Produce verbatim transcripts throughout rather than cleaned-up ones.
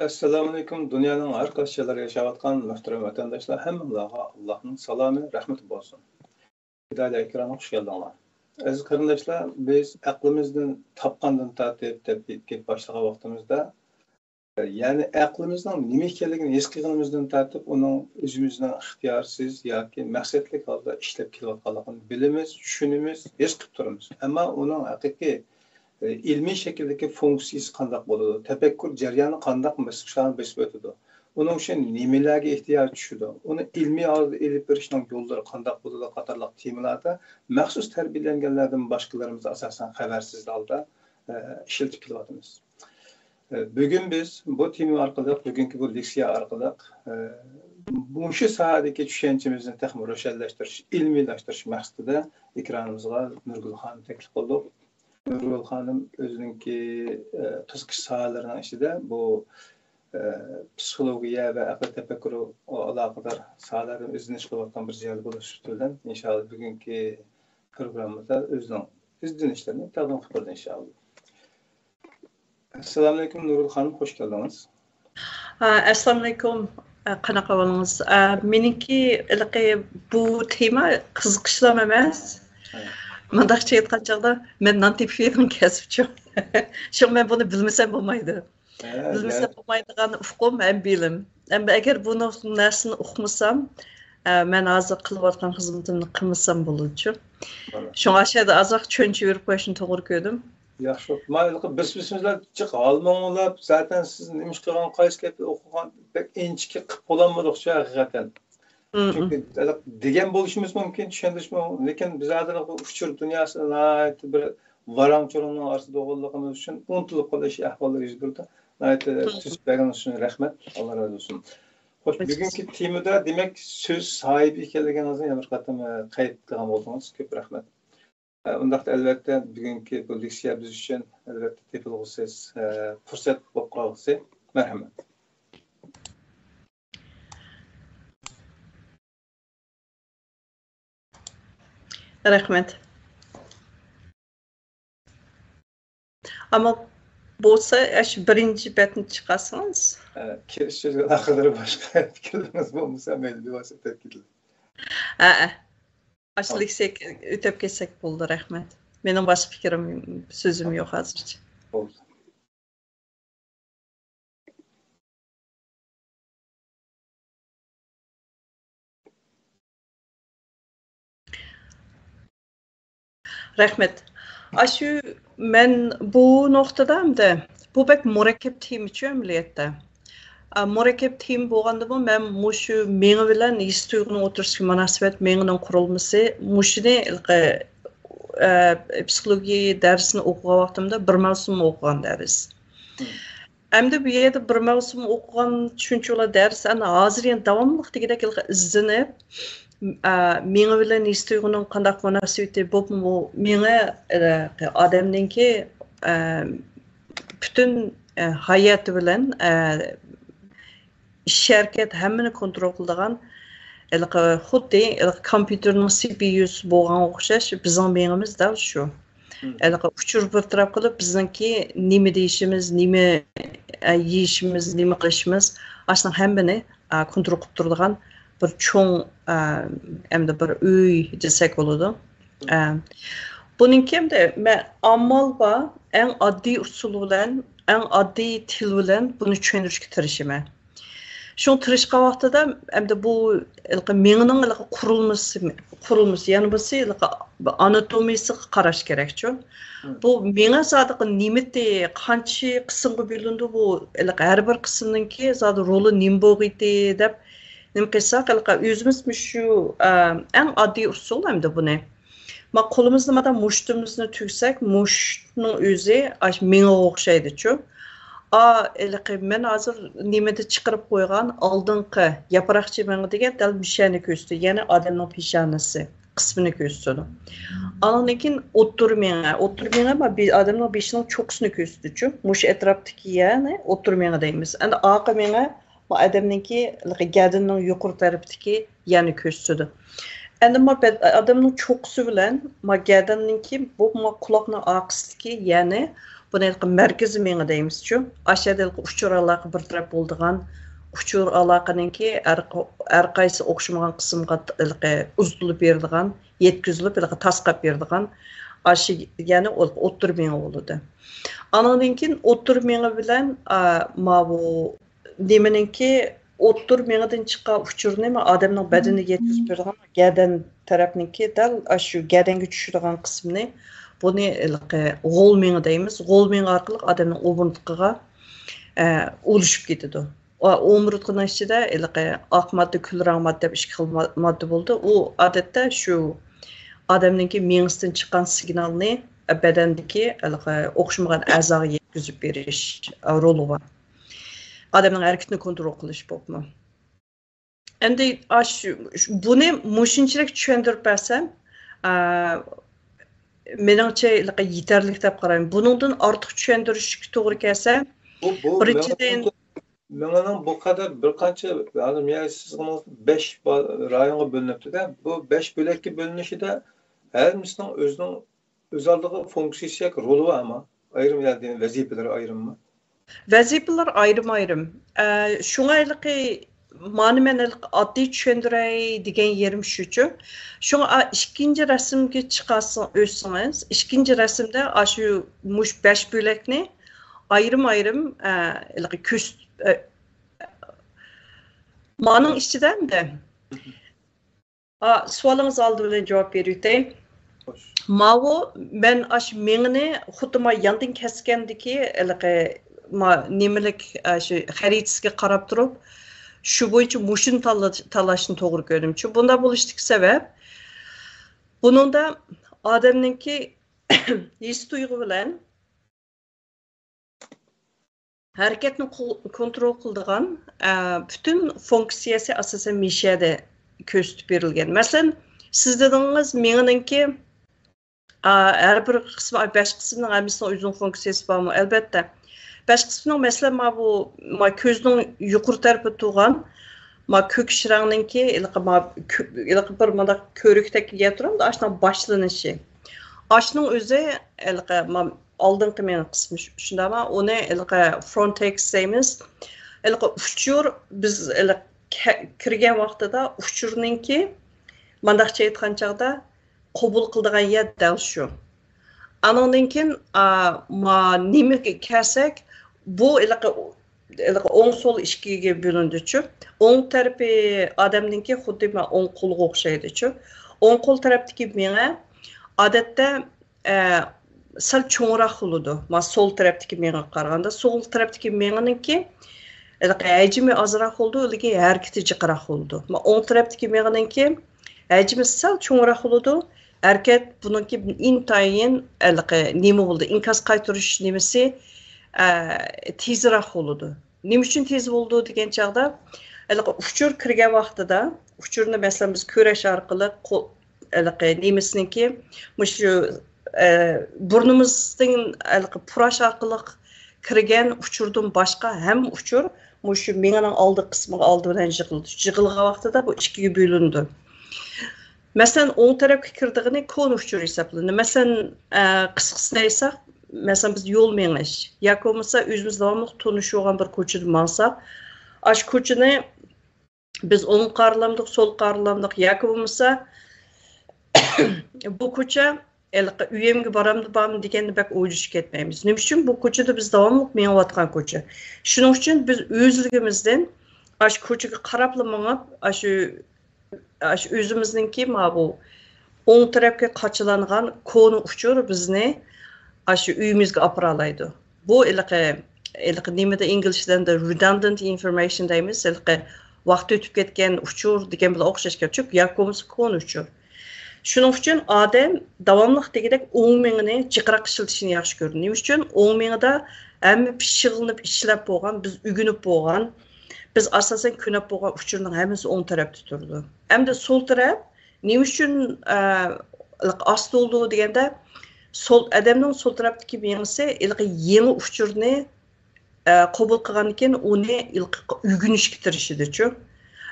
ئەسسالامۇئەلەيكۇم، دۇنيانىڭ ھەر قايسى جايلىرىدا ياشاۋاتقان مۆھتەرەم ۋەتەنداشلار، ھەممىڭلارغا ئاللاھنىڭ سالامى، رەھمىتى بولسۇن. پىدائىيلار ئېكرانىغا خۇش كەلدىڭلار. ئەزىز قېرىنداشلار، بىز ئەقلىمىزدىن تاپقاندىن تارتىپ دەپ گەپ باشلىغان ۋاقتىمىزدا، يەنى ئەقلىمىزنىڭ نېمە ئىكەنلىكىنى ھېس قىلغىنىمىزدىن تارتىپ، ئۇنىڭ ئۆزىمىزنىڭ ئىختىيارسىز ياكى مەقسەتلىك ھالدا ئىشلەپ كېلىۋاتقانلىقىنى بىلىمىز، چۈشىنىمىز، ھېس قىلىپ تۇرىمىز. ئەمما ئۇنىڭ ھەقىقىي، ئە، ئىلمىي شەكىلدىكى فۇنكسىيىسى قانداق بولىدۇ، تەپەككۇر جەريانى قانداق باسقۇچلارنى بېسىپ ئۆتىدۇ، ئۇنىڭ ئۈچۈن نېمىلەرگە ئېھتىياج چۈشىدۇ، ئۇنى ئىلمىي ھالدا ئېلىپ بېرىشنىڭ يوللىرى قانداق بولىدۇ قاتارلىق تېمىلاردا مەخسۇس تەربىيەلەنگەنلەردىن باشقىلىرىمىز ئاساسەن خەۋەرسىز ھالدا، ئە، ئىشلىتىپ كېلىۋاتىمىز. بۈگۈن بىز بۇ تېما ئارقىلىق، بۈگۈنكى بۇ لېكسىيە ئارقىلىق، مۇشۇ ساھەدىكى چۈشەنچىمىزنى تېخىمۇ روشەنلەشتۈرۈش، ئىلمىيلاشتۇرۇش مەقسىتىدە ئېكرانىمىزغا نۇرگۈل خانىمنى تەكلىپ قىلدۇق. نۇرگۈل خانىم ئۆزىنىڭكى، قىزىقىش ساھەلىرىنىڭ ئىچىدە بۇ، پسىخولوگىيە ۋە ئەقلىي تەپەككۇر ئالاقىدار ساھەلەردە ئىزدىنىش قىلىۋاتقان بىر زىيالىي بولۇش سۈپىتى بىلەن، ئىنشائاللا، بۈگۈنكى پروگراممىدا ئۆزىنىڭ ئىزدىنىشلىرىنى تەقدىم قىلىپ بەردى، ئىنشائاللا. ئەسسالامۇئەلەيكۇم، نۇرگۈل خانىم، خۇش كەلدىڭىز. ئە، ئەسسالامۇئەلەيكۇم. ئە، قانداق ئەھۋالىڭىز؟ ئە، مېنىڭكى ھېلىقى بۇ تېما قىزىقىشلام ئەمەس. ھە. مۇنداقچە ئېيتقان چاغدا، مەن نان تېپىپ يەيدىغان كەسىپچۇ. شۇڭا مەن بۇنى بىلمىسەم بولمايدۇ. ھە، بىلمىسەم بولمايدىغان ئۇقۇم ھەم بىلىم. ئەمما ئەگەر بۇ نۇ-، نەرسىنى ئۇقمىسام، ئە، مەن ھازىر قىلىۋاتقان خىزمىتىمنى قىلمىسام بولىدىچۇ. شۇڭا ئاشۇ يەردە ئازراق چۈشەنچە بېرىپ قويۇشنى توغرا كۆردۈم. ياخشى بوپتۇ. مانا ھېلىقى بىس-بىسىمىزلا جىق ھالمۇڭلاپ، زاتەن سىز نېمە ئىش قىلغان، قايسى گەپنى ئوقۇغان، بەك ئىنچىكە قىلىپ بولالمىدۇقچۇ ھەقىقەتەن. مم. چۈنكى ھېلىقى دېگەن بولۇشىمىز مۇمكىن، چۈشەندۈرۈشمۇ، لېكىن بىز ھازىر بۇ ئۇچۇر دۇنياسىدا ناھايىتى بىر ۋاراڭ-چۇرۇڭنىڭ ئارىسىدا بولغانلىقىمىز ئۈچۈن ئۇنتۇلۇپ قېلىش ئەھۋاللىرى يۈز بېرىدۇ. ناھايىتى مم. تۈزۈپ بەرگىنىڭىز ئۈچۈن رەھمەت. ئاللا رازى بولسۇن. خوش، بۈگۈنكى تېمىدا، دېمەك، سۆز ساھىبى ئىكەنلىكىڭىزنى يەنە بىر قېتىم، ئە، قەيت قىلغان بولدىڭىز. كۆپ رەھمەت. ئە، ئۇنداقتا، ئەلۋەتتە، بۈگۈنكى بۇ لېكسىيە بىز ئۈچۈن، ئەلۋەتتە، تېپىلغۇسى، ئە، پۇرسەت بولۇپ قالغۇسى. مەرھەمەت. رەھمەت. ئەمما بولسا، ئاشۇ بىرىنچى بەتنى چىقارسىڭىز. ئە، كىرىش سۆزگە ئالاقىدار باشقا پىكىرلىرىڭىز بولمىسا، مەيلى، بىۋاسىتە كېلىڭ. ھەئە. ئاشۇ لېكسىيەگە ئۆتۈپ كەتسەك بولدى، رەھمەت. مېنىڭ باشقا پىكرىم، سۆزۈم يوق ھازىرچە. بولدى. رەھمەت. ئاشۇ مەن بۇ نۇقتىدا ئەمدى، بۇ بەك مۇرەككەپ تېمىچۇ ئەمەلىيەتتە. ئا، مۇرەككەپ تېما بولغاندىمۇ، مەن مۇشۇ مېڭە بىلەن ھېس تۇيغۇنىڭ ئوتتۇرىسىدىكى مۇناسىۋەت، مېڭىنىڭ قۇرۇلمىسى، مۇشۇنى ھېلىقى، ئە، پسىخولوگىيە دەرسىنى ئوقۇغان ۋاقتىمدا بىر مەۋسۇم ئوقۇغان دەرس. مم. ئەمدى بۇ يەردە بىر مەۋسۇم ئوقۇغان شۇنچىۋالا دەرس، ئەنە ھازىر يەنە داۋاملىق دېگۈدەك ھېلىقى ئىزدىنىپ، ئە، مېڭە بىلەن ھېس تۇيغۇنىڭ قانداق مۇناسىۋىتى، بولۇپمۇ مېڭە، ئە، ئادەمنىڭكى، ئە، پۈتۈن، ئە، ھاياتى بىلەن، ئە، ئىش ھەرىكەت ھەممىنى كونترول قىلىدىغان، ھېلىقى خۇددى ھېلىقى كومپيۇتېرنىڭ سى پى يۇسى بولغانغا ئوخشاش بىزنىڭ مېڭىمىز دەل شۇ. مم. ھېلىقى ئۇچۇر بىر تەرەپ قىلىپ، بىزنىڭكى نېمە دېيىشىمىز، نېمە، ئە، يېيىشىمىز، نېمە قىلىشىمىز، ئاشۇنىڭ ھەممىنى، ئە، كونترول قىلىپ تۇرىدىغان بىر چوڭ، ئە، ئەمدى بىر ئۆي دېسەك بولىدۇ. ئە، بۇنىڭكى ئەمدى مەن ئامال بار، ئەڭ ئاددىي ئۇسۇل بىلەن، ئەڭ ئاددىي تىل بىلەن بۇنى چۈشەندۈرۈشكە تىرىشىمەن. شۇڭا تىرىشقان ۋاقتىدا ئەمدى بۇ ھېلىقى مېڭىنىڭ ھېلىقى قۇرۇلمىسى، قۇرۇلمىسى، يەنە بولسا ھېلىقى ئاناتومىيىسىغا قاراش كېرەكچۇ. مم. بۇ مېڭە زادىقى نېمىتى، قانچە قىسىمغا بۆلۈنىدۇ، بۇ ھېلىقى ھەر بىر قىسىمنىڭكى زادى رولى نېمە بولغىيتى دەپ نېمە قىلساق، ھېلىقى ئۆزىمىز مۇشۇ، ئە، ئەڭ ئاددىي ئۇسۇل ئەمدى بۇنى. ما قولىمىزنى مانا مۇشتىمىزنى تۈگسەك، مۇشتنىڭ ئۆزى ئاشۇ مېڭىگە ئوخشايدىچۇ. ئا، ھېلىقى مەن ھازىر نېمىدە چىقىرىپ قويغان ئالدىنقى ياپراقچە مېڭە دېگەن دەل مۇشۇنى كۆرسىتىدۇ، يەنى ئادەمنىڭ پېشانىسى قىسمىنى كۆرسىتىدۇ. ئانىڭدىن كېيىن ئوتتۇرا مېڭە. ئوتتۇرا مېڭە ما بې-، ئادەمنىڭ بېشىنىڭ چوققىسىنى كۆرسىتىدۇچۇ. مۇشۇ ئەتراپتىكى يەرنى ئوتتۇرا مېڭە دەيمىز. ئەمدى ئارقا مېڭە ما ئادەمنىڭكى گەدىنىنىڭ يۇقىرى تەرىپىدىكى يەرنى كۆرسىتىدۇ. ئەمدى ما بەد-، ئادەمنىڭ چوققىسى بىلەن ما گەدەننىڭكى بۇ ما قۇلاقنىڭ ئارقىسىدىكى، يەنى بۇنى ھېلىقى مەركىزىي مېڭە دەيمىزچۇ. ئاشۇ يەردە ھېلىقى ئۇچۇر ئالاقە بىر تەرەپ بولىدىغان، ئۇچۇر ئالاقىنىڭكى ھەر ق-، ھەر قايسى ئوخشىمىغان قىسىمغا ھېلىقى ئۇزىتىلىپ بېرىدىغان، يەتكۈزۈلۈپ ھېلىقى تاسقاپ بېرىدىغان، ئاشۇ يەنى ئو-، ئوتتۇرا مېڭە بولىدۇ. ئانىڭدىن كېيىن ئوتتۇرا مېڭە بىلەن، ئا، ماۋۇ نېمىنىڭكى ئوتتۇرا مېڭىدىن چىققان ئۇچۇرنى ما ئادەمنىڭ بەدىنىگە يەتكۈزۈپ بېرىدىغان گەدەن تەرەپنىڭكى دەل ئاشۇ گەدەنگە چۈشىدىغان قىسمىنى، بۇنى ھېلىقى غول مېڭە دەيمىز. غول مېڭە ئارقىلىق ئادەمنىڭ ئومۇرتقىغا، ئە، ئۇلىشىپ كېتىدۇ. ئا-، ئومۇرتقىنىڭ ئىچىدە ھېلىقى ئاق ماددا، كۈلرەڭ ماددا دەپ ئىككى خىل ما-، ماددا بولىدۇ. ئۇ ئادەتتە شۇ ئادەمنىڭكى مېڭىسىدىن چىققان سىگنالنى بەدەندىكى ھېلىقى ئوخشىمىغان ئەزاغا يەتكۈزۈپ بېرىش، ئە، رولى بار. ئادەمنىڭ ھەرىكىتىنى كونترول قىلىش بولۇپمۇ. ئەمدى ئاش-، بۇنى مۇشۇنچىلىك چۈشەندۈرۈپ بەرسەم، ئا، مېنىڭچە يېتەرلىك دەپ قارايمەن. بۇنىڭدىن ئارتۇق چۈشەندۈرۈشكە توغرا كەلسە، بۇ، بۇ بىرىنچىدىن، مېڭىنىڭ، مېڭىنىڭ بۇ قەدەر بىر قانچە، ھازىر مېڭە سىزغىنىڭىز بەش با-، رايونغا بۆلۈنۈپتۇ-دە، بۇ بەش بۆلەككە بۆلۈنۈشىدە ھەرمىسىنىڭ ئۆزىنىڭ ئۆز ئالدىغا فۇنكسىيىسى ياكى رولى بارمۇ؟ ئايرىم يەردە ۋەزىپىلىرى ئايرىممۇ؟ ۋەزىپىلەر ئايرىم-ئايرىم. ئە، شۇڭا ھېلىقى مانى مەن ھېلىقى ئاددىي چۈشەندۈرەي دېگەن يېرىم شۇچۇ. شۇڭا، ئا، ئىككىنچى رەسىمگە چىقارسىڭ، ئۆتسىڭىز، ئىككىنچى رەسىمدە ئاشۇ مۇش بەش بۆلەكنى ئايرىم-ئايرىم، ئە، ھېلىقى كۆرسىتىپ، ئە، مانىڭ ئىچىدە ئەمدى. ئا، سوئالىڭىز ئالدى بىلەن جاۋاب بېرىۋېتەي. خوش. ماۋۇ مەن ئاشۇ مېڭىنى خۇددى ما ياندىن كەسكەندىكى ھېلىقى ما نېمىلىك، ئاشۇ خەرىتىسىگە قاراپ تۇرۇپ، شۇ بويىچە مۇشۇنى تاللا-، تاللاشنى توغرا كۆردۈم. چۈنكى بۇنداق بولۇشتىكى سەۋەب، بۇنىڭدا ئادەمنىڭكى ھېس تۇيغۇ بىلەن ھەرىكەتنى قۇ-، كونترول قىلىدىغان، ئە، پۈتۈن فۇنكسىيەسى ئاساسەن مىشەدە كۆرسىتىپ بېرىلگەن. مەسىلەن، سىز دېدىڭىز، مېڭىنىڭكى، ئا، ھەر بىر قىسمى، بەش قىسمىنىڭ ھەممىسىنىڭ ئۆزىنىڭ فۇنكسىيەسى بارمۇ؟ ئەلبەتتە. بەش قىسمىنىڭ، مەسىلەن، ما بۇ، ما كۆزنىڭ يۇقىرى تەرىپىدە تۇرغان، ما كۆكۈش رەڭنىڭكى، ھېلىقى ما كۆ-، ھېلىقى بىر مۇنداق كۆۋرۈكتەك يەر تۇرامدۇ، ئاشۇنىڭ باشلىنىشى. ئاشۇنىڭ ئۆزى ھېلىقى ما ئالدىنقى مېڭە قىسمى شۇ-، شۇنداقمۇ؟ ئۇنى ھېلىقى فرونت كورتېكس دەيمىز. ھېلىقى ئۇچۇر، بىز ھېلىقى كە-، كىرگەن ۋاقتىدا ئۇچۇرنىڭكى، مانداقچە ئېيتقان چاغدا، قوبۇل قىلىدىغان يەر دەل شۇ. ئانىڭدىن كېيىن، ئا، ما نېمىگە كەلسەك، بۇ ھېلىقى، ھېلىقى ئوڭ سول ئىككىگە بۆلۈنىدۇچۇ. ئوڭ تەرىپى ئادەمنىڭكى خۇددى ما ئوڭ قولىغا ئوخشايدۇچۇ. ئوڭ قول تەرەپتىكى مېڭە ئادەتتە ئە، سەل چوڭراق بولىدۇ. ما سول تەرەپتىكى مېڭىگە قارىغاندا، سول تەرەپتىكى مېڭىنىڭكى، ھېلىقى ھەجمى ئازراق بولىدۇ، لېكىن ھەرىكىتى جىقراق بولىدۇ. ما ئوڭ تەرەپتىكى مېڭىنىڭكى ھەجمى سەل چوڭراق بولىدۇ، ھەرىكەت بۇنىڭكى ئىنتايىن، ھېلىقى نېمە بولىدۇ، ئىنكاس قايتۇرۇش نېمىسى، ئە، تېزراق بولىدۇ. نېمە ئۈچۈن تېز بولىدۇ دېگەن چاغدا، ھېلىقى ئۇچۇر كىرگەن ۋاقتىدا، ئۇچۇرنى، مەسىلەن، بىز كۆرۈش ئارقىلىق، قو-، ھېلىقى نېمىسىنىڭكى، مۇشۇ، ئە، بۇرنىمىزدىن ھېلىقى پۇراش ئارقىلىق كىرگەن ئۇچۇردىن باشقا ھەممە ئۇچۇر مۇشۇ مېڭىنىڭ ئالدى قىسمىغا ئالدى بىلەن يىغىلىدۇ. يىغىلغان ۋاقتىدا بۇ ئىككىگە بۆلۈنىدۇ. مەسىلەن، ئوڭ تەرەپكە كىرىدىغىنى كونا ئۇچۇر ھېسابلىنىدۇ. مەسىلەن، ئە، قىسقىسىنى ئېيتساق، مەسىلەن، بىز يول مېڭىش ياكى بولمىسا ئۆزىمىز داۋاملىق تونۇشۇپ بولغان بىر كوچىدا ماڭساق، ئاشۇ كوچىنى بىز ئوڭ قارىلامدۇق، سول قارىلامدۇق ياكى بولمىسا بۇ كوچا ھېلىقى ئۆيۈمگە بارامدۇ، بارمۇ دېگەننى بەك ئويلىشىپ كەتمەيمىز. نېمە ئۈچۈن؟ بۇ كوچىدا بىز داۋاملىق مېڭىۋاتقان كوچا. شۇنىڭ ئۈچۈن بىز ئۆزلۈكىمىزدىن ئاشۇ كوچىغا قاراپلا مېڭىپ، ئاشۇ، ئاشۇ ئۆزىمىزنىڭكى ما بۇ ئوڭ تەرەپكە قاچىلانغان كونا ئۇچۇر بىزنى ئاشۇ ئۆيىمىزگە ئاپىرالايدۇ. بۇ ھېلىقى، ھېلىقى نېمىدە ئىنگلىزچىدە redundant information دەيمىز، ھېلىقى ۋاقتى ئۆتۈپ كەتكەن ئۇچۇر دېگەن بىلەن ئوخشاش گەپ، چۈنكى ياكى بولمىسا كونا ئۇچۇر. شۇنىڭ ئۈچۈن ئادەم داۋاملىق دېگۈدەك ئوڭ مېڭىنى جىقراق ئىشلىتىشنى ياخشى كۆرىدۇ. نېمە ئۈچۈن؟ ئوڭ مېڭىدە ھەممە پىششىقلىنىپ ئىشلەپ بولغان، بىز ئۆگىنىپ بولغان، بىز ئاساسەن كۆنۈپ بولغان ئۇچۇرنىڭ ھەممىسى ئوڭ تەرەپتە تۇرىدۇ. ئەمدى سول تەرەپ نېمە ئۈچۈن، ئە، ئاستا بولىدۇ دېگەندە، سول، ئادەمنىڭ سول تەرەپتىكى مېڭىسى ھېلىقى يېڭى ئۇچۇرنى، ئە، قوبۇل قىلغاندىن كېيىن ئۇنى ھېلىقى ئۆگىنىشكە تىرىشىدۇچۇ.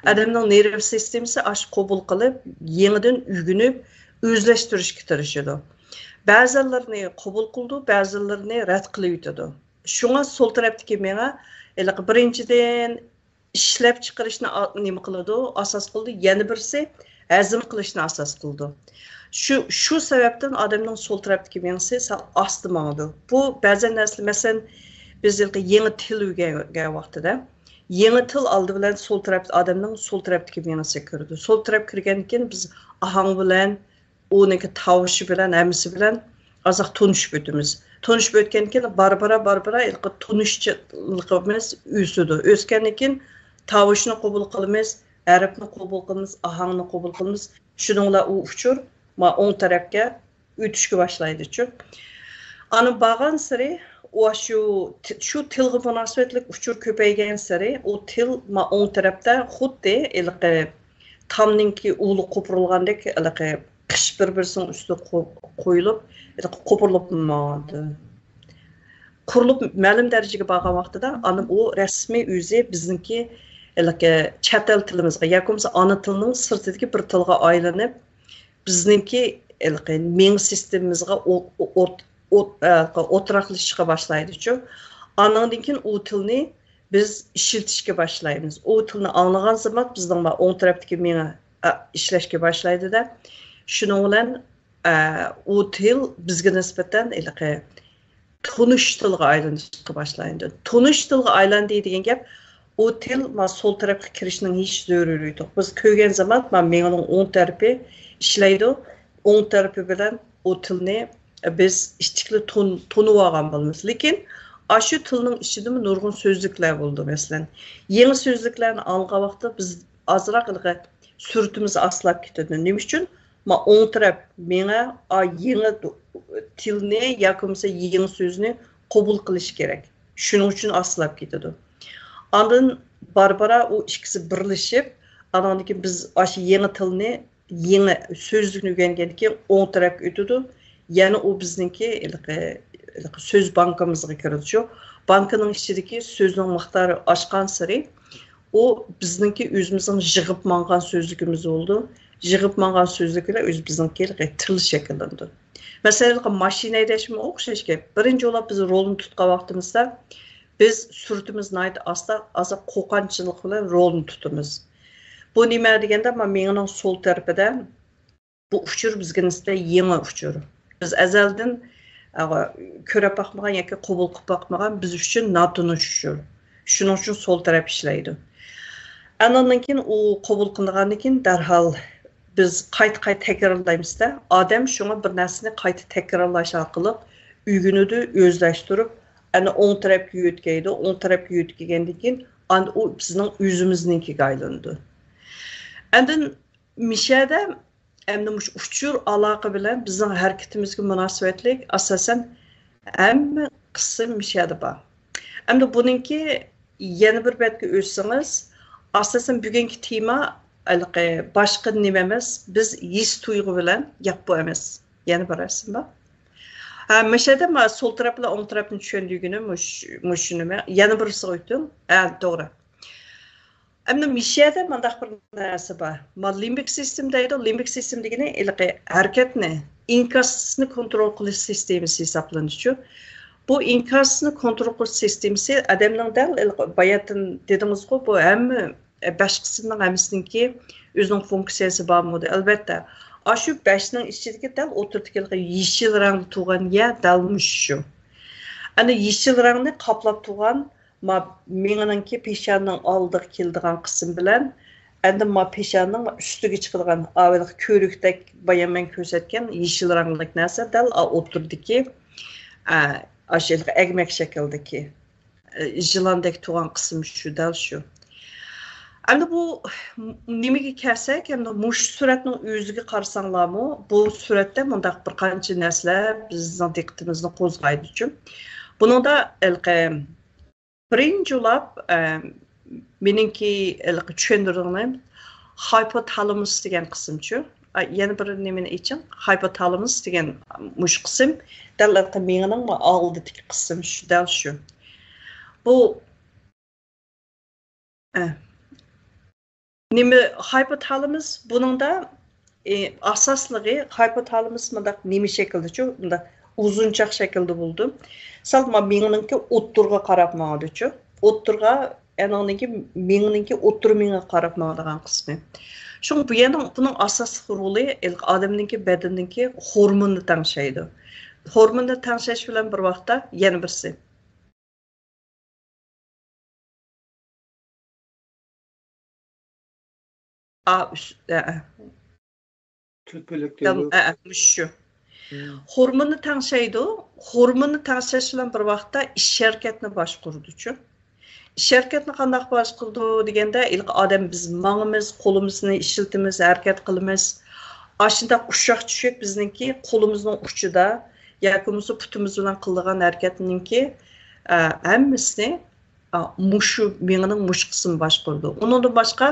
ئادەمنىڭ نېرۋا سىستېمىسى ئاشۇ قوبۇل قىلىپ، يېڭىدىن ئۆگىنىپ، ئۆزلەشتۈرۈشكە تىرىشىدۇ. بەزىلىرىنى قوبۇل قىلىدۇ، بەزىلىرىنى رەت قىلىۋېتىدۇ. شۇڭا سول تەرەپتىكى مېڭە ھېلىقى بىرىنچىدىن ئىشلەپ چىقىرىشنى ئا-، نېمە قىلىدۇ، ئاساس قىلىدۇ. يەنە بىرسى ھەزىم قىلىشنى ئاساس قىلىدۇ. شۇ، شۇ سەۋەبتىن ئادەمنىڭ سول تەرەپتىكى مېڭىسى سەل ئاستا ماڭىدۇ. بۇ بەزەن نەرسىلەر، مەسىلەن، بىز ھېلىقى يېڭى تىل ئۆگەنگەن ۋاقتىدا، يېڭى تىل ئالدى بىلەن سول تەرەپ، ئادەمنىڭ سول تەرەپتىكى مېڭىسىگە كىرىدۇ. سول تەرەپ كىرگەندىن كېيىن بىز ئاھاڭ بىلەن، ئۇنىڭكى تاۋۇشى بىلەن، ھەممىسى بىلەن ئازراق تونۇشۇپ ئۆتىمىز. تونۇشۇپ ئۆتكەندىن كېيىن بارا بارا، بارا بارا ھېلىقى تونۇشچانلىقىمىز ئۆسىدۇ. ئۆسكەندىن كېيىن تاۋۇشنى قوبۇل قىلىمىز، ھەرپنى قوبۇل قىلىمىز، ئاھاڭنى قوبۇل قىلىمىز. شۇنىڭ بىلەن ئۇ ئۇچۇر ما ئوڭ تەرەپكە ئۆتۈشكە باشلايدىچۇ. ئانا بارغانسېرى، ئۇ شۇ، شۇ تىلغا مۇناسىۋەتلىك ئۇچۇر كۆپەيگەنسېرى، ئۇ تىل ما ئوڭ تەرەپتە خۇددى ھېلىقى تامنىڭكى ئۇۋىلىرى قوپۇرۇلغاندەك، ھېلىقى قىش بىر-بىرسىنىڭ ئۈستىگە قو-، قويۇلۇپ، ھېلىقى قوپۇرۇلۇپ ماڭىدۇ. قۇرۇلۇپ مەلۇم دەرىجىگە بارغان ۋاقتىدا، ئانا ئۇ رەسمىي ئۆزى بىزنىڭكى ھېلىقى چەت ئەل تىلىمىزغا ياكى بولمىسا ئانا تىلنىڭ سىرتىدىكى بىر تىلغا ئايلىنىپ، بىزنىڭكى ھېلىقى مېڭە سىستېمىمىزغا ئو-، ئو-، ئوت-، ئوت-، ئە، ئولتۇراقلىشىشقا باشلايدىچۇ. ئانىڭدىن كېيىن ئۇ تىلنى بىز ئىشلىتىشكە باشلايمىز. ئۇ تىلنى ئاڭلىغان زامات بىزنىڭ ما ئوڭ تەرەپتىكى مېڭە، ئە، ئىشلەشكە باشلايدۇ-دە. شۇنىڭ بىلەن، ئە، ئۇ تىل بىزگە نىسبەتەن ھېلىقى تونۇش تىلغا ئايلىنىشقا باشلايدۇ. تونۇش تىلغا ئايلاندى دېگەن گەپ، ئۇ تىل ما سول تەرەپكە كىرىشنىڭ ھېچ زۆرۈرىيىتى يوق. بىز كۆرگەن زامات ما مېڭىنىڭ ئوڭ تەرىپى ئىشلەيدۇ. ئوڭ تەرىپى بىلەن ئۇ تىلنى بىز ئىچىكلى تون-، تونۇۋالغان بولىمىز. لېكىن ئاشۇ تىلنىڭ ئىچىدىمۇ نۇرغۇن سۆزلۈكلەر بولىدۇ. مەسىلەن، يېڭى سۆزلۈكلەرنى ئاڭلىغان ۋاقىتتا بىز ئازراق ھېلىقى سۈرئىتىمىز ئاستىلاپ كېتىدۇ. نېمە ئۈچۈن؟ ما ئوڭ تەرەپ مېڭە، ئا، يېڭى دو-، تىلنى ياكى بولمىسا يېڭى سۆزنى قوبۇل قىلىش كېرەك. شۇنىڭ ئۈچۈن ئاستىلاپ كېتىدۇ. ئاندىن بارا-بارا ئۇ ئىككىسى بىرلىشىپ، ئانىڭدىن كېيىن بىز ئاشۇ يېڭى تىلنى، يېڭى سۆزلۈكنى ئۆگەنگەندىن كېيىن ئوڭ تەرەپكە ئۆتىدۇ. يەنە ئۇ بىزنىڭكى ھېلىقى، ھېلىقى سۆز بانكىمىزغا كىرىدۇ. شۇ بانكىنىڭ ئىچىدىكى سۆزنىڭ مىقدارى ئاشقانسېرى، ئۇ بىزنىڭكى ئۆزىمىزنىڭ يىغىپ ماڭغان سۆزلۈكىمىز بولىدۇ. يىغىپ ماڭغان سۆزلۈك بىلەن ئۆزى بىزنىڭكى ھېلىقى تىل شەكىللىنىدۇ. مەسىلەن، ھېلىقى ماشىنا ھەيدەشمۇ ئوخشاش گەپ. بىرىنچى بولۇپ بىز رولنى تۇتقان ۋاقتىمىزدا بىز سۈرئىتىمىز ناھايىتى ئاستا، ئازراق قورقۇنچلۇق بىلەن رولنى تۇتىمىز. بۇ نېمە دېگەندە، ما مېڭىنىڭ سول تەرىپىدە بۇ ئۇچۇر بىزگە نىسبەتەن يېڭى ئۇچۇر. بىز ئەزەلدىن، ئە، كۆرۈپ باقمىغان ياكى قوبۇل قىلىپ باقمىغان، بىز ئۈچۈن ناتونۇش ئۇچۇر. شۇنىڭ ئۈچۈن سول تەرەپ ئىشلەيدۇ. ئاندىن كېيىن ئۇ قوبۇل قىلىنغاندىن كېيىن دەرھال بىز قايتا-قايتا تەكرارلايمىز-دە. ئادەم شۇڭا بىر نەرسىنى قايتا تەكرارلاش ئارقىلىق ئۆگىنىدۇ، ئۆزلەشتۈرۈپ، ئەنە ئوڭ تەرەپكە يۆتكەيدۇ، ئوڭ تەرەپكە يۆتكىگەندىن كېيىن ئاندىن ئۇ بىزنىڭ ئۆزىمىزنىڭكىگە ئايلىنىدۇ. ئاندىن مىشەدە ئەمدى مۇشۇ ئۇچۇر ئالاقە بىلەن بىزنىڭ ھەرىكىتىمىزگە مۇناسىۋەتلىك ئاساسەن ھەممە قىسىم مىشەدە بار. ئەمدى بۇنىڭكى يەنە بىر بەتكە ئۆتسىڭىز، ئاساسەن بۈگۈنكى تېما ھېلىقى باشقا نېمە ئەمەس، بىز ھېس تۇيغۇ بىلەن، ياق، بۇ ئەمەس. يەنە بىر رەسىم بار. ھە، مىشەدە ما سول تەرەپ بىلەن ئوڭ تەرەپنى چۈشەندۈرگىنىم مۇش-، مۇشۇ نېمە. يەنە بىرسىگە ئۆتۈڭ. ھە، توغرا. ئەمدى مىشەدە مۇنداق بىر نەرسە بار. ما لىمبىك سىستېما دەيدۇ. لىمبىك سىستېما دېگىنى ھېلىقى ھەرىكەتنى، ئىنكاسنى كونترول قىلىش سىستېمىسى ھېسابلىنىدۇ. بۇ ئىنكاسنى كونترول قىلىش سىستېمىسى ئادەمنىڭ دەل ھېلىقى باياتىن دېدىڭىزغۇ، بۇ ھەممە، بەش قىسىمنىڭ ھەممىسىنىڭكى ئۆزىنىڭ فۇنكسىيەسى بارمىدى؟ ئەلۋەتتە. ئاشۇ بەشنىڭ ئىچىدىكى دەل ئوتتۇرىدىكى ھېلىقى يېشىل رەڭدە تۇرغان يەر دەل مۇشۇ. ئەنە يېشىل رەڭنى قاپلاپ تۇرغان ما مېڭىنىڭكى پېشانىنىڭ ئالدىغا كېلىدىغان قىسىم بىلەن، ئەندى ما پېشانىنىڭ ئۈستىگە چىقىدىغان، ئاۋۋالقى كۆۋرۈكتەك بايا مەن كۆرسەتكەن يېشىل رەڭلىك نەرسە دەل ئا ئوتتۇرىدىكى، ئا، ئاشۇ ئەگمەك شەكىلدىكى، ئە، يىلاندەك تۇرغان قىسىم شۇ، دەل شۇ. ئەمدى بۇ نېمىگە كەلسەك، ئەمدى مۇشۇ سۈرەتنىڭ ئۆزىگە قارىساڭلارمۇ، بۇ سۈرەتتە مۇنداق بىر قانچە نەرسىلەر بىزنىڭ دىققىتىمىزنى قوزغايدۇچۇ. بۇنىڭدا ھېلىقى بىرىنچى بولۇپ، ئە، مېنىڭكى ھېلىقى چۈشەندۈرگىنىم ھايپوتالامۇس دېگەن قىسىمچۇ. ئا، يەنە بىر نېمىنى ئېيتىڭ. ھايپوتالامۇس دېگەن مۇشۇ قىسىم، دەل ھېلىقى مېڭىنىڭ ئالدىدىكى قىسىم شۇ، دەل شۇ. بۇ، ئە، نېمە، ھايپوتالامۇس بۇنىڭدا، ئاساسلىقى ھايپوتالامۇس مۇنداق نېمە شەكىلدىچۇ، مۇنداق ئۇزۇنچاق شەكىلدە بولىدۇ. سەل مېڭىنىڭكى ئوتتۇرىغا قاراپ ماڭىدۇچۇ. ئوتتۇرىغا، ئەنىڭنىڭكى مېڭىنىڭكى ئوتتۇرا مېڭىگە قاراپ ماڭىدىغان قىسمى. شۇڭا بۇ يەرنىڭ، بۇنىڭ ئاساسلىق رولى ھېلىقى ئادەمنىڭكى بەدىنىنىڭكى ھورموننى تەڭشەيدۇ. ھورموننى تەڭشەش بىلەن بىر ۋاقىتتا يەنە بىرسى. ئا، ئۈس-، ئە، ئە. تۆت بۆلەك دەيدۇ. ئە، ئە، مۇشۇ. ھورموننى تەڭشەيدۇ. ھورموننى تەڭشەش بىلەن بىر ۋاقىتتا ئىش ھەرىكەتنى باشقۇرىدۇچۇ. ئىش ھەرىكەتنى قانداق باشقۇرىدۇ دېگەندە، ھېلىقى ئادەم بىز ماڭىمىز، قولىمىزنى ئىشلىتىمىز، ھەرىكەت قىلىمىز. ئاشۇنداق ئۇششاق چۈشەك بىزنىڭكى قولىمىزنىڭ ئۇچىدا ياكى بولمىسا پۇتىمىز بىلەن قىلىدىغان ھەرىكەتنىڭكى، ئە، ھەممىسىنى، ئا، مۇشۇ مېڭىنىڭ مۇشۇ قىسمى باشقۇرىدۇ. ئۇنىڭدىن باشقا،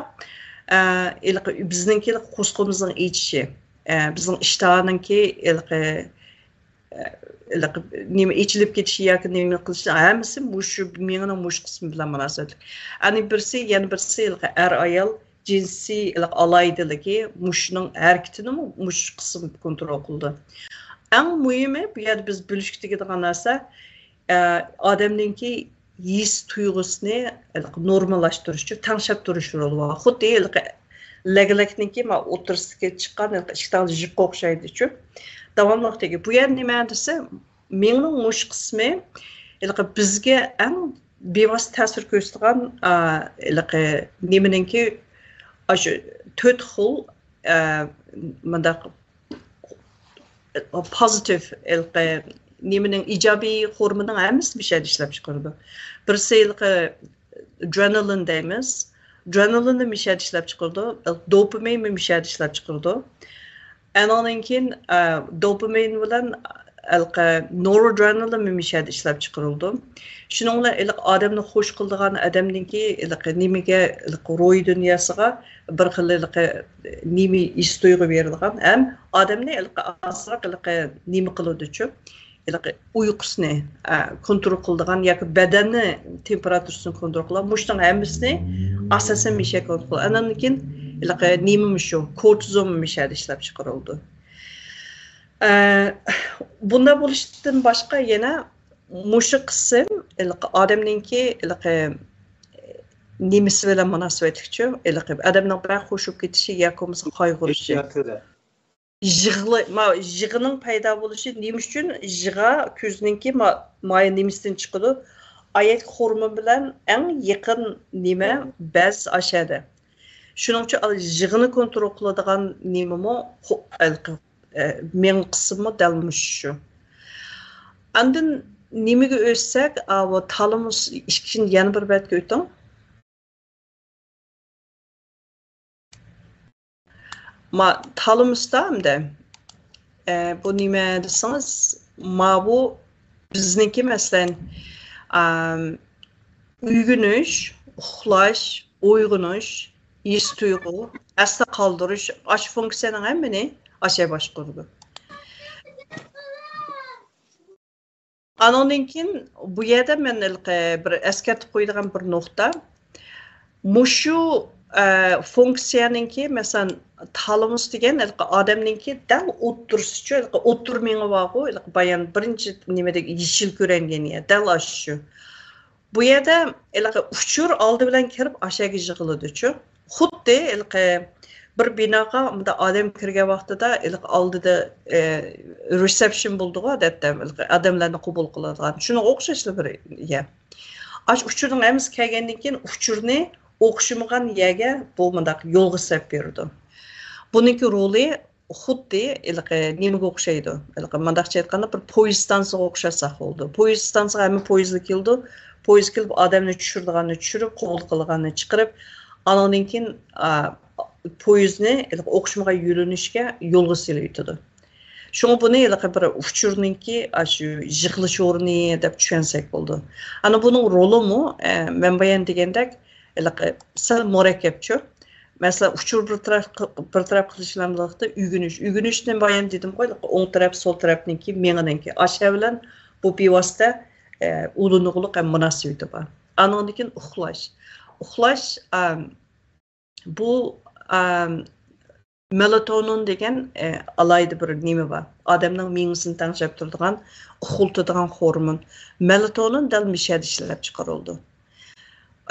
ئە، ھېلىقى بىزنىڭكى قورسىقىمىزنىڭ ئېچىشى، ئە، بىزنىڭ ئىشتىھانىڭكى ھېلىقى، ئە، ھېلىقى نېمە ئېچىلىپ كېتىشى ياكى نېمە قىلىشى ھەممىسى مۇشۇ مېڭىنىڭ مۇشۇ قىسمى بىلەن مۇناسىۋەتلىك. ئەنە بىرسى، يەنە بىرسى ھېلىقى ئەر-ئايال جىنسىي ھېلىقى ئالاھىدىلىكى مۇشۇنىڭ ھەرىكىتىنىمۇ مۇشۇ قىسىم كونترول قىلىدۇ. ئەڭ مۇھىمى بۇ يەردە بىز بىلىشكە تېگىدىغان نەرسە، ئە، ئادەمنىڭكى ھېس تۇيغۇسىنى ھېلىقى نورماللاشتۇرۇشچۇ، تەڭشەپ تۇرۇش رولى بار. خۇددى ھېلىقى لەگلەكنىڭكى ما ئوتتۇرىسىدىكى چىققان ھېلىقى ئىككى تال جىققا ئوخشايدىچۇ. داۋاملىق تېگى. بۇ يەر نېمە دېسە، مېڭىنىڭ مۇشۇ قىسمى ھېلىقى بىزگە ئەڭ بىۋاسىتە تەسىر كۆرسىتىدىغان، ئا، ھېلىقى نېمىنىڭكى ئاشۇ تۆت خىل، ئا، مۇنداق پوزىتىپ، ھېلىقى نېمىنىڭ ئىجابىي ھورمونىنىڭ ھەممىسىنى مۇشۇ يەردە ئىشلەپ چىقىرىدۇ. بىرسى ھېلىقى ئادرېنالىن دەيمىز. ئادرېنالىننى مۇشۇ يەردە ئىشلەپ چىقىرىدۇ. دوپامىنمۇ مۇشۇ يەردە ئىشلەپ چىقىرىدۇ. ئەنىڭدىن كېيىن، ئە، دوپامىن بىلەن ھېلىقى نورادرېنالىنمۇ مۇشۇ يەردە ئىشلەپ چىقىرىلىدۇ. شۇنىڭ بىلەن ھېلىقى ئادەمنى خوش قىلىدىغان، ئادەمنىڭكى ھېلىقى نېمىگە، ھېلىقى روھىي دۇنياسىغا بىر خىل ھېلىقى نېمە ھېس تۇيغۇ بېرىدىغان ھەم ئادەمنى ھېلىقى ئازراق ھېلىقى نېمە قىلىدۇچۇ، ھېلىقى ئۇيقۇسىنى، ئە، كونترول قىلىدىغان ياكى بەدەننى تېمپېراتۇرىسىنى كونترول قىلىدىغان، مۇشۇنىڭ ھەممىسىنى ئاساسەن مىشە كونترول قىلىدۇ. ئاندىن كېيىن ھېلىقى نېمە مۇشۇ، كورتىزول مۇشۇ يەردە ئىشلەپ چىقىرىلىدۇ. ئە، بۇنداق بولۇشتىن باشقا يەنە مۇشۇ قىسىم ھېلىقى ئادەمنىڭكى ھېلىقى نېمىسى بىلەن مۇناسىۋەتلىكچۇ؟ ھېلىقى ئادەمنىڭ بەك خوش بولۇپ كېتىشى ياكى بولمىسا قايغۇرۇشى. ھېسسىياتى. يىغلى-، ما-، يىغىنىڭ پەيدا بولۇشى نېمە ئۈچۈن؟ يىغا كۆزنىڭكى ما-، مايا نېمىسىدىن چىقىدۇ؟ ئايەت خورما بىلەن ئەڭ يېقىن نېمە؟ بەز ئاشەدە. شۇنىڭ ئۈچۈن ئال-، يىغىنى كونترول قىلىدىغان نېمىمۇ خو-، ئەلقى-، ئە، مېڭە قىسمىمۇ دەل مۇشۇ. ئاندىن نېمىگە ئۆتسەك، ئاۋۇ تالىمۇس ئىككىنچى يەنە بىر بەتكە ئۆتۈڭ. ما، تالىمۇستا ئەمدى، ئە، بۇ نېمە دېسىڭىز، ما بۇ بىزنىڭكى، مەسىلەن، ئام، ئۆگىنىش، ئۇخلاش، ئويغىنىش، ھېس تۇيغۇ، ئەستە قالدۇرۇش، ئاشۇ فۇنكسىيەنىڭ ھەممىنى ئاشۇ باشقۇرىدۇ. ئانىڭدىن كېيىن بۇ يەردە مەن ھېلىقى بىر ئەسكەرتىپ قويىدىغان بىر نۇقتا. مۇشۇ، ئە، فۇنكسىيەنىڭكى، مەسىلەن، تالىمۇس دېگەن ھېلىقى ئادەمنىڭكى دەل ئوتتۇرىسىچۇ، ھېلىقى ئوتتۇرا مېڭە بارغۇ، ھېلىقى بايان بىرىنچى نېمىدە يېشىل كۆرۈنگەن يەر، دەل ئاشۇ. بۇ يەردە ھېلىقى ئۇچۇر ئالدى بىلەن كىرىپ ئاشەگە يىغىلىدۇچۇ. خۇددى ھېلىقى بىر بىناغا مۇنداق ئادەم كىرگەن ۋاقتىدا ھېلىقى ئالدىدا، ئە، رېسېپشن بولىدىغۇ، ئادەتتە ھېلىقى ئادەملەرنى قوبۇل قىلىدىغان. شۇنىڭغا ئوخشاشلا بىر يەر. ئاشۇ ئۇچۇرنىڭ ھەممىسى كەلگەندىن كېيىن ئۇچۇرنى ئوخشىمىغان يەرگە بۇ مۇنداق يولغا سەپ بېرىدۇ. بۇنىڭكى رولى خۇددى ھېلىقى نېمىگە ئوخشايدۇ؟ ھېلىقى مۇنداقچە ئېيتقاندا، بىر پويىز ستانسىغا ئوخشاتساق بولىدۇ. پويىز ستانسىغا ھەممە پويىزلار كېلىدۇ. پويىز كېلىپ، ئادەمنى چۈشۈرىدىغاننى چۈشۈرۈپ، قوبۇل قىلىدىغاننى چىقىرىپ، ئانىڭدىن كېيىن، ئا، پويىزنى ھېلىقى ئوخشىمىغان يۆنىلىشكە يولغا سېلىۋېتىدۇ. شۇڭا بۇنى ھېلىقى بىر ئۇچۇرنىڭكى ئاشۇ يىغىلىش ئورنى دەپ چۈشەنسەك بولىدۇ. ئانا بۇنىڭ رولىمۇ، ئە، مەن بايان دېگەندەك، ھېلىقى سەل مۇرەككەپچۇ. مەسىلەن، ئۇچۇر بىر تەرەپ، بىر تەرەپ قىلىش بىلەن بىللە ئۆگىنىش. ئۆگىنىشنى بايان دېدىمغۇ، ھېلىقى ئوڭ تەرەپ، سول تەرەپنىڭكى، مېڭىنىڭكى. ئاشۇ بىلەن بۇ بىۋاسىتە، ئە، ئۇلىنىغۇلۇق ھەم مۇناسىۋىتى بار. ئانىڭدىن كېيىن ئۇخلاش. ئۇخلاش، ئا، بۇ، ئەم، مېلاتونىن دېگەن، ئە، ئالاھىدە بىر نېمە بار. ئادەمنىڭ مېڭىسىنى تەڭشەپ تۇرىدىغان، ئۇخلىتىدىغان خورمون. مېلاتونىن دەل مۇشۇ يەردە ئىشلەپ چىقىرىلىدۇ.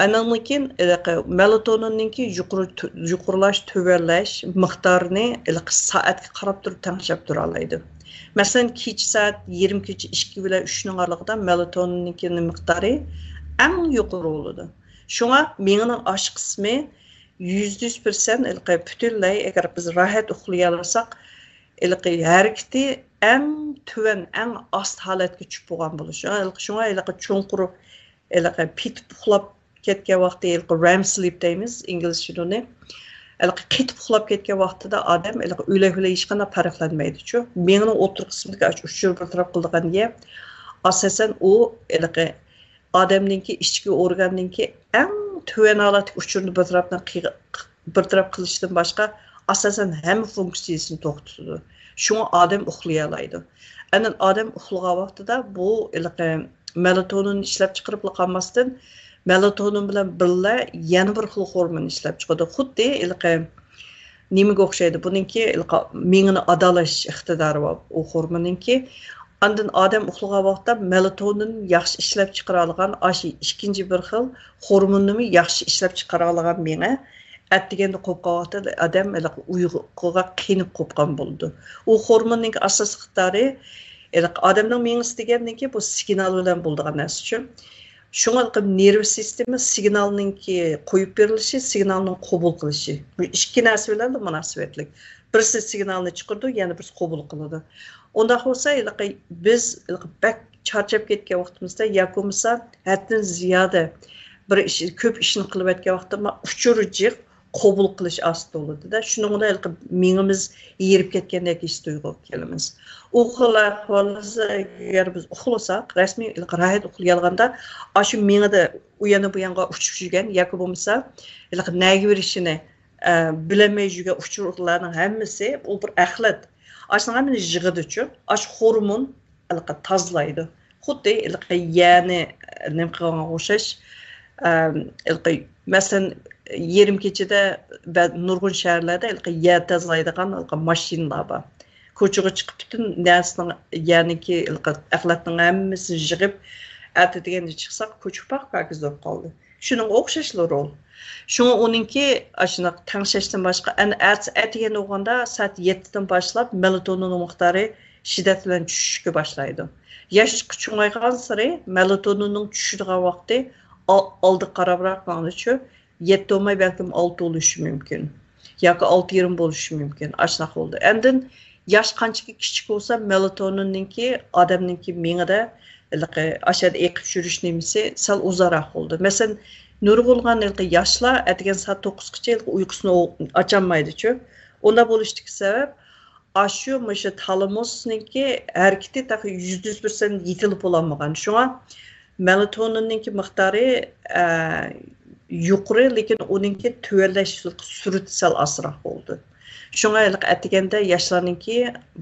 ئاندىن كېيىن، ھېلىقى مېلاتونىننىڭكى يۇقىرى تۆ-، يۇقىرىلاش، تۆۋەنلەش مىقدارىنى ھېلىقى سائەتكە قاراپ تۇرۇپ تەڭشەپ تۇرالايدۇ. مەسىلەن، كېچە سائەت يېرىم كېچە ئىككى بىلەن ئۈچنىڭ ئارىلىقىدا مېلاتونىننىڭكى مىقدارى ئەڭ يۇقىرى بولىدۇ. شۇڭا مېڭىنىڭ ئاش قىسمى يۈزدە يۈز پىرسەنت ھېلىقى پۈتۈنلەي، ئەگەر بىز راھەت ئۇخلىيالىساق، ھېلىقى ھەرىكىتى ئەڭ تۆۋەن، ئەڭ ئاستا ھالەتكە چۈشۈپ بولغان بولۇشى. ھېلىقى شۇڭا ھېلىقى چوڭقۇر، ھېلىقى پېتىپ ئۇخلاپ كەتكەن ۋاقتى، ھېلىقى رېم سلىپ دەيمىز ئىنگلىزچىدە ئۇنى. ھېلىقى قېتىپ ئۇخلاپ كەتكەن ۋاقتىدا ئادەم ھېلىقى ئۆلە-ئۆلە ھېچقانداق پەرقلەنمەيدۇچۇ. مېڭىنىڭ ئوتتۇرا قىسمىدىكى ئاشۇ ئۇچۇر بىر تەرەپ قىلىدىغان يەر، ئاساسەن، ئۇ ھېلىقى ئادەمنىڭكى ئىچكى ئورگاننىڭكى ئەڭ تۆۋەن ھالەتتىكى ئۇچۇرنى بىر تەرەپتىن قىيغا-، بىر تەرەپ قىلىشتىن باشقا، ئاساسەن، ھەممە فۇنكسىيىسىنى توختىتىدۇ. شۇڭا ئادەم ئۇخلىيالايدۇ. ئاندىن ئادەم ئۇخلىغان ۋاقتىدا بۇ ھېلىقى مېلاتونىن ئىشلەپ چىقىرىپلا قالماستىن، مېلاتونىن بىلەن بىللە يەنە بىر خىل خورمون ئىشلەپ چىقىدۇ. خۇددى ھېلىقى نېمىگە ئوخشايدۇ؟ بۇنىڭكى ھېلىقى مېڭىنى ئادالاش ئىقتىدارى بار ئۇ خورموننىڭكى. ئاندىن ئادەم ئۇخلىغان ۋاقىتتا مېلاتونىن ياخشى ئىشلەپ چىقىرالىغان، ئاشۇ ئىككىنچى بىر خىل خورموننىمۇ ياخشى ئىشلەپ چىقىرالىغان مېڭە ئەتىگەندە قوپقان ۋاقتىدا ئادەم ھېلىقى ئۇيقۇغا قېنىپ قوپقان بولىدۇ. ئۇ خورموننىڭكى ئاساسلىق ئىقتىدارى، ھېلىقى ئادەمنىڭ مېڭىسى دېگەندىن كېيىن بۇ سىگنال بىلەن بولىدىغان نەرسىچۇ. شۇڭا ھېلىقى نېرۋا سىستېما سىگنالنىڭكى قويۇپ بېرىلىشى، سىگنالنىڭ قوبۇل قىلىشى. بۇ ئىككى نەرسە بىلەن مۇناسىۋەتلىك. بىرسى سىگنالنى چىقىرىدۇ، يەنە بىرسى قوبۇل قىلىدۇ. ئۇنداق بولسا، ھېلىقى بىز ھېلىقى بەك چارچاپ كەتكەن ۋاقتىمىزدا ياكى بولمىسا ھەددىدىن زىيادە بىر ئىش، كۆپ ئىشنى قىلىۋەتكەن ۋاقتىدا ئۇچۇرى جىق قوبۇل قىلىش ئاستا بولىدۇ-دە. شۇنىڭ بىلەن ھېلىقى مېڭىمىز ھېرىپ كەتكەندەك ھېس تۇيغۇغا كېلىمىز. ئۇ خىل ئەھۋالدا ئەگەر بىز ئۇخلىساق، رەسمىي ھېلىقى راھەت ئۇخلىيالىغاندا، ئاشۇ مېڭىدە ئۇ يانا بۇ يانغا ئۇچۇپ يۈرگەن ياكى بولمىسا ھېلىقى نەگە بېرىشىنى، ئە، بىلەلمەي يۈرگەن ئۇچۇرلارنىڭ ھەممىسى، ئۇ بىر ئەخلەت. ئاشۇنىڭ ھەممىنى يىغىدىچۇ، ئاشۇ خورمون ھېلىقى تازىلايدۇ. خۇددى ھېلىقى يەنى نېمە قىلغانغا ئوخشاش. ئەم، ھېلىقى، مەسىلەن، يېرىم كېچىدە بە-، نۇرغۇن شەھەرلەردە ھېلىقى يەر تازىلايدىغان ھېلىقى ماشىنىلار بار. كوچىغا چىقىپ پۈتۈن نەرسىنىڭ، يەنىكى ھېلىقى ئەخلەتنىڭ ھەممىسىنى يىغىپ، ئەتە دېگەندە چىقساق، كوچا پاك-پاكىز بولۇپ قالدى. شۇنىڭغا ئوخشاشلا رول. شۇڭا ئۇنىڭكى ئاشۇنداق تەڭشەشتىن باشقا، ئەنە ئەتىسى ئەتىگەن بولغاندا سائەت يەتتىدىن باشلاپ مېلاتونىن مىقدارى شىددەت بىلەن چۈشۈشكە باشلايدۇ. ياش چوڭايغانسېرى مېلاتونىننىڭ چۈشىدىغان ۋاقتى ئال-، ئالدىغا قاراپراق ماڭىدۇچۇ، يەتتە بولماي بەلكىم ئالتە بولۇشى مۇمكىن. ياكى ئالتە يېرىم بولۇشى مۇمكىن. ئاشۇنداق بولىدۇ. ئاندىن ياش قانچىكى كىچىك بولسا، مېلاتونىننىڭكى ئادەمنىڭكى مېڭىدە ھېلىقى ئاشۇ يەردە ئېقىپ يۈرۈش نېمىسى سەل ئۇزارراق بولىدۇ. مەسىلەن، نۇرغۇنلىغان ھېلىقى ياشلار ئەتىگەن سائەت توققۇزغىچە ھېلىقى ئۇيقۇسىنى ئو-، ئاچالمايدۇچۇ. ئۇنداق بولۇشتىكى سەۋەب، ئاشۇ مۇشۇ تالامۇسنىڭكى ھەرىكىتى تېخى يۈزدە يۈز پىرسەنت يېتىلىپ بولالمىغان. شۇڭا مېلاتونىننىڭكى مىقدارى، ئە، يۇقىرى، لېكىن ئۇنىڭكى تۆۋەنلەش سۈرئىتى سەل ئاستىراق بولىدۇ. شۇڭا ھېلىقى ئەتىگەندە ياشلارنىڭكى،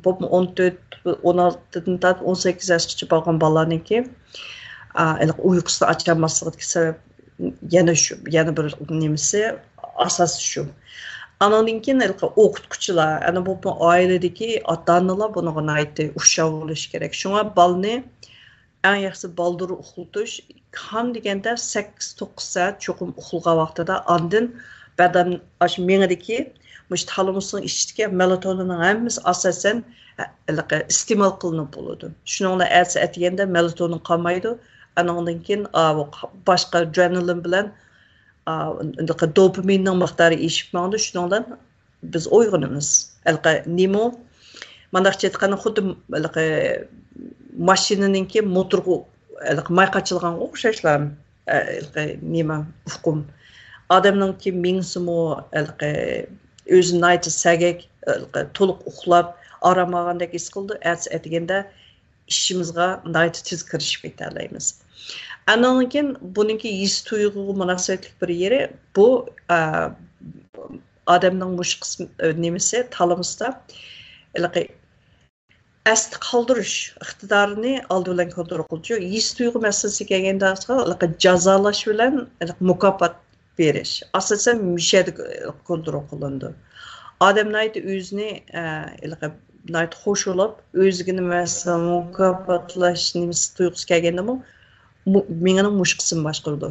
بولۇپمۇ ئون تۆت، ئون ئالتىدىن تارتىپ ئون سەككىز ياشقىچە بولغان بالىلارنىڭكى، ئا، ھېلىقى ئۇيقۇسىنى ئاچالماسلىقىدىكى سەۋەب يەنە شۇ، يەنە بىر نېمىسى، ئاساسى شۇ. ئانىڭدىن كېيىن ھېلىقى ئوقۇتقۇچىلار، ئەنە بولۇپمۇ ئائىلىدىكى ئاتا-ئانىلار بۇنىڭغا ناھايىتى ئۇششاق بولۇشى كېرەك. شۇڭا بالىنى ئەڭ ياخشىسى بالدۇر ئۇخلىتىش، كەم دېگەندە سەككىز توققۇز سائەت چوقۇم ئۇخلىغان ۋاقتىدا، ئاندىن بەدەن ئاشۇ مېڭىدىكى مۇشۇ تالامۇسنىڭ ئىچىدىكى مېلاتونىننىڭ ھەممىسى ئاساسەن، ھە، ھېلىقى ئىستېمال قىلىنىپ بولىدۇ. شۇنىڭ بىلەن ئەتىسى ئەتىگەندە مېلاتونىن قالمايدۇ. ئانىڭدىن كېيىن، ئا، بۇ باشقا ئادرېنالىن بىلەن، ئا، ھېلىقى دوپامىننىڭ مىقدارى ئېشىپ ماڭىدۇ. شۇنىڭ بىلەن بىز ئويغىنىمىز. ھېلىقى نېمە؟ مانداقچە ئېيتقاندا، خۇددى ھېلىقى ماشىنىنىڭكى موتورغا ھېلىقى ماي قاچىلىغانغا ئوخشاشلا، ھېلىقى نېمە، ئۇقۇم. ئادەمنىڭكى مېڭىسىمۇ ھېلىقى ئۆزىنى ناھايىتى سەگەك، ھېلىقى تولۇق ئۇخلاپ، ئارام ئالغاندەك ھېس قىلىدۇ. ئەتىسى ئەتىگەندە ئىشىمىزغا ناھايىتى تېز كىرىشىپ كېتەلەيمىز. ئاندىن كېيىن بۇنىڭكى ھېس تۇيغۇغا مۇناسىۋەتلىك بىر يېرى بۇ، ئا، ئادەمنىڭ مۇشۇ قىسمى، ئە، نېمىسى، تالامۇستا ھېلىقى ئەستە قالدۇرۇش ئىقتىدارىنى ئالدى بىلەن كونترول قىلىدۇ. ھېس تۇيغۇ مەسىلىسىگە كەلگەندە، ھېلىقى جازالاش بىلەن ھېلىقى مۇكاپات بېرىش. ئاساسەن مۇشۇ يەردە كونترول قىلىنىدۇ. ئادەم ناھايىتى ئۆزىنى، ئە، ھېلىقى ناھايىتى خوش بولۇپ، ئۆزىگە نېمە دېسە مۇكاپاتلاش نېمىسى تۇيغۇسى كەلگەندىمۇ، مۇ-، مېڭىنىڭ مۇشۇ قىسمى باشقۇرىدۇ.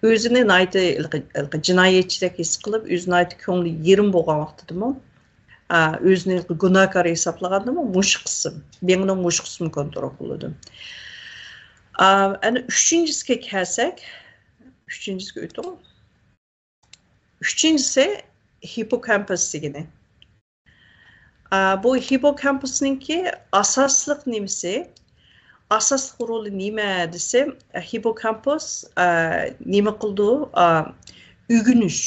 ئۆزىنى ناھايىتى ھېلىقى، ھېلىقى جىنايەتچىدەك ھېس قىلىپ، ئۆزى ناھايىتى كۆڭلى يېرىم بولغان ۋاقتىدىمۇ، ئا، ئۆزىنى گۇناھكار ھېسابلىغاندىمۇ مۇشۇ قىسىم، مېڭىنىڭ مۇشۇ قىسمى كونترول قىلىدۇ. ئا، ئەنە ئۈچىنچىسىگە كەلسەك، ئۈچىنچىسىگە ئۆتۈڭ. ئۈچىنچىسى ھىپپوكامپۇس دېگىنى. ئا، بۇ ھىپپوكامپۇسنىڭكى ئاساسلىق نېمىسى، ئاساسلىق رولى نېمە دېسە، ھىپپوكامپۇس، ئا، نېمە قىلىدۇ؟ ئا، ئۆگىنىش.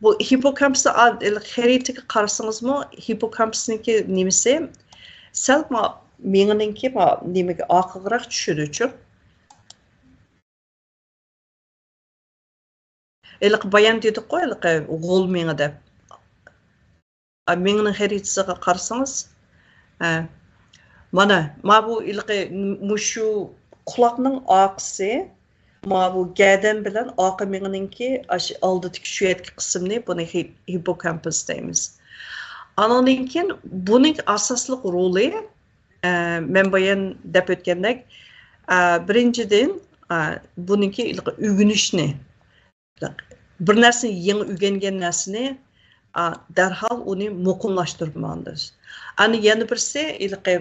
بۇ ھىپپوكامپۇسنى ئا-، خەرىتىگە قارىسىڭىزمۇ، ھىپپوكامپۇسنىڭكى نېمىسى سەل ما-، مېڭىنىڭكى ما-، نېمىگە ئارقىغىراق چۈشىدۇچۇ. ھېلىقى بايان دېدۇققۇ، ھېلىقى غول مېڭە دەپ. ئا، مېڭىنىڭ خەرىتىسىگە قارىسىڭىز، ھە، مانا، ما بۇ ھېلىقى مۇشۇ قۇلاقنىڭ ئارقىسى، ما بۇ گەدەن بىلەن ئارقا مېڭىنىڭكى ئاشۇ ئالدىدىكى شۇ يەردىكى قىسمىنى، بۇنى ھىپ-، ھىپپوكامپۇس دەيمىز. ئانىڭدىن كېيىن بۇنىڭ ئاساسلىق رولى، ئە، مەن بايان دەپ ئۆتكەندەك، ئە، بىرىنچىدىن، ئە، بۇنىڭكى ئۆگىنىشنى، بىر نەرسىنى، يېڭى ئۆگەنگەن نەرسىنى، ئە، دەرھال ئۇنى مۇقىملاشتۇرۇپ ماڭدۇرۇش. ئەنە يەنە بىرسى، ھېلىقى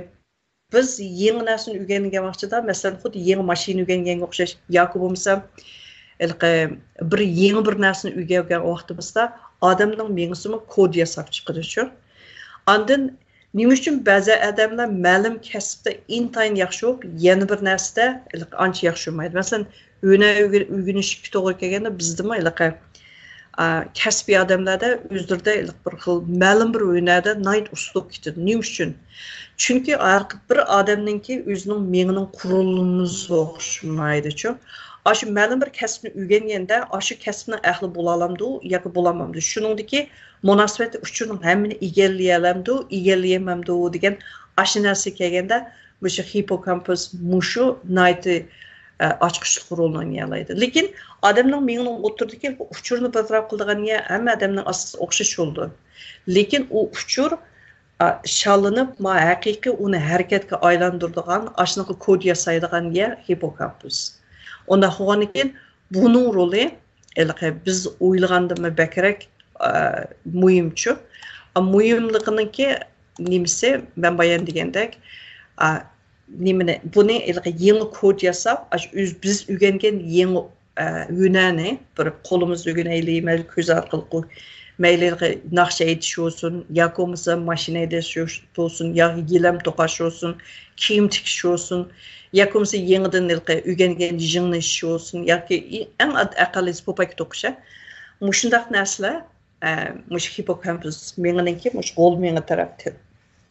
بىز يېڭى نەرسىنى ئۆگەنگەن ۋاقتىدا، مەسىلەن، خۇددى يېڭى ماشىنا ئۆگەنگەنگە ئوخشاش، ياكى بولمىسا، ھېلىقى بىر يېڭى بىر نەرسىنى ئۆگەنگەن ۋاقتىمىزدا ئادەمنىڭ مېڭىسىمۇ كود ياساپ چىقىدۇ شۇ. ئاندىن نېمە ئۈچۈن بەزى ئادەملەر مەلۇم كەسىپتە ئىنتايىن ياخشى بولۇپ، يەنە بىر نەرسىدە ھېلىقى ئانچە ياخشى بولمايدۇ؟ مەسىلەن، ھۈنەر ئۆگە-، ئۆگىنىشكە توغرا كەلگەندە، بىزدىمۇ ھېلىقى، ئا، كەسپىي ئادەملەردە ئۆزلىرىدە ھېلىقى بىر خىل مەلۇم بىر ھۈنەردە ناھايىتى ئۇستا بولۇپ كېتىدۇ. نېمە ئۈچۈن؟ چۈنكى ھەر بىر ئادەمنىڭكى ئۆزىنىڭ مېڭىنىڭ قۇرۇلمىسى ئوخشىمايدۇچۇ. ئاشۇ مەلۇم بىر كەسىپنى ئۆگەنگەندە، ئاشۇ كەسىپنىڭ ئەھلى بولالامدۇ ياكى بولالمامدۇ؟ شۇنىڭدىكى مۇناسىۋەتلىك ئۇچۇرنىڭ ھەممىنى ئىگىلىيەلەمدۇ، ئىگىلىيەلمەمدۇ دېگەن ئاشۇ نەرسىگە كەلگەندە، مۇشۇ ھىپپوكامپۇس مۇشۇ ناھايىتى، ئە، ئاچقۇچلۇق رولنى ئوينىيالايدۇ. لېكىن ئادەمنىڭ مېڭىنىڭ ئوتتۇرىدىكى بۇ ئۇچۇرنى بىر تەرەپ قىلىدىغان يەر ھەممە ئادەمنىڭ ئاساسى ئوخشاش بولىدۇ. لېكىن ئۇ ئۇچۇر، ئا، شاللىنىپ، ما ھەقىقىي ئۇنى ھەرىكەتكە ئايلاندۇرىدىغان، ئاشۇنىڭغا كود ياسايدىغان يەر ھىپپوكامپۇس. ئۇنداق بولغاندىن كېيىن بۇنىڭ رولى ھېلىقى بىز ئويلىغاندىنمۇ بەكرەك، ئا، مۇھىمچۇ. ئا، مۇھىملىقىنىڭكى نېمىسى، مەن بايان دېگەندەك، ئا، نېمىنى، بۇنى ھېلىقى يېڭى كود ياساپ، ئاشۇ ئۆز-، بىز ئۆگەنگەن يېڭى، ئە، ھۈنەرنى بىر قولىمىزدا ئۆگىنەيلى، مەيلى كۆز ئارقىلىق، مەيلى ھېلىقى ناخشا ئېيتىش بولسۇن، ياكى بولمىسا ماشىنا ھەيدەش بولسۇن، ياكى گىلەم توقاش بولسۇن، كىيىم تىكىش بولسۇن، ياكى بولمىسا يېڭىدىن ھېلىقى ئۆگەنگەن يىڭنە ئىشى بولسۇن، ياكى ئەڭ ئەقەللىيسى پوپايكا توقۇشى. مۇشۇنداق نەرسىلەر، ئە، مۇشۇ ھىپپوكامپۇس مېڭىنىڭكى مۇشۇ غول مېڭە تەرەپ-،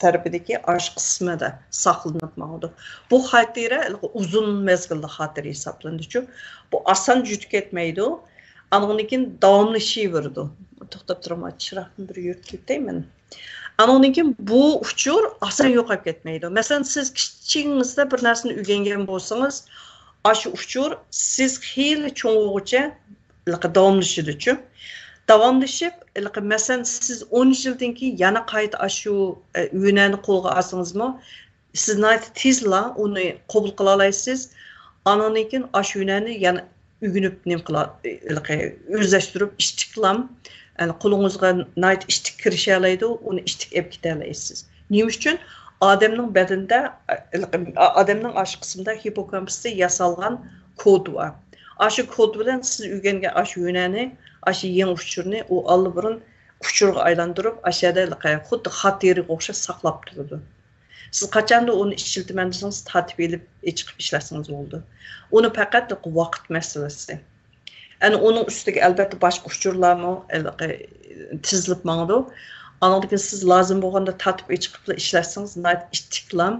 تەرىپىدىكى ئاش قىسمىدا ساقلىنىپ ماڭىدۇ. بۇ خاتىرە ئۇزۇن مەزگىللىك خاتىرە ھېسابلىنىدۇچۇ. بۇ ئاسان جۈدە كەتمەيدۇ. ئانىڭدىن كېيىن داۋاملىشىۋېرىدۇ. توختاپ تۇرۇڭ، چىراغنى بىر يورۇتۇپ ئۆتەي مەن. ئانىڭدىن كېيىن بۇ ئۇچۇر ئاسان يوقاپ كەتمەيدۇ. مەسىلەن، سىز كىچىكىڭىزدە بىر نەرسىنى ئۆگەنگەن بولسىڭىز، ئاشۇ ئۇچۇر سىز خېلى چوڭ بولغۇچە ھېلىقى داۋاملىشىدۇچۇ. داۋاملىشىپ، ھېلىقى، مەسىلەن، سىز ئون يىلدىن كېيىن يەنە قايتا ئاشۇ، ئە، ھۈنەرنى قولغا ئالسىڭىزمۇ، سىز ناھايىتى تېزلا ئۇنى قوبۇل قىلالايسىز. ئانىڭدىن كېيىن ئاشۇ ھۈنەرنى يەنە ئۆگىنىپ، نېمە قىلا-، ھېلىقى، ئۆزلەشتۈرۈپ، ئىشتىكلام، يەنى قولىڭىزغا ناھايىتى ئىشتىك كىرىشەلەيدۇ، ئۇنى ئىشتىك ئېلىپ كېتەلەيسىز. نېمە ئۈچۈن؟ ئادەمنىڭ بەدىنىدە، ھېلىقى، ئادەمنىڭ ئاشۇ قىسمىدا ھىپپوكامپۇستا ياسالغان كود بار. ئاشۇ كود بىلەن سىز ئۆگەنگەن ئاشۇ ھۈنەرنى، ئاشۇ يېڭى ئۇچۇرنى ئۇ ئاللىبۇرۇن ئۇچۇرغا ئايلاندۇرۇپ، ئاشۇ يەردە ھېلىقى خۇددى خاتىرىگە ئوخشاش ساقلاپ تۇرىدۇ. سىز قاچاندا ئۇنى ئىشلىتىمەن دېسىڭىز، تارتىپ ئېلىپ، ئېچىقىپ ئىشلەتسىڭىز بولىدۇ. ئۇنى پەقەت ۋاقىت مەسىلىسى. ئەنە ئۇنىڭ ئۈستىگە ئەلبەتتە باشقا ئۇچۇرلارمۇ ھېلىقى تىزىلىپ ماڭىدۇ. ئانىڭدىن كېيىن سىز لازىم بولغاندا تارتىپ ئېچىقىپلا ئىشلەتسىڭىز، ناھايىتى ئىتتىكلام.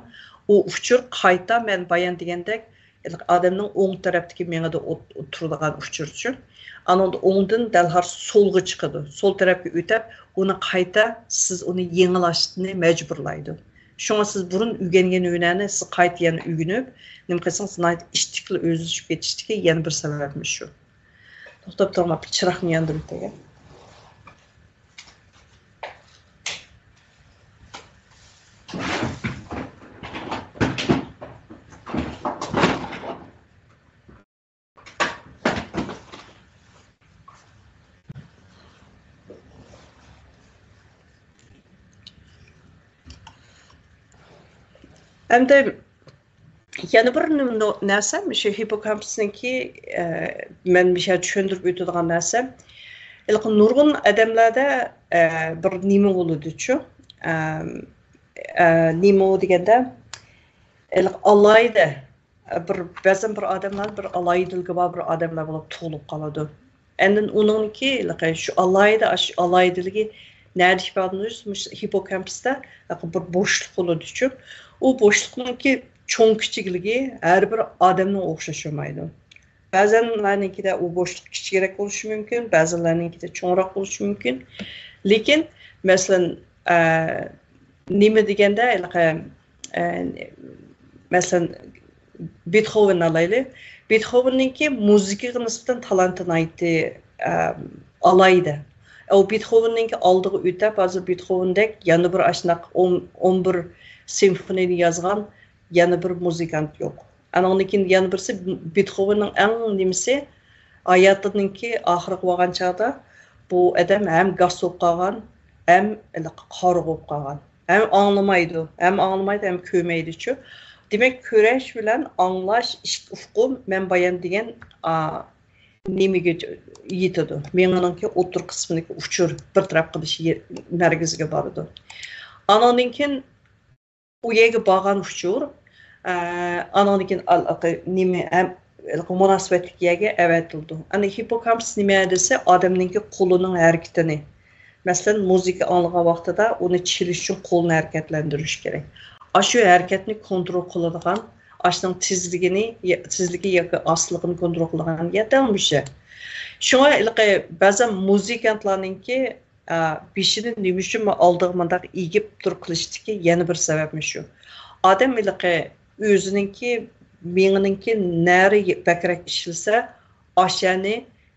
ئۇ ئۇچۇر قايتا مەن بايان دېگەندەك، ھېلىقى ئادەمنىڭ ئوڭ تەرەپتىكى مېڭىدە ئوت-، ئولتۇرىدىغان ئۇچۇرچۇ. ئانىڭدا ئوڭدىن دەرھال سولغا چىقىدۇ. سول تەرەپكە ئۆتەپ، ئۇنى قايتا سىز ئۇنى يېڭىلاشنى مەجبۇرلايدۇ. شۇڭا سىز بۇرۇن ئۆگەنگەن ھۈنەرنى سىز قايتا يەنە ئۆگىنىپ، نېمە قىلسىڭىز، ناھايىتى ئىتتىكلا ئۆزلىشىپ كېتىشتىكى يەنە بىر سەۋەبمۇ شۇ. توختاپ تۇرۇڭلار، بىر چىراغنى ياندۇرۇپ قوياي. ئەمدى يەنە بىر نېمە نو-، نەرسە، مۇشۇ ھىپپوكامپۇسنىڭكى، ئە، مەن مۇشۇ چۈشەندۈرۈپ ئۆتىدىغان نەرسە، ھېلىقى نۇرغۇن ئادەملەردە، ئە، بىر نېمە بولىدۇچۇ، ئە، ئە، نېمە دېگەندە، ھېلىقى ئالاھىدە، بىر، بەزەن بىر ئادەملەر بىر ئالاھىدىلىكى بار بىر ئادەملەر بولۇپ تۇغۇلۇپ قالىدۇ. ئاندىن ئۇنىڭكى، ھېلىقى شۇ ئالاھىدە، شۇ ئالاھىدىلىكى نەدە ئىپادىلىنىدۇ؟ مۇشۇ ھىپپوكامپۇستا ھېلىقى بىر بوشلۇق بولىدۇچۇ. ئۇ بوشلۇقنىڭكى چوڭ كىچىكلىكى ھەر بىر ئادەمنىڭ ئوخشاش بولمايدۇ. بەزەنلەرنىڭكىدە ئۇ بوشلۇق كىچىكرەك بولۇشى مۇمكىن، بەزىلەرنىڭكىدە چوڭراق بولۇشى مۇمكىن. لېكىن، مەسىلەن، ئە، نېمە دېگەندە، ھېلىقى، ئە، مەسىلەن، بېتخوۋېننى ئالايلى. بېتخوۋېننىڭكى مۇزىكىغا نىسبەتەن تالانتى ناھايىتى، ئە، ئالاھىدە. ئۇ بېتخوۋېننىڭكى ئالدىغا ئۆتەپ، ھازىر بېتخوۋېندەك يەنە بىر ئاشۇنداق ئون، ئون بىر سىمفونىينى يازغان يەنە بىر مۇزىكانت يوق. ئانىڭدىن كېيىن يەنە بىرسى، بېتخوۋېننىڭ ئەڭ نېمىسى، ھاياتىنىڭكى ئاخىرىغا بارغان چاغدا بۇ ئادەم ھەم گاس بولۇپ قالغان، ھەم ھېلىقى قارىغۇ بولۇپ قالغان. ھەم ئاڭلىمايدۇ، ھەم ئاڭلىمايدۇ، ھەم كۆرمەيدۇچۇ. دېمەك، كۆرۈش بىلەن ئاڭلاش ئىككى ئۇقۇم مەن بايان دېگەن، ئا، نېمىگە يېتىدۇ. مېڭىنىڭكى ئوتتۇرا قىسمىدىكى ئۇچۇر بىر تەرەپ قىلىش يە-، مەركىزىگە بارىدۇ. ئانىڭدىن كېيىن ئۇ يەرگە بارغان ئۇچۇر، ئە، ئانىڭدىن كېيىن ئال-، ئاقى-، نېمە، ھەم، ھېلىقى مۇناسىۋەتلىك يەرگە ئەۋەتىلىدۇ. ئەنە ھىپپوكامپۇس نېمە دېسە، ئادەمنىڭكى قولىنىڭ ھەرىكىتىنى. مەسىلەن، مۇزىكا ئاڭلىغان ۋاقتىدا ئۇنى چېلىش ئۈچۈن قولنى ھەرىكەتلەندۈرۈش كېرەك. ئاشۇ ھەرىكەتنى كونترول قىلىدىغان، ئاشۇنىڭ تېزلىكىنى، يا-، تېزلىكى ياكى ئاستىلىقىنى كونترول قىلىدىغان يەر دەل مۇشۇ. شۇڭا ھېلىقى بەزەن مۇزىكانتلارنىڭكى ئا، بېشىنى نېمە ئۈچۈن ئالدىغا مۇنداق ئېگىپ تۇرۇپ قىلىشتىكى يەنە بىر سەۋەبمۇ شۇ. ئادەم ھېلىقى ئۆزىنىڭكى، مېڭىنىڭكى نەرى بەكرەك ئىشلىسە، ئاشۇنى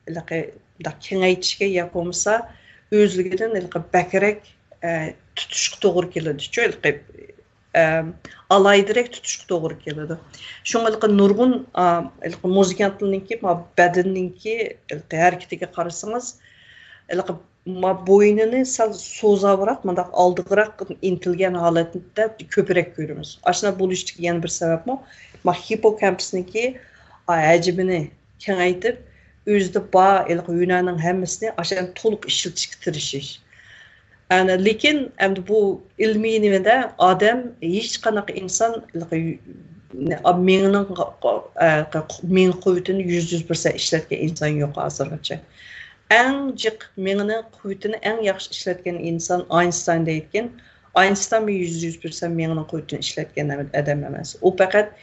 ھېلىقى مۇنداق كېڭەيتىشكە يا بولمىسا ئۆزلۈكىدىن ھېلىقى بەكرەك، ئە، تۇتۇشقا توغرا كېلىدۇچۇ. ھېلىقى ئەم، ئالاھىدىرەك تۇتۇشقا توغرا كېلىدۇ. شۇڭا ھېلىقى نۇرغۇن، ئا، ھېلىقى مۇزىكانتلارنىڭكى، ما، بەدىنىنىڭكى ھېلىقى ھەرىكىتىگە قارىسىڭىز، ھېلىقى ما بوينىنى سەل سوزابراق، مۇنداق ئالدىغىراق ئىنتىلگەن ھالەتتە كۆپرەك كۆرىمىز. ئاشۇنداق بولۇشتىكى يەنە بىر سەۋەبمۇ، ما، ھىپپوكامپۇسنىڭكى، ئا، ھەجمىنى كېڭەيتىپ، ئۆزىدە بار ھېلىقى ھۈنەرنىڭ ھەممىسىنى ئاشۇنداق تولۇق ئىشلىتىشكە تىرىشىش. ئەنە، لېكىن ئەمدى بۇ ئىلمىي نېمىدە ئادەم ھېچقانداق ئىنسان مېڭىنىڭ، مېڭە قۇۋۋىتىنى يۈز، يۈز پىرسەنت ئىشلەتكەن ئىنسان يوق ھازىرغىچە. ئەڭ جىق مېڭىنىڭ قۇۋۋىتىنى ئەڭ ياخشى ئىشلەتكەن ئىنسان ئاينشتاين دەيدىكەن. ئاينشتاين يۈز، يۈز پىرسەنت مېڭىنىڭ قۇۋۋىتىنى ئىشلەتكەن ئادەم ئەمەس. ئۇ پەقەت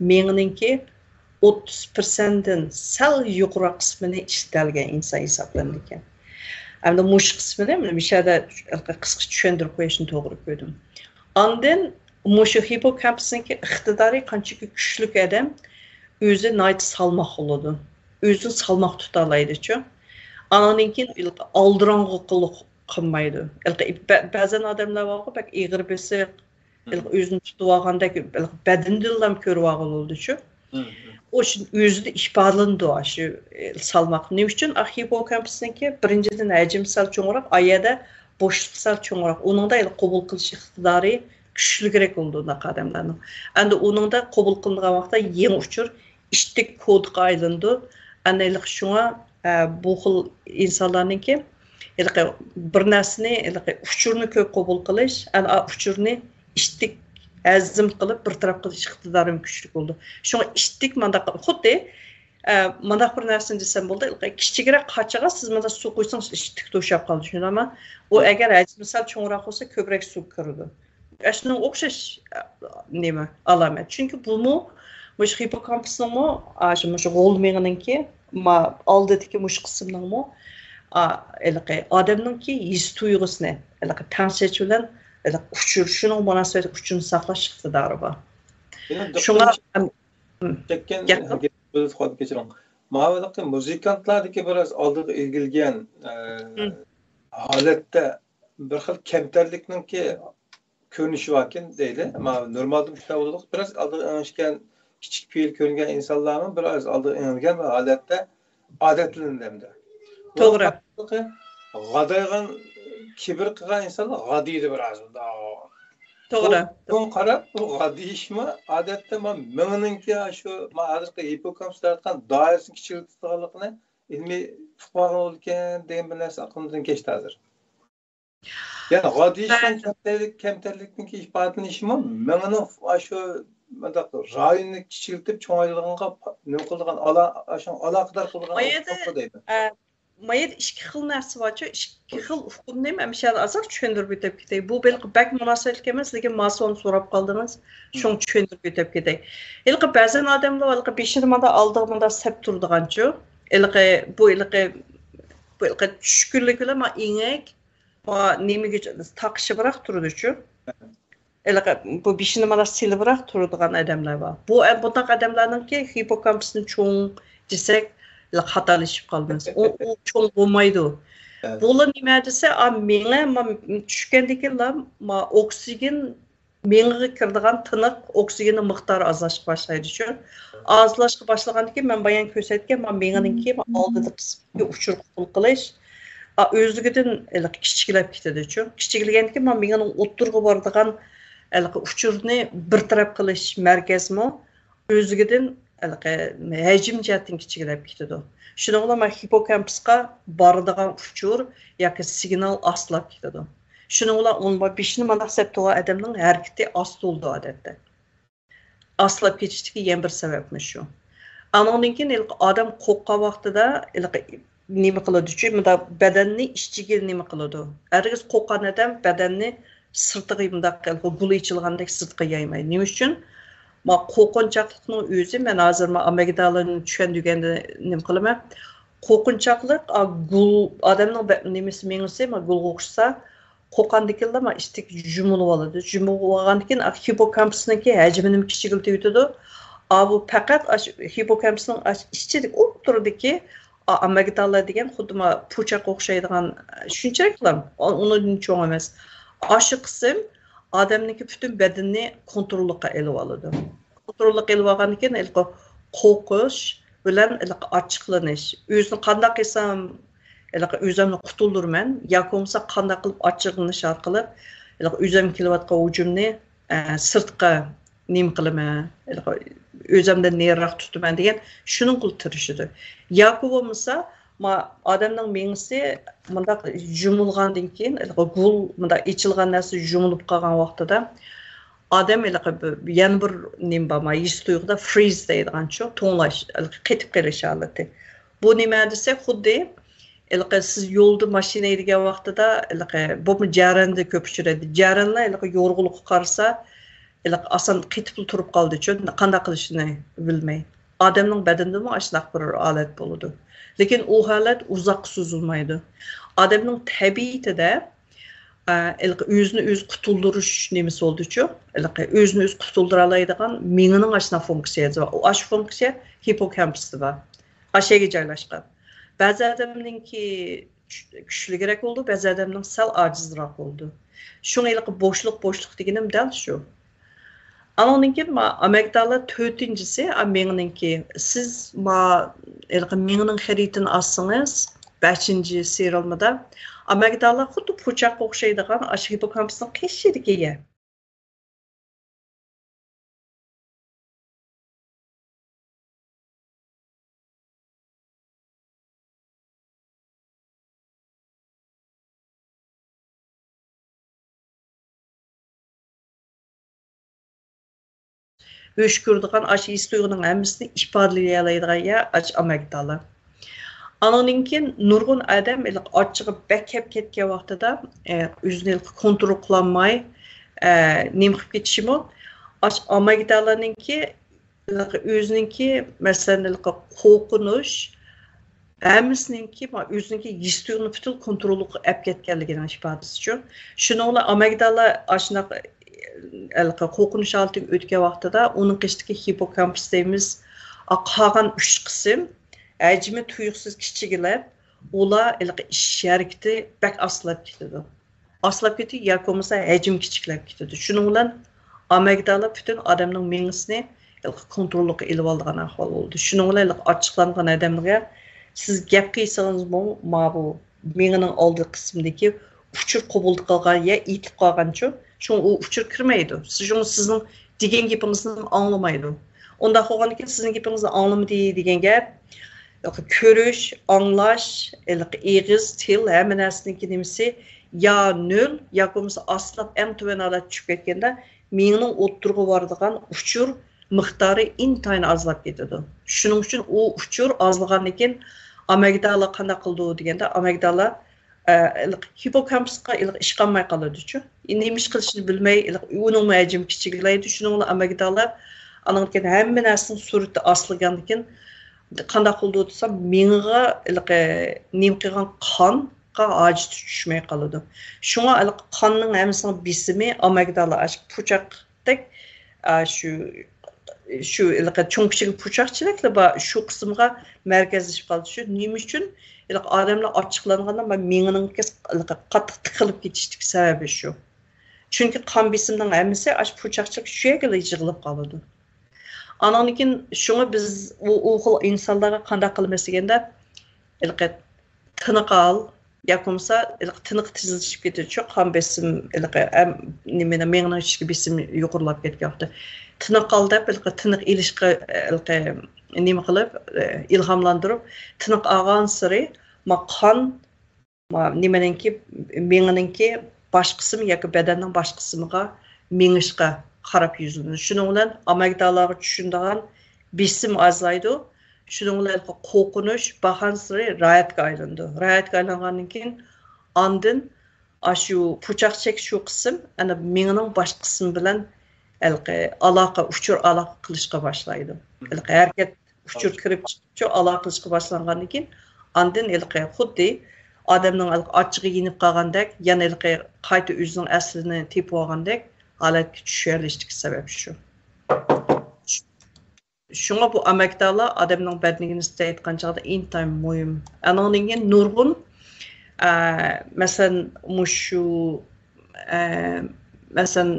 مېڭىنىڭكى ئوتتۇز پىرسەنتتىن سەل يۇقىرىراق قىسمىنى ئىشلىتەلىگەن ئىنسان ھېسابلىنىدىكەن. ئەمدى مۇشۇ قىسمىنى مۇشۇ يەردە قىسقىچە چۈشەندۈرۈپ قويۇشنى توغرا كۆردۈم. ئاندىن مۇشۇ ھىپپوكامپۇسنىڭكى ئىقتىدارى قانچىكى كۈچلۈك ئادەم ئۆزى ناھايىتى سالماق بولىدۇ. ئۆزىنى سالماق تۇتالايدىچۇ. ئانىڭدىن كېيىن ئالدىراڭغۇ قىلىق قىلمايدۇ. بە-، بەزەن ئادەملەر بارغۇ، بەك ئېغىر بېسىق، ھېلىقى ئۆزىنى تۇتۇۋالغاندەك، ھېلىقى بەدىنىدىنلا كۆرۈۋالغىلى بولىدۇ شۇ. ئۇ شۇ ئۆزىدە ئىپادىلىنىدۇ شۇ، ئە، سالماق. نېمە ئۈچۈن؟ ئا، ھىپپوكامپۇسنىڭكى بىرىنچىدىن ھەجمى سەل چوڭراق، ئا يەردە بوشلۇق سەل چوڭراق. ئۇنىڭدا ھېلىقى قوبۇل قىلىش ئىقتىدارى كۈچلۈكرەك بولىدۇ ئۇنداق ئادەملەرنىڭ. ئەمدى ئۇنىڭدا قوبۇل قىلىنغان ۋاقىتتا يېڭى ئۇچۇر ئىتتىك كودقا ئايلىنىدۇ. ئەنە ھېلىقى شۇڭا، ئە، بۇ خىل ئىنسانلارنىڭكى ھېلىقى بىر نەرسىنى، ھېلىقى ئۇچۇرنى كۆپ قوبۇل قىلىش، ئەنە ئۇ ئۇچۇرنى ئىتتىك ھەزىم قىلىپ بىر تەرەپ قىلىش ئىقتىدارىمۇ كۈچلۈك بولىدۇ. شۇڭا ئىتتىك مانداق خۇددى، ئە، مانداق بىر نەرسىنى دېسەم بولىدۇ، ھېلىقى كىچىكرەك قاچىغا سىز مانداق سۇ قۇيسىڭىز ئىتتىك توشاپ قالىدۇ، شۇنداقمۇ؟ ئۇ ئەگەر ھەجمى سەل چوڭراق بولسا كۆپرەك سۇ كىرىدۇ. شۇنىڭغا ئوخشاش، ئە، نېمە، ئالامەت. چۈنكى بۇمۇ، مۇشۇ ھىپپوكامپۇسنىڭمۇ، ئاشۇ، مۇشۇ غول مېڭىنىڭكى، ما-، ئالدىدىكى مۇشۇ قىسىمنىڭمۇ، ئا، ھېلىقى ئادەمنىڭكى ھېس تۇيغۇسىنى، ھېلىقى تەڭشەش بىلەن، ھېلىقى ئۇچۇر، شۇنىڭغا مۇناسىۋەتلىك ئۇچۇرنى ساقلاش ئىقتىدارى بار. شۇڭا، ئەم، چەككەن، گەپ قىل. كەچۈرۈڭ. ماۋۇ مۇزىكانتلاردىكى بىراز ئالدىغا ئېگىلگەن، ئە، ھالەتتە بىر خىل كەمتەرلىكنىڭكى كۆرۈنۈشى باركەن دەيلى. ماۋۇ نورمالدا مۇشۇنداق بولىدۇ. بىراز ئالدىغا ئېڭىشكەن، كىچىك پېئىل كۆرۈنگەن ئىنسانلارمۇ بىراز ئالدىغا ئېڭىلگەن ھالەتتە ئادەتلىنىدۇ ئەمدى. توغرا. غادايغان، كىبىر قىلغان ئىنسانلار غادىيدۇ بىراز. توغرا. بۇ، بۇ قاراپ، بۇ غادىيىشمۇ ئادەتتە ما مېڭىنىڭكى شۇ، ما ھازىرقى ھىپپوكامپۇس دەۋاتقان دائىرىسىنى كىچىكلىتىدىغانلىقىنى ئىلمىي ئۇقۇپ بولىدىكەن دېگەن بىر نەرسە ئاقلىمدىن كەچتى ھازىر. يەنى غادىيىشنىڭ ھە. كەمتەرلىك، كەمتەرلىكنىڭكى ئىپادىلىنىشىمۇ مېڭىنىڭ ئاشۇ مۇنداق رايونىنى كىچىكلىتىپ چوڭايدىغانغا نېمە قىلىدىغان، ئالا-، ئاشۇ ئالاقىدار قىلىدىغان ما يەردە، ئۇسۇلغا دەيمەن. ئە، ما يەردە ئىككى خىل نەرسە بارچۇ، ئىككى خىل ئۇقۇمنى مەن مۇشۇ يەردە ئازراق چۈشەندۈرۈپ ئۆتۈپ كېتەي. بۇ بېلىقى بەك مۇناسىۋەتلىك ئەمەس، لېكىن ماسوڭ سوراپ قالدىڭىز. شۇڭا چۈشەندۈرۈپ ئۆتۈپ كېتەي. ھېلىقى بەزەن ئادەملەر ھېلىقى بېشىدا مانا ئالدىغا مانا سەپ تۇرىدىغانچۇ. ھېلىقى، بۇ ھېلىقى، بۇ ھېلىقى چۈشكۈنلۈك بىلەن ما ئېڭەك، ما نېمىگە تاقىشىپراق تۇرىدۇچۇ. ھېلىقى بۇ بېشىنى مانا سېلىپراق تۇرىدىغان ئادەملەر بار. بۇ، بۇنداق ئادەملەرنىڭكى ھىپپوكامپۇسنى چوڭ دېسەك، ھېلىقى خاتالىشىپ قالىمىز. ئۇ، ئۇ چوڭ بولمايدۇ. ھە. بۇلار نېمە دېسە، ئا، مېڭە، ما، چۈشكەندىن كېيىنلا، ما، ئوكسىگېن مېڭىگە كىرىدىغان تىنىق ئوكسىگېننىڭ مىقدارى ئازلاشقا باشلايدۇچۇ. ئازلاشقا باشلىغاندىن كېيىن، مەن بايان كۆرسەتكەن، ما، مېڭىنىڭكى، ما، ئالدىدا قىسىمدىكى ئۇچۇر قوبۇل قىلىش، ئا، ئۆزلۈكىدىن ھېلىقى كىچىكلەپ كېتىدىچۇ. كىچىكلىگەندىكىن ما مېڭىنىڭ ئوتتۇرىغا بارىدىغان ھېلىقى ئۇچۇرنى بىر تەرەپ قىلىش مەركەزمۇ ئۆزلۈكىدىن ھېلىقى ھەجىم جەھەتتىن كىچىكلەپ كېتىدۇ. شۇنىڭ بىلەن ما ھىپپوكامپۇسقا بارىدىغان ئۇچۇر ياكى سىگنال ئاستىلاپ كېتىدۇ. شۇنىڭ بىلەن ئۇنىڭ بېشىنى مانداق سەپ تۇرغان ئادەمنىڭ ھەرىكىتى ئاستىلىدۇ ئادەتتە. ئاستىلاپ كېتىشتىكى يەنە بىر سەۋەبمۇ شۇ. ئانىڭدىن كېيىن ھېلىقى ئادەم قورققان ۋاقتىدا ھېلىقى نېمە قىلىدۇچۇ، مۇنداق بەدەننى ئىچىگە نېمە قىلىدۇ. ھەرگىز قورققان ئادەم بەدەننى سىرتىغا مۇنداق ھېلىقى گۈل ئېچىلغاندەك سىرتقا يايمايدۇ. نېمە ئۈچۈن؟ ما قورقۇنچاقلىقنىڭ ئۆزى، مەن ھازىر ما ئامىگدالانى چۈشەندۈرگەندە نېمە قىلىمەن؟ قورقۇنچاقلىق، ئا، گۈل، ئادەمنىڭ بە-، نېمىسى، مېڭىسى، ما گۈلگە ئوخشىسا، قورققاندىكىنلا ما ئىشتىك جۇمۇلۇۋالىدۇ. جۇمۇلۇۋالغاندىكىن، ئا، ھىپپوكامپۇسنىڭكى ھەجمىنى كىچىكلىتىۋېتىدۇ. ئا، بۇ پەقەت ئاش-، ھىپپوكامپۇسنىڭ ئاش-، ئىچىدىكى ئوتتۇرىدىكى، ئا، ئامىگدالا دېگەن خۇددى ما پۇچاققا ئوخشايدىغان، شۇنچىلىكلا، ئۇ-، ئۇنىڭدىن چوڭ ئەمەس. ئاشۇ قىسىم ئادەمنىڭكى پۈتۈن بەدىنىنى كونتروللۇققا ئېلىۋالىدۇ. كونتروللۇققا ئېلىۋالغاندىن كېيىن ھېلىقى قورقۇش بىلەن ھېلىقى ئاچچىقلىنىش. ئۆزىنى قانداق قىلسام، ھېلىقى ئۆزۈمنى قۇتۇلدۇرىمەن ياكى بولمىسا قانداق قىلىپ ئاچچىقلىنىش ئارقىلىق ھېلىقى ئۆزۈمگە كېلىۋاتقان ھۇجۇمنى، ئە، سىرتقا نېمە قىلىمەن، ھېلىقى ئۆزۈمدىن نېرىراق تۇتىمەن دېگەن شۇنىڭغىلا تىرىشىدۇ. ياكى بولمىسا، ما-، ئادەمنىڭ مېڭىسى مۇنداق يۇمۇلغاندىن كېيىن، ھېلىقى گۈل مۇنداق ئېچىلغان نەرسە يۇمۇلۇپ قالغان ۋاقتىدا، ئادەم ھېلىقى بىر، يەنە بىر نېمە بار، ما ھېس تۇيغۇدا فرىز دەيدىغانچۇ، توڭلاش، ھېلىقى قېتىپ قېلىش ھالىتى. بۇ نېمە دېسە، خۇددى ھېلىقى سىز يولدا ماشىنا ھەيدىگەن ۋاقتىدا، ھېلىقى بۇمۇ جەرەندە كۆپ ئۇچرايدۇ. جەرەنلەر ھېلىقى يورۇقلۇققا قارىسا، ھېلىقى ئاسان قېتىپلا تۇرۇپ قالىدۇچۇ، قانداق قىلىشىنى بىلمەي. ئادەمنىڭ بەدىنىدىمۇ ئاشۇنداق بىر ھالەت بولىدۇ. لېكىن ئۇ ھالەت ئۇزاققا سوزۇلمايدۇ. ئادەمنىڭ تەبىئىتىدە، ئە، ھېلىقى ئۆزىنى ئۆزى قۇتۇلدۇرۇش نېمىسى بولىدۇچۇ، ھېلىقى ئۆزىنى ئۆزى قۇتۇلدۇرالايدىغان مېڭىنىڭ ئاشۇنداق فۇنكسىيەسى بار. ئۇ ئاشۇ فۇنكسىيە ھىپپوكامپۇستا بار. ئاشۇ يەرگە جايلاشقان. بەزى ئادەمنىڭكى كۈچ-، كۈچلۈكرەك بولىدۇ، بەزى ئادەمنىڭ سەل ئاجىزراق بولىدۇ. شۇڭا ھېلىقى بوشلۇق، بوشلۇق دېگىنىم دەل شۇ. ئانىڭدىن كېيىن ما-، ئامىگدالا تۆتىنچىسى، ئا، مېڭىنىڭكى. سىز ما-، ھېلىقى مېڭىنىڭ خەرىتىنى ئاچسىڭىز، بەشىنچى سېرىلمىدا ئامىگدالا خۇددى پۇچاققا ئوخشايدىغان ئاشۇ ھىپپوكامپۇسنىڭ قېشىدىكى يەر. ھۆش كۆرىدىغان ئاشۇ ھېس تۇيغۇنىڭ ھەممىسىنى ئىپادىلىيەلەيدىغان يەر ئاشۇ ئامەگدالا. ئانىڭدىن كېيىن نۇرغۇن ئادەم ھېلىقى ئاچچىقى بەك كەپ كەتكەن ۋاقتىدا، ئە، ئۆزىنى ھېلىقى كونترول قىلالماي، ئە، نېمە قىلىپ كېتىشىمۇ، ئاشۇ ئامەگدالانىڭكى ھېلىقى ئۆزىنىڭكى، مەسىلەن، ھېلىقى قورقۇنچ، ھەممىسىنىڭكى، ما-، ئۆزىنىڭكى ھېس تۇيغۇنى پۈتۈن كونتروللۇققا ئەپ كەتكەنلىكىنىڭ ئىپادىسىچۇ. شۇنىڭ بىلەن ئامەگدالا ئاشۇنداق، ھېلىقى قورقۇنچ ھالىتىگە ئۆتكەن ۋاقتىدا ئۇنىڭ قېشىدىكى ھىپپوكامپۇس دەيمىز، ئا، قالغان ئۈچ قىسىم، ھەجمى تۇيۇقسىز كىچىكلەپ، ئۇلار ھېلىقى ئىش ھەرىكىتى بەك ئاستىلاپ كېتىدۇ. ئاستىلاپ كېتىدۇ ياكى بولمىسا ھەجمى كىچىكلەپ كېتىدۇ. شۇنىڭ بىلەن ئامىگدالا پۈتۈن ئادەمنىڭ مېڭىسىنى ھېلىقى كونتروللۇققا ئېلىۋالىدىغان ئەھۋال بولىدۇ. شۇنىڭ بىلەن ھېلىقى ئاچچىقلانغان ئادەمگە سىز گەپ قىلسىڭىزمۇ، ماۋۇ مېڭىنىڭ ئالدى قىسمىدىكى ئۇچۇر قوبۇل قىلغان يا ئېيتىپ قالغانچۇ، شۇڭا ئۇ ئۇچۇر كىرمەيدۇ. شۇڭا سىزنىڭ دېگەن گېپىڭىزنى ئاڭلىمايدۇ. ئۇنداق بولغاندىكىن سىزنىڭ گېپىڭىزنى ئاڭلىمىدى دېگەن گەپ، ھېلىقى كۆرۈش، ئاڭلاش، ھېلىقى ئېغىز، تىل، ھەممە نەرسىنىڭكى نېمىسى يا نۆل ياكى بولمىسا ئاستىلاپ ئەڭ تۆۋەن ھالەتكە چۈشۈپ كەتكەندە مېڭىنىڭ ئوتتۇرىغا بارىدىغان ئۇچۇر مىقدارى ئىنتايىن ئازلاپ كېتىدۇ. شۇنىڭ ئۈچۈن ئۇ ئۇچۇر ئازلىغاندىن كېيىن ئامىگدالا قانداق قىلىدۇ دېگەندە، ئامىگدالا، ئە، ھىپپوكامپۇسقا ئىشقالماي قالىدۇچۇ. نېمە ئىش قىلىشنى بىلمەي، ئۇنىڭمۇ ھەجمى كىچىكلەيدۇ. شۇنىڭ بىلەن ئامىگدالا ئانىڭدىن كېيىن ھەممە نەرسىنىڭ سۈرئىتى ئاستىلىغاندىن كېيىن قانداق قىلىدۇ دېسەم، مېڭىغا ھېلىقى نېمە قىلغان قانغا ھاجىتى چۈشمەي قالىدۇ. شۇڭا ھېلىقى قاننىڭ ھەممىسىنىڭ بېسىمى ئامىگدالا ئاشۇ پۇچاقتەك، ئا، شۇ، شۇ ھېلىقى چوڭ كىچىك پۇچاقچىلىكلا بار، شۇ قىسىمغا مەركەزلىشىپ قالىدۇ. شۇ نېمە ئۈچۈن ھېلىقى ئادەملەر ئاچچىقلانغاندا مېڭىنىڭكى ھېلىقى قاتتىق تىقىلىپ كېتىشتىكى سەۋەبى شۇ. چۈنكى قان بېسىمنىڭ ھەممىسى ئاشۇ پۇچاقچىلىك شۇ يەرگىلا يىغىلىپ قالىدۇ. ئانىڭدىن كېيىن شۇڭا بىز ئۇ، ئۇ خىل ئىنسانلارغا قانداق قىلىمىز دېگەندە، ھېلىقى تىنىق ئال، ياكى بولمىسا ھېلىقى تىنىقى تېزلىشىپ كېتىدۇ، قان بېسىم، ھېلىقى ئەم-، نېمىنى، مېڭىنىڭ ئىچىدىكى بېسىم يۇقىرىلاپ كەتكەن ۋاقىتتا. تىنىق ئال دەپ، ھېلىقى تىنىق ئېلىشقا، ھېلىقى نېمە قىلىپ، ئىلھاملاندۇرۇپ، تىنىق ئالغانسېرى ما قان، ما نېمىنىڭكى، مېڭىنىڭكى باش قىسمى ياكى بەدەننىڭ باش قىسمىغا مېڭىشقا قاراپ يۈزلىنىدۇ. شۇنىڭ بىلەن ئامىگدالاغا چۈشىدىغان بېسىم ئازلايدۇ. شۇنىڭ بىلەن قورقۇنچ، بارغانسېرى راھەتكە ئايلىنىدۇ. راھەتكە ئايلانغاندىن كېيىن ئاندىن ئاشۇ پۇچاق چېكىش شۇ قىسىم، ئەنە مېڭىنىڭ باش قىسمى بىلەن ھېلىقى ئالاقە، ئۇچۇر ئالاقە قىلىشقا باشلايدۇ. ھېلىقى ھەرىكەت، ئۇچۇر كىرىپ چىقىپچۇ، ئالاقە قىلىشقا باشلانغاندىن كېيىن، ئاندىن ھېلىقى خۇددى ئادەمنىڭ ھېلىقى ئاچچىقى يېنىپ قالغاندەك، يەنە ھېلىقى قايتا ئۆزىنىڭ ئەسلىنى تېپىۋالغاندەك ھالەتكە چۈشەلىشتىكى سەۋەب شۇ. شۇڭا بۇ ئامەگدالا ئادەمنىڭ بەدىنىگە نىسبەتەن ئېيتقان چاغدا ئىنتايىن مۇھىم. ئانىڭدىن كېيىن نۇرغۇن، ئە، مەسىلەن، مۇشۇ، ئە، مەسىلەن،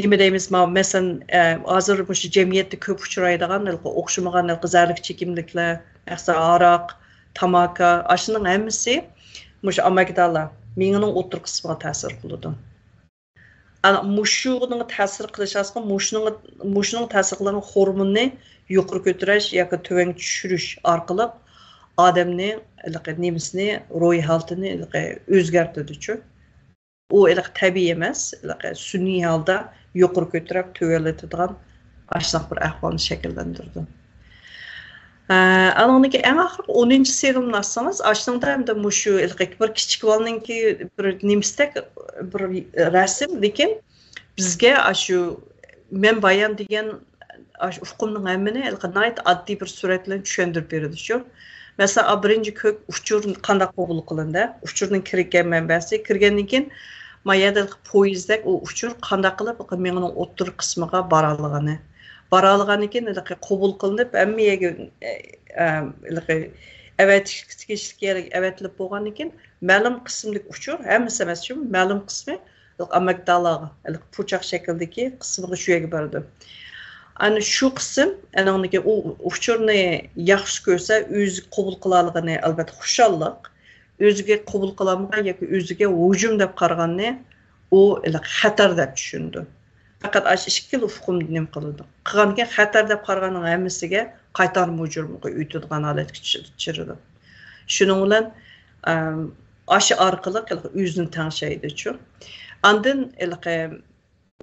نېمە دەيمىز، ما-، مەسىلەن، ئە، ھازىر مۇشۇ جەمئىيەتتە كۆپ ئۇچرايدىغان ھېلىقى ئوخشىمىغان ھېلىقى زەھەرلىك چېكىملىكلەر، مەسىلەن، ھاراق، تاماكا، ئاشۇنىڭ ھەممىسى مۇشۇ ئامەگدالا مېڭىنىڭ ئوتتۇرا قىسمىغا تەسىر قىلىدۇ. ئەنە مۇشۇنىڭ تەسىر قىلىش ئاساسىدا مۇشۇنىڭ، مۇشۇنىڭ تەسىر قىلغان خورموننى يۇقىرى كۆتۈرۈش ياكى تۆۋەنگە چۈشۈرۈش ئارقىلىق ئادەمنى ھېلىقى نېمىسىنى، روھىي ھالىتىنى ھېلىقى ئۆزگەرتىدۇچۇ. ئۇ ھېلىقى تەبىئىي ئەمەس، ھېلىقى سۈنئىي ھالدا يۇقىرى كۆتۈرۈپ تۆۋەنلىتىدىغان ئاشۇنداق بىر ئەھۋالنى شەكىللەندۈرىدۇ. ئە، ئانىڭدىن كېيىن ئەڭ ئاخىرقى ئونىنچى سېرىيىنى ئاچسىڭىز، ئاشۇنىڭدا ئەمدى مۇشۇ ھېلىقى بىر كىچىك بالىنىڭكى بىر نېمىسىدەك بىر رەسىم، لېكىن بىزگە ئاشۇ مەن بايان دېگەن ئاشۇ ئۇقۇمنىڭ ھەممىنى ھېلىقى ناھايىتى ئاددىي بىر سۈرەت بىلەن چۈشەندۈرۈپ بېرىدۇ شۇ. مەسىلەن، ئا، بىرىنچى كۆك ئۇچۇر قانداق قوبۇل قىلىندى؟ ئۇچۇرنىڭ كىرگەن مەنبەسى، كىرگەندىن كېيىن ما يەردە ھېلىقى پويىزدەك ئۇ ئۇچۇر قانداق قىلىپ ھېلىقى مېڭىنىڭ ئوتتۇرا قىسمىغا بارالىغىنى. بارالىغاندىن كېيىن ھېلىقى قوبۇل قىلىنىپ، ھەممە يەرگە، ئە، ئە، ھېلىقى ئەۋەتىش تېگىشلىك يەرگە ئەۋەتىلىپ بولغاندىن كېيىن، مەلۇم قىسىمدىكى ئۇچۇر، ھەممىسى ئەمەس شۇ، مەلۇم قىسمى ئامىگدالاغا، ھېلىقى پۇچاق شەكلىدىكى قىسمىغا شۇ يەرگە بارىدۇ. ئەنە شۇ قىسىم، ئانىڭدىكى ئۇ ئۇچۇرنى ياخشى كۆرسە، ئۆزى قوبۇل قىلالىغىنى، ئەلۋەتتە، خۇشاللىق. ئۆزىگە قوبۇل قىلالمىغان ياكى ئۆزىگە ھۇجۇم دەپ قارىغاننى ئۇ ھېلىقى خەتەر دەپ چۈشىنىدۇ. پەقەت ئاشۇ ئىككىلا ئۇقۇمدا نېمە قىلىدۇ؟ قىلغاندىكىن خەتەر دەپ قارىغاننىڭ ھەممىسىگە قايتارما ھۇجۇمغا ئۆتىدىغان ھالەتكە چۈ-، چۈشۈرىدۇ. شۇنىڭ بىلەن، ئەم، ئاشۇ ئارقىلىق ھېلىقى ئۆزىنى تەڭشەيدىچۇ. ئاندىن ھېلىقى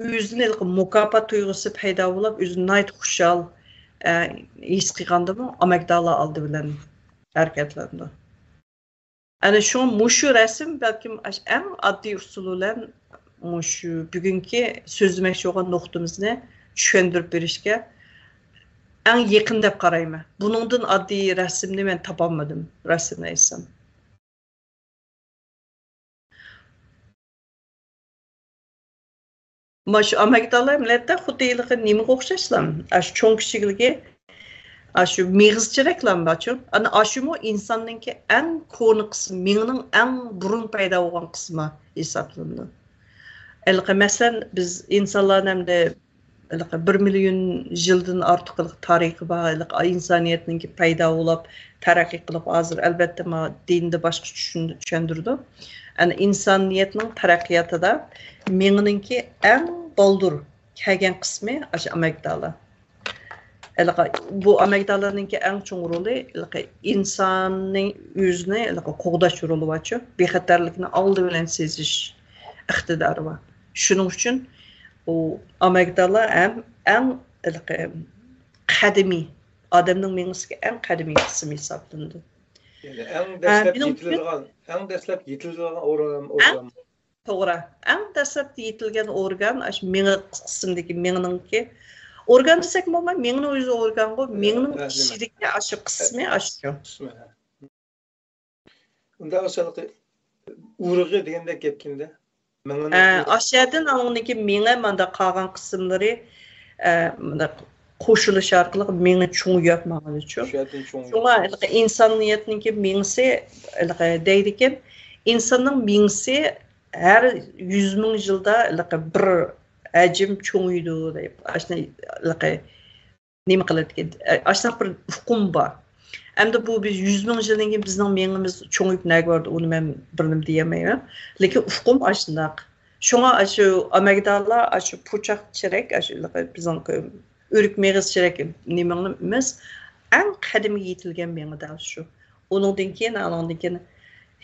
ئۆزىنى ھېلىقى مۇكاپات تۇيغۇسى پەيدا بولۇپ، ئۆزىنى ناھايىتى خۇشال، ئە، ھېس قىلغاندىمۇ ئامەگدالا ئالدى بىلەن ھەرىكەتلىنىدۇ. ئەنە شۇڭا مۇشۇ رەسىم بەلكىم ئاش-، ئەڭ ئاددىي ئۇسۇل بىلەن مۇشۇ بۈگۈنكى سۆزلىمەكچى بولغان نۇقتىمىزنى چۈشەندۈرۈپ بېرىشكە ئەڭ يېقىن دەپ قارايمەن. بۇنىڭدىن ئاددىي رەسىمنى مەن تاپالمىدىم، راستىنى ئېيتسام. مانا شۇ ئامېگدالا مىللەتتە خۇددى ھېلىقى نېمىگە ئوخشاشلا، ئاشۇ چوڭ كىچىكلىكى، ئاشۇ مېغىزچە رەكلام بارچۇ. ئەنە ئاشۇمۇ ئىنساننىڭكى ئەڭ كونا قىسمى، مېڭىنىڭ ئەڭ بۇرۇن پەيدا بولغان قىسمى ھېسابلىنىدۇ. ھېلىقى مەسىلەن، بىز ئىنسانلارنى ئەمدى ھېلىقى بىر مىليون يىلدىن ئارتۇق ھېلىقى تارىخى بار، ھېلىقى ئىنسانىيەتنىڭكى پەيدا بولۇپ، تەرەققىي قىلىپ، ھازىر ئەلۋەتتە ما دىندا باشقا چۈشۈن-، چۈشەندۈرىدۇ. ئەنە ئىنسانىيەتنىڭ تەرەققىياتىدا مېڭىنىڭكى ئەڭ بالدۇر كەلگەن قىسمى ئاشۇ ئامىگدالا. ھېلىقى بۇ ئامىگدالانىڭكى ئەڭ چوڭ رولى ھېلىقى ئىنساننىڭ ئۆزىنى ھېلىقى قوغداش رولى بارچۇ، بىخەتەرلىكنى ئالدى بىلەن سېزىش ئىقتىدارى بار. شۇنىڭ ئۈچۈن ئۇ ئامىگدالا ھەم ئەڭ ھېلىقى قەدىمىي، ئادەمنىڭ مېڭىسىدىكى ئەڭ قەدىمىي قىسىم ھېسابلىنىدۇ. يەنى ئەڭ ھە، دەسلەپ مېنىڭ ئۈچۈن يېتىلىدىغان، ئەڭ دەسلەپ يېتىلىدىغان ئورگان، ئەڭ ئورگان. توغرا. ئەڭ دەسلەپتە يېتىلگەن ئورگان ئاشۇ مېڭە قىسمىدىكى، مېڭىنىڭكى. ئورگان دېسەك بولماي، مېڭىنىڭ ئۆزى ئورگانغۇ، ھە، مېڭىنىڭ ھە، نېمە؟ ئىچىدىكى ئاشۇ قىسمى ئاشۇ. قىسمى، ھە. ئۇندا ئاشۇ ئۇرۇغى دېگەندەك گەپكىندە. مېڭىنىڭ ھە، ئۇرۇغى. ئاشۇ يەردىن ئاندىن كېيىن مېڭە مانداق قالغان قىسىملىرى، ئە، مۇنداق قوشۇلۇش ئارقىلىق مېڭە چوڭىيىپ ماڭىدۇچۇ. شۇ يەردىن چوڭىيىپ شۇڭا ماڭىدۇ. ھېلىقى ئىنسانىيەتنىڭكى مېڭىسى، ھېلىقى دەيدىكەن، ئىنساننىڭ مېڭىسى ھەر يۈز مىڭ يىلدا ھېلىقى بىر ھەجىم چوڭىيىدۇ دەپ، ئاشۇنى ھېلىقى نېمە قىلىدىكەن، ئاشۇنداق بىر ئۇقۇم بار. ئەمدى بۇ بىز يۈز مىڭ يىلدىن كېيىن بىزنىڭ مېڭىمىز چوڭىيىپ نەگە باردى، ئۇنى مەن بىر نېمە دېيەلمەيمەن. لېكىن ئۇقۇم ئاشۇنداق. شۇڭا ئاشۇ ئامىگدالا، ئاشۇ پۇچاق چېرەك، ئاشۇ بىزنىڭ ئۆرۈك مېغىز چېرەك نېمىمىز ئەڭ قەدىمىي يېتىلگەن مېڭە دەل شۇ. ئۇنىڭدىن كېيىن، ئانىڭدىن كېيىن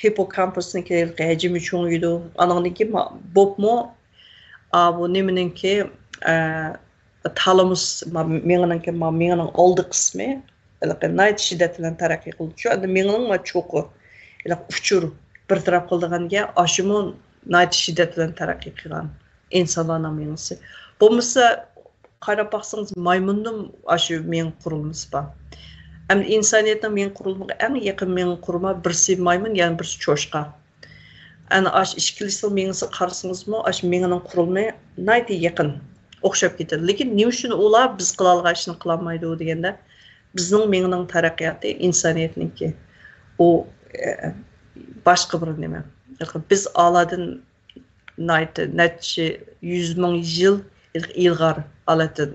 ھىپپوكامپۇسنىڭكى ھەجمى چوڭىيىدۇ. ئانىڭدىن كېيىن ما-، بوپمۇ، ئا، بۇ نېمىنىڭكى، ئە، تالامۇس، ما-، مېڭىنىڭكى، ما-، مېڭىنىڭ ئالدى قىسمى ھېلىقى ناھايىتى شىددەت بىلەن تەرەققىي قىلدى. شۇ ئەمدى مېڭىنىڭ ما چوقى، ھېلىقى ئۇچۇر بىر تەرەپ قىلىدىغان گەپ، ئاشۇمۇ ناھايىتى شىددەت بىلەن تەرەققىي قىلغان ئىنسانلارنىڭ مېڭىسى. بولمىسا، قاراپ باقسىڭىز، مايمۇننىڭ ئاشۇ مېڭە قۇرۇلمىسى بار. ئەمدى ئىنسانىيەتنىڭ مېڭە قۇرۇلمىغا ئەڭ يېقىن مېڭە قۇرۇما بىرسى مايمۇن، يەنە بىرسى چوشقا. ئەنە ئاشۇ ئىككىلىسىنىڭ مېڭىسىگە قارىسىڭىزمۇ، ئاشۇ مېڭىنىڭ قۇرۇلمى ناھايىتى يېقىن، ئوخشاپ كېتىدۇ. لېكىن نېمە ئۈچۈن ئۇلار بىز قىلالىغان ئىشنى قىلالمايدۇ دېگەندە، بىزنىڭ مېڭىنىڭ تەرەققىياتى ئىنسانىيەتنىڭكى، ئۇ، ئە، باشقا بىر نېمە. بىز ئالادىن ناھايىتى نەچچە يۈز مىڭ يىل ئىلغار ھالەتتە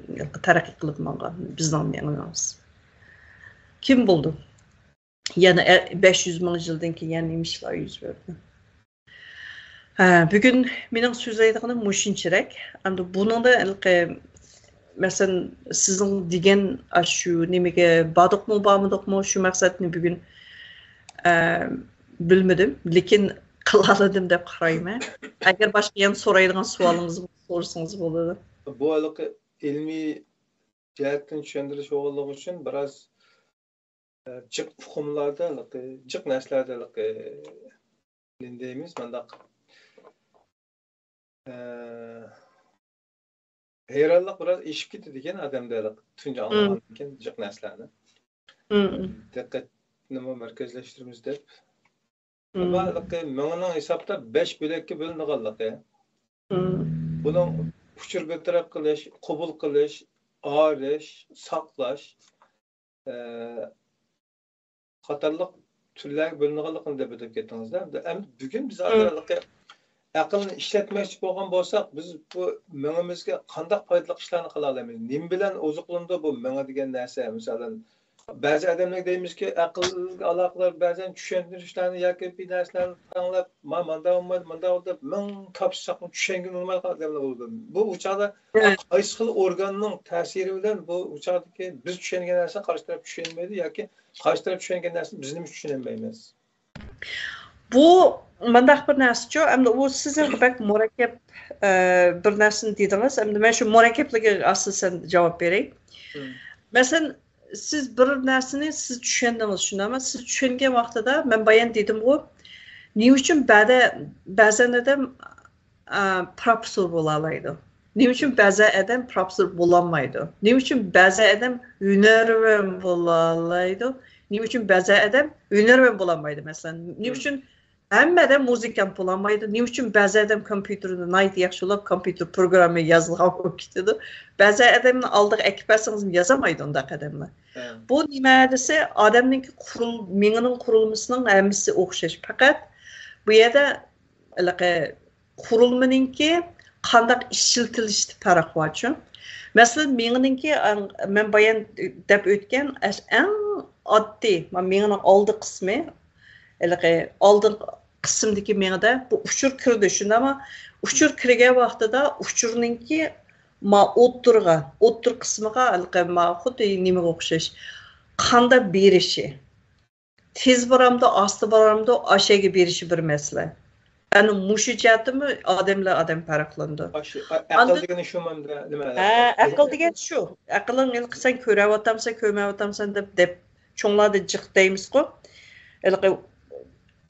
تەرەققىي قىلىپ ماڭغان بىزنىڭ مېڭىمىز. كىم بولدى؟ يەنە بەش يۈز مىڭ يىلدىن كېيىن يەنە نېمە ئىشلار يۈز بەردى؟ ھە، بۈگۈن مېنىڭ سۆزلەيدىغىنىم مۇشۇنچىلىك. ئەمدى بۇنىڭدا ھېلىقى، مەسىلەن، سىزنىڭ دېگەن ئاشۇ نېمىگە باردۇقمۇ، بارمىدۇقمۇ، شۇ مەقسەتنى بۈگۈن، ئە، بىلمىدىم. لېكىن قىلالىدىم دەپ قارايمەن. ئەگەر باشقا يەنە سورايدىغان سوئالىڭىز بولسا، سورىسىڭىز بولىدۇ. بۇ ھېلىقى ئىلمىي جەھەتتىن چۈشەندۈرۈش بولغانلىقى ئۈچۈن بىراز، ئە، جىق ئۇقۇملاردا ھېلىقى، جىق نەرسىلەردە ھېلىقى، نېمە دەيمىز، مانداق، ئە، ھەيرانلىق بىراز ئېشىپ كېتىدىكەن ئادەمدە ھېلىقى تۇنجى مم. ئاڭلىغاندىن كېيىن جىق نەرسىلەرنى. مم. دىققەتنىمۇ مەركەزلەشتۈرىمىز دەپ. مم. ئەمما ھېلىقى مېڭىنىڭ ھېسابتا بەش بۆلەككە بۆلۈنىدىغانلىقى. مم. بۇنىڭ ئۇچۇر بىر تەرەپ قىلىش، قوبۇل قىلىش، ئايرىش، ساقلاش، ئە، قاتارلىق تۈرلەرگە بۆلۈنىدىغانلىقىنى دەپ ئۆتۈپ كەتتىڭىز-دە. ئەمدى، ئەمدى بۈگۈن بىز ھازىر مم. ھېلىقى ئەقىلنى ئىشلەتمەكچى بولغان بولساق، بىز بۇ مېڭىمىزگە قانداق پايدىلىق ئىشلارنى قىلالايمىز؟ نېمە بىلەن ئوزۇقلىنىدۇ بۇ مېڭە دېگەن نەرسە؟ مىسالەن، بەزى ئادەملەر دەيمىزكى، ئەقىلگە ئالاقىدار بەزەن چۈشەندۈرۈشلەرنى ياكى بىر نەرسىلەرنى ئاڭلاپ، ما-، مانداق بولمايدۇ، مانداق بولىدۇ دەپ، مىڭ تاپشۇرساقمۇ چۈشەنگىلى بولمايدىغان ئادەملەر بولىدۇ. بۇ، ئۇ چاغدا مم. قايسى خىل ئورگاننىڭ تەسىرى بىلەن بۇ، ئۇ چاغدىكى بىز چۈشەنگەن نەرسە قارشى تەرەپ چۈشەنمەيدۇ ياكى قارشى تەرەپ چۈشەنگەن نەرسىنى بىز نېمە ئۈچۈن چۈشىنەلمەيمىز؟ بۇ مۇنداق بىر نەرسىچۇ، ئەمدى ئۇ سىزنىڭ بەك مۇرەككەپ، ئە، بىر نەرسىنى دېدىڭىز. ئەمدى مەن شۇ مۇرەككەپلىكىگە ئاساسەن جاۋاب بېرەي. مم. مەسىلەن، سىز بىر نەرسىنى سىز چۈشەندىڭىز، شۇنداقمۇ؟ سىز چۈشەنگەن ۋاقتىدا، مەن بايان دېدىمغۇ، نېمە ئۈچۈن بەدە-، بەزەن ئادەم ئا، پروفېسسور بولالايدۇ؟ نېمە ئۈچۈن بەزى ئادەم پروفېسسور بولالمايدۇ؟ نېمە ئۈچۈن بەزى ئادەم ھۈنەرۋەن بولالايدۇ؟ نېمە ئۈچۈن بەزى ئادەم ھۈنەرۋەن بولالمايدۇ، مەسىلەن؟ نېمە مم. ئۈچۈن ھەممە ئادەم مۇزىكانت بولالمايدۇ؟ نېمە ئۈچۈن بەزى ئادەم كومپيۇتېرنى ناھايىتى ياخشى ئۇلاپ، كومپيۇتېر پروگرامما يازىدىغان بولۇپ كېتىدۇ؟ بەزى ئادەمنى ئالدىغا ئەكىپ بەرسىڭىزمۇ يازالمايدۇ ئۇنداق ئادەملەر. بۇ نېمە دېسە، ئادەمنىڭكى قۇرۇل-، مېڭىنىڭ قۇرۇلمىسىنىڭ ھەممىسى ئوخشاش. پەقەت بۇ يەردە ھېلىقى قۇرۇلمىنىڭكى قانداق ئىشلىتىلىشىدە پەرق بارچۇ. مەسىلەن، مېڭىنىڭكى، ئەڭ-، مەن بايان دەپ ئۆتكەن ئەش-، ئەڭ ئاددىي، ما-، مېڭىنىڭ ئالدى قىسمى، ھېلىقى ئالدىنقى قىسىمدىكى مېڭىدە بۇ ئۇچۇر كىرىدۇ، شۇنداقمۇ؟ ئۇچۇر كىرگەن ۋاقتىدا ئۇچۇرنىڭكى ما ئوتتۇرىغا، ئوتتۇرا قىسمىغا ھېلىقى ما خۇددى نېمىگە ئوخشاش، قاندا بېرىشى. تېز بارامدۇ، ئاستا بارامدۇ، ئاشەگە بېرىشى بىر مەسىلە. ئەنە مۇشۇ جەھەتتىمۇ ئادەملەر ئادەم پەرقلىنىدۇ. ئاشۇ، ئە-، ئەقىل ئاندىن دېگىنى شۇ ماندا نېمە؟ ھە، ئەقىل دېگەن شۇ. ئەقىلىڭ ھېلىقى سەن كۆرەۋاتامسەن، كۆرمەيۋاتامسەن دەپ، دەپ چوڭلاردا جىق دەيمىزغۇ. ھېلىقى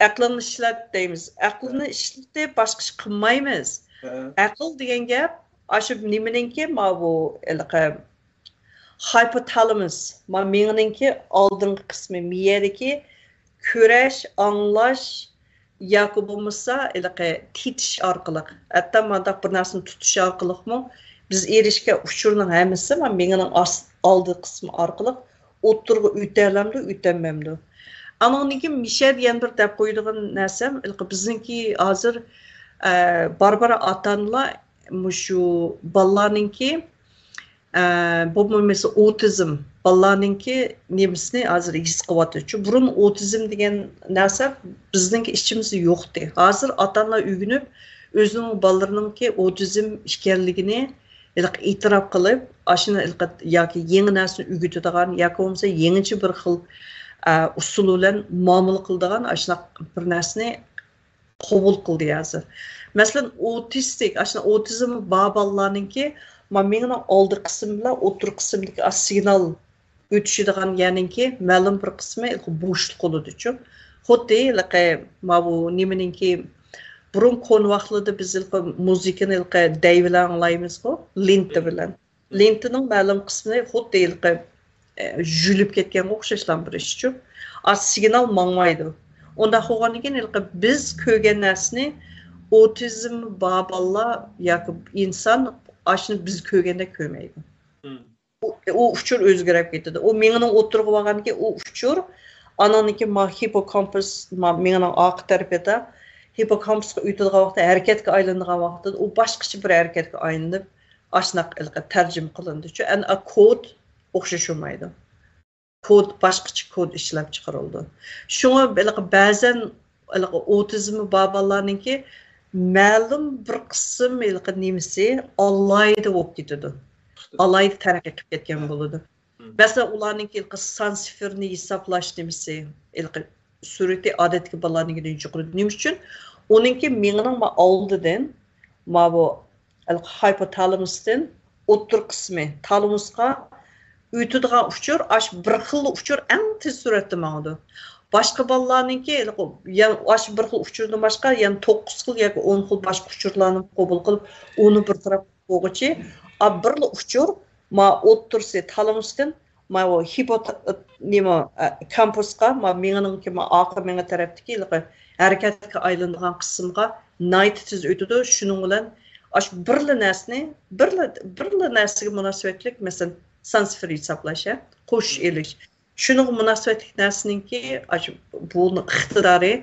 ئەقلىڭنى ئىشلەت دەيمىز. ئەقلىنى ئىشلىتىپ باشقا ئىش قىلمايمىز. ھە. ئەقىل دېگەن گەپ ئاشۇ نېمىنىڭكى، ماۋۇ ھېلىقى hypothalamus، ما مېڭىنىڭكى ئالدىنقى قىسمى، مىيەدىكى كۆرۈش، ئاڭلاش ياكى بولمىسا ھېلىقى تېتىش ئارقىلىق، ھەتتا مانداق بىر نەرسىنى تۇتۇش ئارقىلىقمۇ بىز ئېرىشكەن ئۇچۇرنىڭ ھەممىسى ما مېڭىنىڭ ئاس-، ئالدى قىسمى ئارقىلىق ئوتتۇرىغا ئۆتەلەمدۇ، ئۆتەلمەمدۇ؟ ئانىڭدىن كېيىن مىشەدە يەنە بىر دەپ قويىدىغان نەرسەم، ھېلىقى بىزنىڭكى ھازىر، ئە، بارا-بارا ئاتا-ئانىلار مۇشۇ بالىلارنىڭكى، ئە، بولمىسا ئوتىزم بالىلارنىڭكى نېمىسىنى ھازىر ھېس قىلىۋاتىدۇ. بۇرۇن ئوتىزم دېگەن نەرسە بىزنىڭكى ئىچىمىزدە يوقتى. ھازىر ئاتا-ئانىلار ئۆگىنىپ، ئۆزىنىڭ بالىلىرىنىڭكى ئوتىزم ئىكەنلىكىنى ھېلىقى ئېتىراپ قىلىپ، ئاشۇنى ھېلىقى ياكى يېڭى نەرسىنى ئۆگىتىدىغان ياكى بولمىسا يېڭىچە بىر خىل، ئە، ئۇسۇل بىلەن مۇئامىلە قىلىدىغان ئاشۇنداق بىر نەرسىنى قوبۇل قىلدى ھازىر. مەسىلەن، ئوتىستىك، ئاشۇنداق ئوتىزمى بار بالىلارنىڭكى ما مېڭىنىڭ ئالدى قىسمى بىلەن ئوتتۇرا قىسمىدىكى ئاش سىگنال ئۆتۈشىدىغان يەرنىڭكى مەلۇم بىر قىسمى ھېلىقى بوشلۇق بولىدۇچۇ. خۇددى ھېلىقى ماۋۇ نېمىنىڭكى، بۇرۇن كونا ۋاقىتلىرىدا بىز ھېلىقى مۇزىكىنى ھېلىقى دەي بىلەن ئاڭلايمىزغۇ، لېنتا بىلەن. لېنتىنىڭ مەلۇم قىسمى خۇددى ھېلىقى، ئە، يۇيۇلۇپ كەتكەنگە ئوخشاشلا بىر ئىشچۇ. ئا، سىگنال ماڭمايدۇ. ئۇنداق بولغاندىن كېيىن ھېلىقى بىز كۆرگەن نەرسىنى ئوتىزم بار بالىلار ياكى ئىنسان ئاشۇنى بىز كۆرگەندەك كۆرمەيدۇ. ئۇ، ئۇ ئۇچۇر ئۆزگىرىپ كېتىدۇ. ئۇ مېڭىنىڭ ئوتتۇرىغا بارغاندىن كېيىن ئۇ ئۇچۇر ئانىڭدىكى ما ھىپپوكامپۇس، ما مېڭىنىڭ ئارقا تەرىپىدە ھىپپوكامپۇسقا ئۆتىدىغان ۋاقىتتا، ھەرىكەتكە ئايلىنىدىغان ۋاقتىدا ئۇ باشقىچە بىر ھەرىكەتكە ئايلىنىپ، ئاشۇنداق ھېلىقى تەرجىمە قىلىنىدۇچۇ. ئەنە ئا كود ئوخشىشالمايدۇ. كود، باشقىچە كود ئىشلەپ چىقىرىلىدۇ. شۇڭا ھېلىقى بەزەن ھېلىقى ئوتىزمى بار بالىلارنىڭكى مەلۇم بىر قىسىم ھېلىقى نېمىسى ئالاھىدە بولۇپ كېتىدۇ. ئالاھىدە تەرەققىي قىلىپ كەتكەن بولىدۇ. مەسىلەن، ئۇلارنىڭكى ھېلىقى سان سىفىرنى ھېسابلاش نېمىسى، ھېلىقى سۈرئىتى ئادەتتىكى بالىلارنىڭكىدىن يۇقىرى. نېمە ئۈچۈن؟ ئۇنىڭكى مېڭىنىڭ ما ئالدىدىن، ماۋۇ ھايپوتالامۇستىن ئوتتۇرا قىسمى تالامۇسقا ئۆتىدىغان ئۇچۇر، ئاشۇ بىر خىل ئۇچۇر ئەڭ تېز سۈرئەتتە ماڭىدۇ. باشقا بالىلارنىڭكى، ھېلىقى، يەنە ئاشۇ بىر خىل ئۇچۇردىن باشقا، يەنە توققۇز خىل ياكى ئون خىل باشقا ئۇچۇرلارنى قوبۇل قىلىپ، ئۇنى بىر تەرەپ بولغۇچى، ئا، بىرلا ئۇچۇر، ما، ئوتتۇرىسى تالامۇستىن، ماۋۇ ھىپوتا-، نېمە، ئە، كامپۇسقا، ما، مېڭىنىڭكى، ما، ئارقا مېڭە تەرەپتىكى ھېلىقى ھەرىكەتكە ئايلىنىدىغان قىسىمغا ناھايىتى تېز ئۆتىدۇ. شۇنىڭ بىلەن ئاشۇ بىرلا نەرسىنى، بىرلا، بىرلا نەرسىگە مۇناسىۋەتلىك، مەسىلەن، سان سىفىر ھېسابلاش، ھە، قوشۇش ئېلىش. شۇنىڭغا مۇناسىۋەتلىك نەرسىنىڭكى، ئاشۇ بۇنىڭ ئىقتىدارى،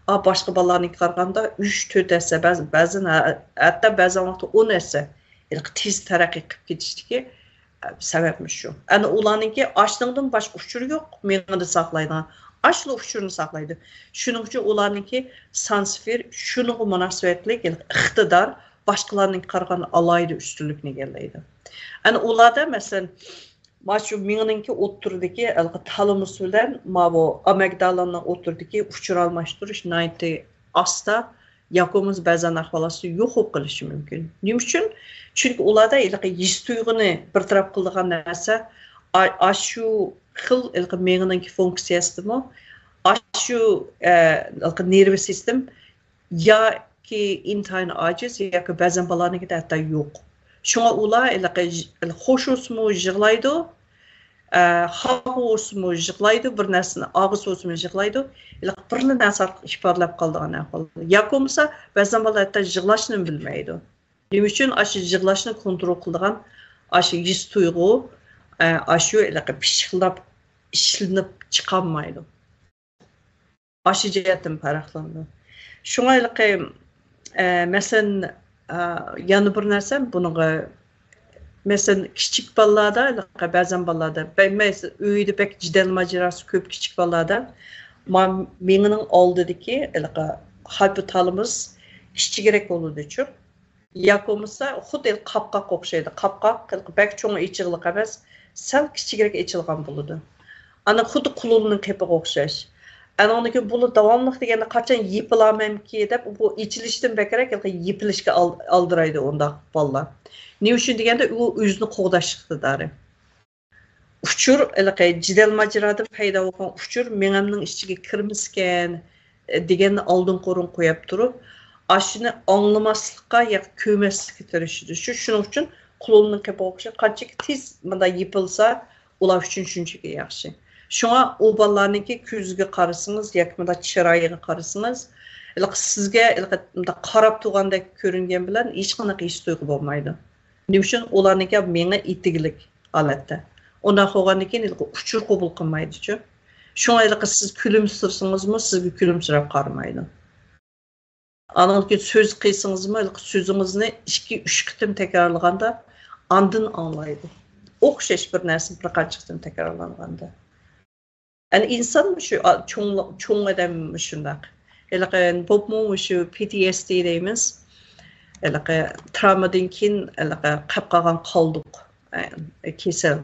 ئا، باشقا بالىلارنىڭكىگە قارىغاندا ئۈچ، تۆت ھەسسە، بەزى، بەزىدە ھە-، ھەتتا بەزى ۋاقىتتا ئون ھەسسە ھېلىقى تېز تەرەققىي قىلىپ كېتىشتىكى، ئە، سەۋەبمۇ شۇ. ئەنە ئۇلارنىڭكى ئاشۇنىڭدىن باشقا ئۇچۇرى يوق، مېڭىدە ساقلايدىغان. ئاشۇلا ئۇچۇرنى ساقلايدۇ. شۇنىڭ ئۈچۈن ئۇلارنىڭكى سان سىفىر شۇنىڭغا مۇناسىۋەتلىك ھېلىقى ئىقتىدار باشقىلارنىڭكىگە قارىغاندا ئالاھىدە ئۈستۈنلۈكنى ئىگىلەيدۇ. ئەنە ئۇلاردا، مەسىلەن، مانا شۇ مېڭىنىڭكى ئوتتۇرىدىكى ھېلىقى تالامۇس بىلەن ماۋۇ ئامىگدالاننىڭ ئوتتۇرىدىكى ئۇچۇر ئالماشتۇرۇش ناھايىتى ئاستا ياكى بولمىسا بەزەن ئەھۋالاتتا يوق بولۇپ قېلىشى مۇمكىن. نېمە ئۈچۈن؟ چۈنكى ئۇلاردا ھېلىقى ھېس تۇيغۇنى بىر تەرەپ قىلىدىغان نەرسە، ئا-، ئاشۇ خىل ھېلىقى مېڭىنىڭكى فۇنكسىيەسىدىمۇ، ئاشۇ، ئە، ھېلىقى نېرۋا سىستېم ياكى ئىنتايىن ئاجىز، ياكى بەزەن بالىلارنىڭكىدە ھەتتا يوق. شۇڭا ئۇلار ھېلىقى ژ-، خوش بولسىمۇ يىغلايدۇ، ئە، خاپا بولسىمۇ يىغلايدۇ، بىر نەرسىنى ئاغرىسا بولسىمۇ يىغلايدۇ. ھېلىقى بىرلا نەرسە ئارقىلىق ئىپادىلەپ قالىدىغان ئەھۋال. ياكى بولمىسا بەزەن بالىلار ھەتتا يىغلاشنىمۇ بىلمەيدۇ. نېمە ئۈچۈن؟ ئاشۇ يىغلاشنى كونترول قىلىدىغان ئاشۇ ھېس تۇيغۇ، ئە، ئاشۇ ھېلىقى پىششىقلاپ ئىشلىنىپ چىقالمايدۇ. ئاشۇ جەھەتتىن پەرقلىنىدۇ. شۇڭا ھېلىقى، ئە، مەسىلەن، ئە، يەنە بىر نەرسە بۇنىڭغا، مەسىلەن، كىچىك بالىلاردا، ھېلىقى بەزەن بالىلاردا، بە-، مەسىلەن، ئۆيدە بەك جېدەل ماجىراسى كۆپ كىچىك بالىلاردا، ما-، مېڭىنىڭ ئالدىدىكى ھېلىقى ھايپوتالامۇس كىچىكرەك بولىدۇچۇ. ياكى بولمىسا خۇددى قاپقاق ئوخشايدۇ. قاپقاق بەك چوڭ ئېچىقلىق ئەمەس، سەل كىچىكرەك ئېچىلغان بولىدۇ. ئانا خۇددى قۇلۇلنىڭ قېپىغا ئوخشاش. ئانىڭدىن كېيىن بۇلار داۋاملىق دېگەندە قاچان يېپىلامەنكى دەپ، بۇ ئېچىلىشتىن بەكرەك يېپىلىشكە ئال-، ئالدىرايدۇ ئۇنداق بالىلار. نېمە ئۈچۈن دېگەندە، ئۇ ئۆزىنى قوغداش ئىقتىدارى. ئۇچۇر، ھېلىقى جېدەل ماجىرادىن پەيدا بولغان ئۇچۇر مېڭەمنىڭ ئىچىگە كىرمىسىكەن، دېگەننى ئالدىنقى ئورۇنغا قويۇپ تۇرۇپ، ئاشۇنى ئاڭلىماسلىققا ياكى كۆرمەسلىككە تىرىشىدۇ. شۇ، شۇنىڭ ئۈچۈن قۇلۇلنىڭ قېپىغا ئوخشاش قانچىكى تېز مۇنداق يېپىلسا، ئۇلار ئۈچۈن شۇنچىكى ياخشى. شۇڭا ئۇ بالىلارنىڭكى كۆزىگە قارىسىڭىز ياكى مۇنداق چىرايىغا قارىسىڭىز، ھېلىقى سىزگە ھېلىقى مۇنداق قاراپ تۇرغاندەك كۆرۈنگەن بىلەن ھېچقانداق ھېس تۇيغۇ بولمايدۇ. نېمە ئۈچۈن؟ ئۇلارنىڭكى مېڭە ئېتىكلىك ھالەتتە. ئۇنداق بولغاندىن كېيىن ھېلىقى ئۇچۇر قوبۇل قىلمايدۇچۇ. شۇڭا ھېلىقى سىز كۈلۈمسىرىسىڭىزمۇ سىزگە كۈلۈمسىرەپ قارىمايدۇ. ئانىڭدىن كېيىن سۆز قىلسىڭىزمۇ ھېلىقى سۆزىڭىزنى ئىككى، ئۈچ قېتىم تەكرارلىغاندا ئاندىن ئاڭلايدۇ. ئوخشاش بىر نەرسىنى بىر قانچە قېتىم تەكرارلانغاندا. يەنى ئىنسان مۇشۇ، ئا، چوڭ، چوڭ ئادەم مۇشۇنداق. ھېلىقى بولۇپمۇ مۇشۇ پى تى ئېس دى دەيمىز. ھېلىقى تراۋمادىن كېيىن ھېلىقى قېلىپ قالغان قالدۇق، ئە، كېسەل،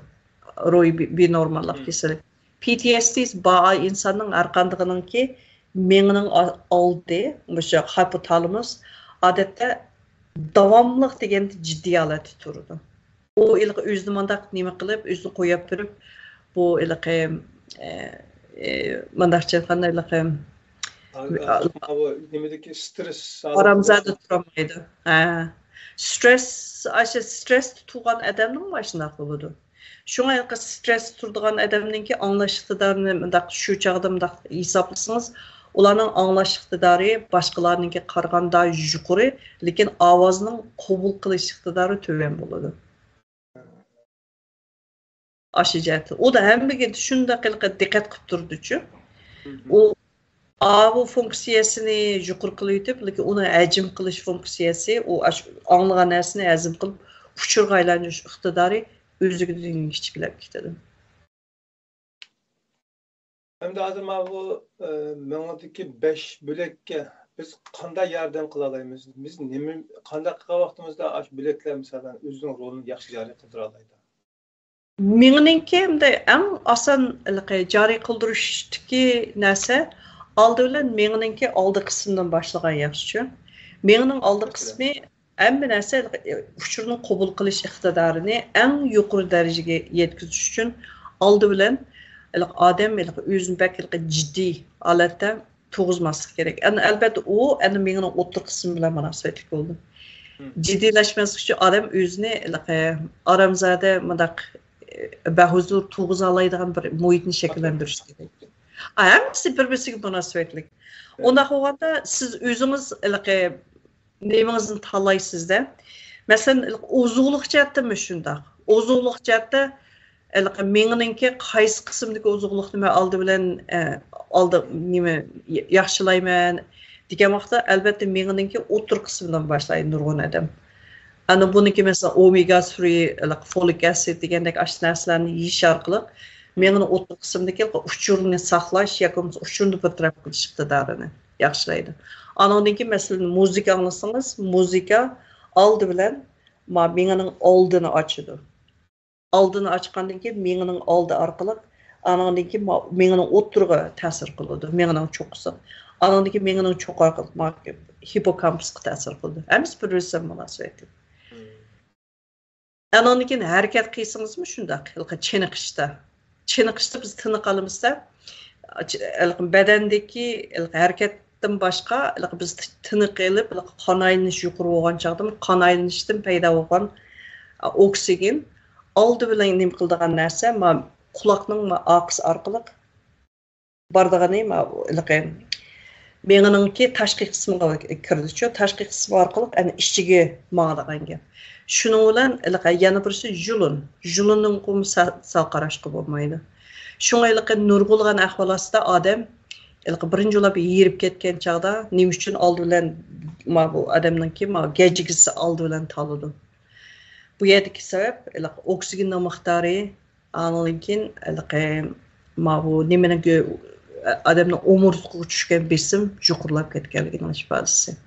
روھىي بى-، بىنورماللىق كېسىلى. پى تى ئېس دى بار ئىنساننىڭ ھەر قاندىقىنىڭكى مېڭىنىڭ ئا-، ئالدى، مۇشۇ ھايپوتالامۇس، ئادەتتە داۋاملىق دېگەندە جىددىي ھالەتتە تۇرىدۇ. ئۇ ھېلىقى ئۆزىنى مۇنداق نېمە قىلىپ، ئۆزىنى قويۇپ بېرىپ، بۇ ھېلىقى، ئە، ئە، مۇنداقچە ئېيتقاندا ھېلىقى ئا-، ئا-، ئا-، بۇ نېمىدىكى سترېس ھالىتىدە ئارامزادە تۇرالمايدۇ. ھە. سترېس، ئاشۇ سترېستا تۇرغان ئادەمنىڭ مانا شۇنداق بولىدۇ. شۇڭا ھېلىقى سترېس تۇرىدىغان ئادەمنىڭكى ئاڭلاش ئىقتىدارىنى مۇنداق شۇ چاغدا مۇنداق ھېسابلىسىڭىز، ئۇلارنىڭ ئاڭلاش ئىقتىدارى باشقىلارنىڭكىگە قارىغاندا يۇقىرى، لېكىن ئاۋازنىڭ قوبۇل قىلىش ئىقتىدارى تۆۋەن بولىدۇ. ئاشۇ جەھەتتىن. ئۇ دا ھەممىگە شۇنداق ھېلىقى دىققەت قىلىپ تۇرىدۇچۇ. ئۇ ئاۋۇ فۇنكسىيەسىنى يۇقىرى قىلىۋېتىپ، لېكىن ئۇنى ھەجىم قىلىش فۇنكسىيەسى، ئۇ ئاش-، ئاڭلىغان نەرسىنى ھەزىم قىلىپ، ئۇچۇرغا ئايلاندۇرۇش ئىقتىدارى ئۆزلۈكىدىن كىچىكلەپ كېتىدۇ. ئەمدى ھازىر مانا بۇ، ئە، مېڭىدىكى بەش بۆلەككە بىز قانداق ياردەم قىلالايمىز؟ بىز نېمە، قانداق قىلغان ۋاقتىمىزدا ئاشۇ بۆلەكلەر، مىسالەن، ئۆزىنىڭ رولىنى ياخشى جارى قىلدۇرالايدۇ؟ مېڭىنىڭكى ئەمدى ئەڭ ئاسان ھېلىقى جارى قىلدۇرۇشتىكى نەرسە، ئالدى بىلەن مېڭىنىڭكى ئالدى قىسمىدىن باشلىغان ياخشىچۇ. مېڭىنىڭ ئالدى قىسمى ھەممە نەرسە ئۇچۇرنى قوبۇل قىلىش ئىقتىدارىنى ئەڭ يۇقىرى دەرىجىگە يەتكۈزۈش ئۈچۈن ئالدى بىلەن ھېلىقى ئادەم ھېلىقى ئۆزىنى بەك ھېلىقى جىددىي ھالەتتە تۇرغۇزماسلىق كېرەك. ئەن-، ئەلۋەتتە، ئۇ ئەنە مېڭىنىڭ ئوتتۇرا قىسمى بىلەن مۇناسىۋەتلىك بولىدۇ. جىددىيلەشمەسلىك ئۈچۈن ئادەم ئۆزىنى ھېلىقى ئارامزادە، مۇنداق، ئە، بەھۇزۇر تۇرغۇزالايدىغان بىر مۇھىتنى شەكىللەندۈرۈش كېرەك. ئا، ھەممىسى بىر-بىرسىگە مۇناسىۋەتلىك. ئۇنداق بولغاندا سىز ئۆزىڭىز ھېلىقى نېمىڭىزنى تاللايسىز-دە. مەسىلەن، ئوزۇقلۇق جەھەتتىمۇ شۇنداق. ئوزۇقلۇق جەھەتتە ھېلىقى مېڭىنىڭكى قايسى قىسمىدىكى ئوزۇقلۇقنى مەن ئالدى بىلەن، ئە، ئالدى، نېمە، يا-، ياخشىلايمەن دېگەن ۋاقىتتا، ئەلۋەتتە، مېڭىنىڭكى ئوتتۇرا قىسمىدىن باشلايدۇ نۇرغۇن ئادەم. ئەنە بۇنىڭكى، مەسىلەن، ئومېگا سۈرى، ھېلىقى فولىك ئەسىد دېگەندەك ئاشۇ نەرسىلەرنى يېيىش ئارقىلىق مېڭىنىڭ ئوتتۇرا قىسمىدىكى ئۇچۇرنى ساقلاش ياكى بولمىسا ئۇچۇرنى بىر تەرەپ قىلىش ئىقتىدارىنى ياخشىلايدۇ. ئانىڭدىن كېيىن، مەسىلەن، مۇزىكا ئاڭلىسىڭىز، مۇزىكا ئالدى بىلەن ما مېڭىنىڭ ئالدىنى ئاچىدۇ. ئالدىنى ئاچقاندىن كېيىن مېڭىنىڭ ئالدى ئارقىلىق، ئانىڭدىن كېيىن ما-، مېڭىنىڭ ئوتتۇرىغا تەسىر قىلىدۇ، مېڭىنىڭ چوققىسى. ئانىڭدىن كېيىن مېڭىنىڭ چوققىسىغا، ما-، ھىپپوكامپۇسقا تەسىر قىلىدۇ. ھەممىسى بىر-بىرسى بىلەن مۇناسىۋەتلىك. ئانىڭدىن كېيىن ھەرىكەت قىلسىڭىزمۇ شۇنداق، ھېلىقى چېنىقىشتا. چېنىقىشتا بىز تىنىق ئالىمىزدا، ھېلىقى بەدەندىكى ھېلىقى ھەرىكەتتىن باشقا، ھېلىقى بىز تىنىق ئېلىپ، ھېلىقى قان ئايلىنىش يۇقىرى بولغان چاغدا، قان ئايلىنىشتىن پەيدا بولغان، ئا، ئوكسىگېن ئالدى بىلەن نېمە قىلىدىغان نەرسە، ما، قۇلاقنىڭ، ما، ئارقىسى ئارقىلىق بارىدىغىنى، ما، ھېلىقى مېڭىنىڭكى تاشقى قىسمىغا كىرىدىچۇ، تاشقى قىسمى ئارقىلىق ئەنە ئىچىگە ماڭىدىغان گەپ. شۇنىڭ بىلەن ھېلىقى يەنە بىرسى ژۇلۇن. ژۇلۇننىڭغىمۇ سەل، سەل قاراشقا بولمايدۇ. شۇڭا ھېلىقى نۇرغۇنلىغان ئەھۋال ئاستىدا ئادەم ھېلىقى بىرىنچى بولۇپ ھېرىپ كەتكەن چاغدا نېمە ئۈچۈن ئالدى بىلەن ما بۇ ئادەمنىڭكى ما گەجگىسى ئالدى بىلەن تالىدۇ. بۇ يەردىكى سەۋەب ھېلىقى ئوكسىگېننىڭ مىقدارى، ئاندىن كېيىن ھېلىقى ما بۇ نېمىنىڭ گۆ-، ئادەمنىڭ ئومۇرتقىغا چۈشكەن بېسىم يۇقىرىلاپ كەتكەنلىكىنىڭ ئىپادىسى.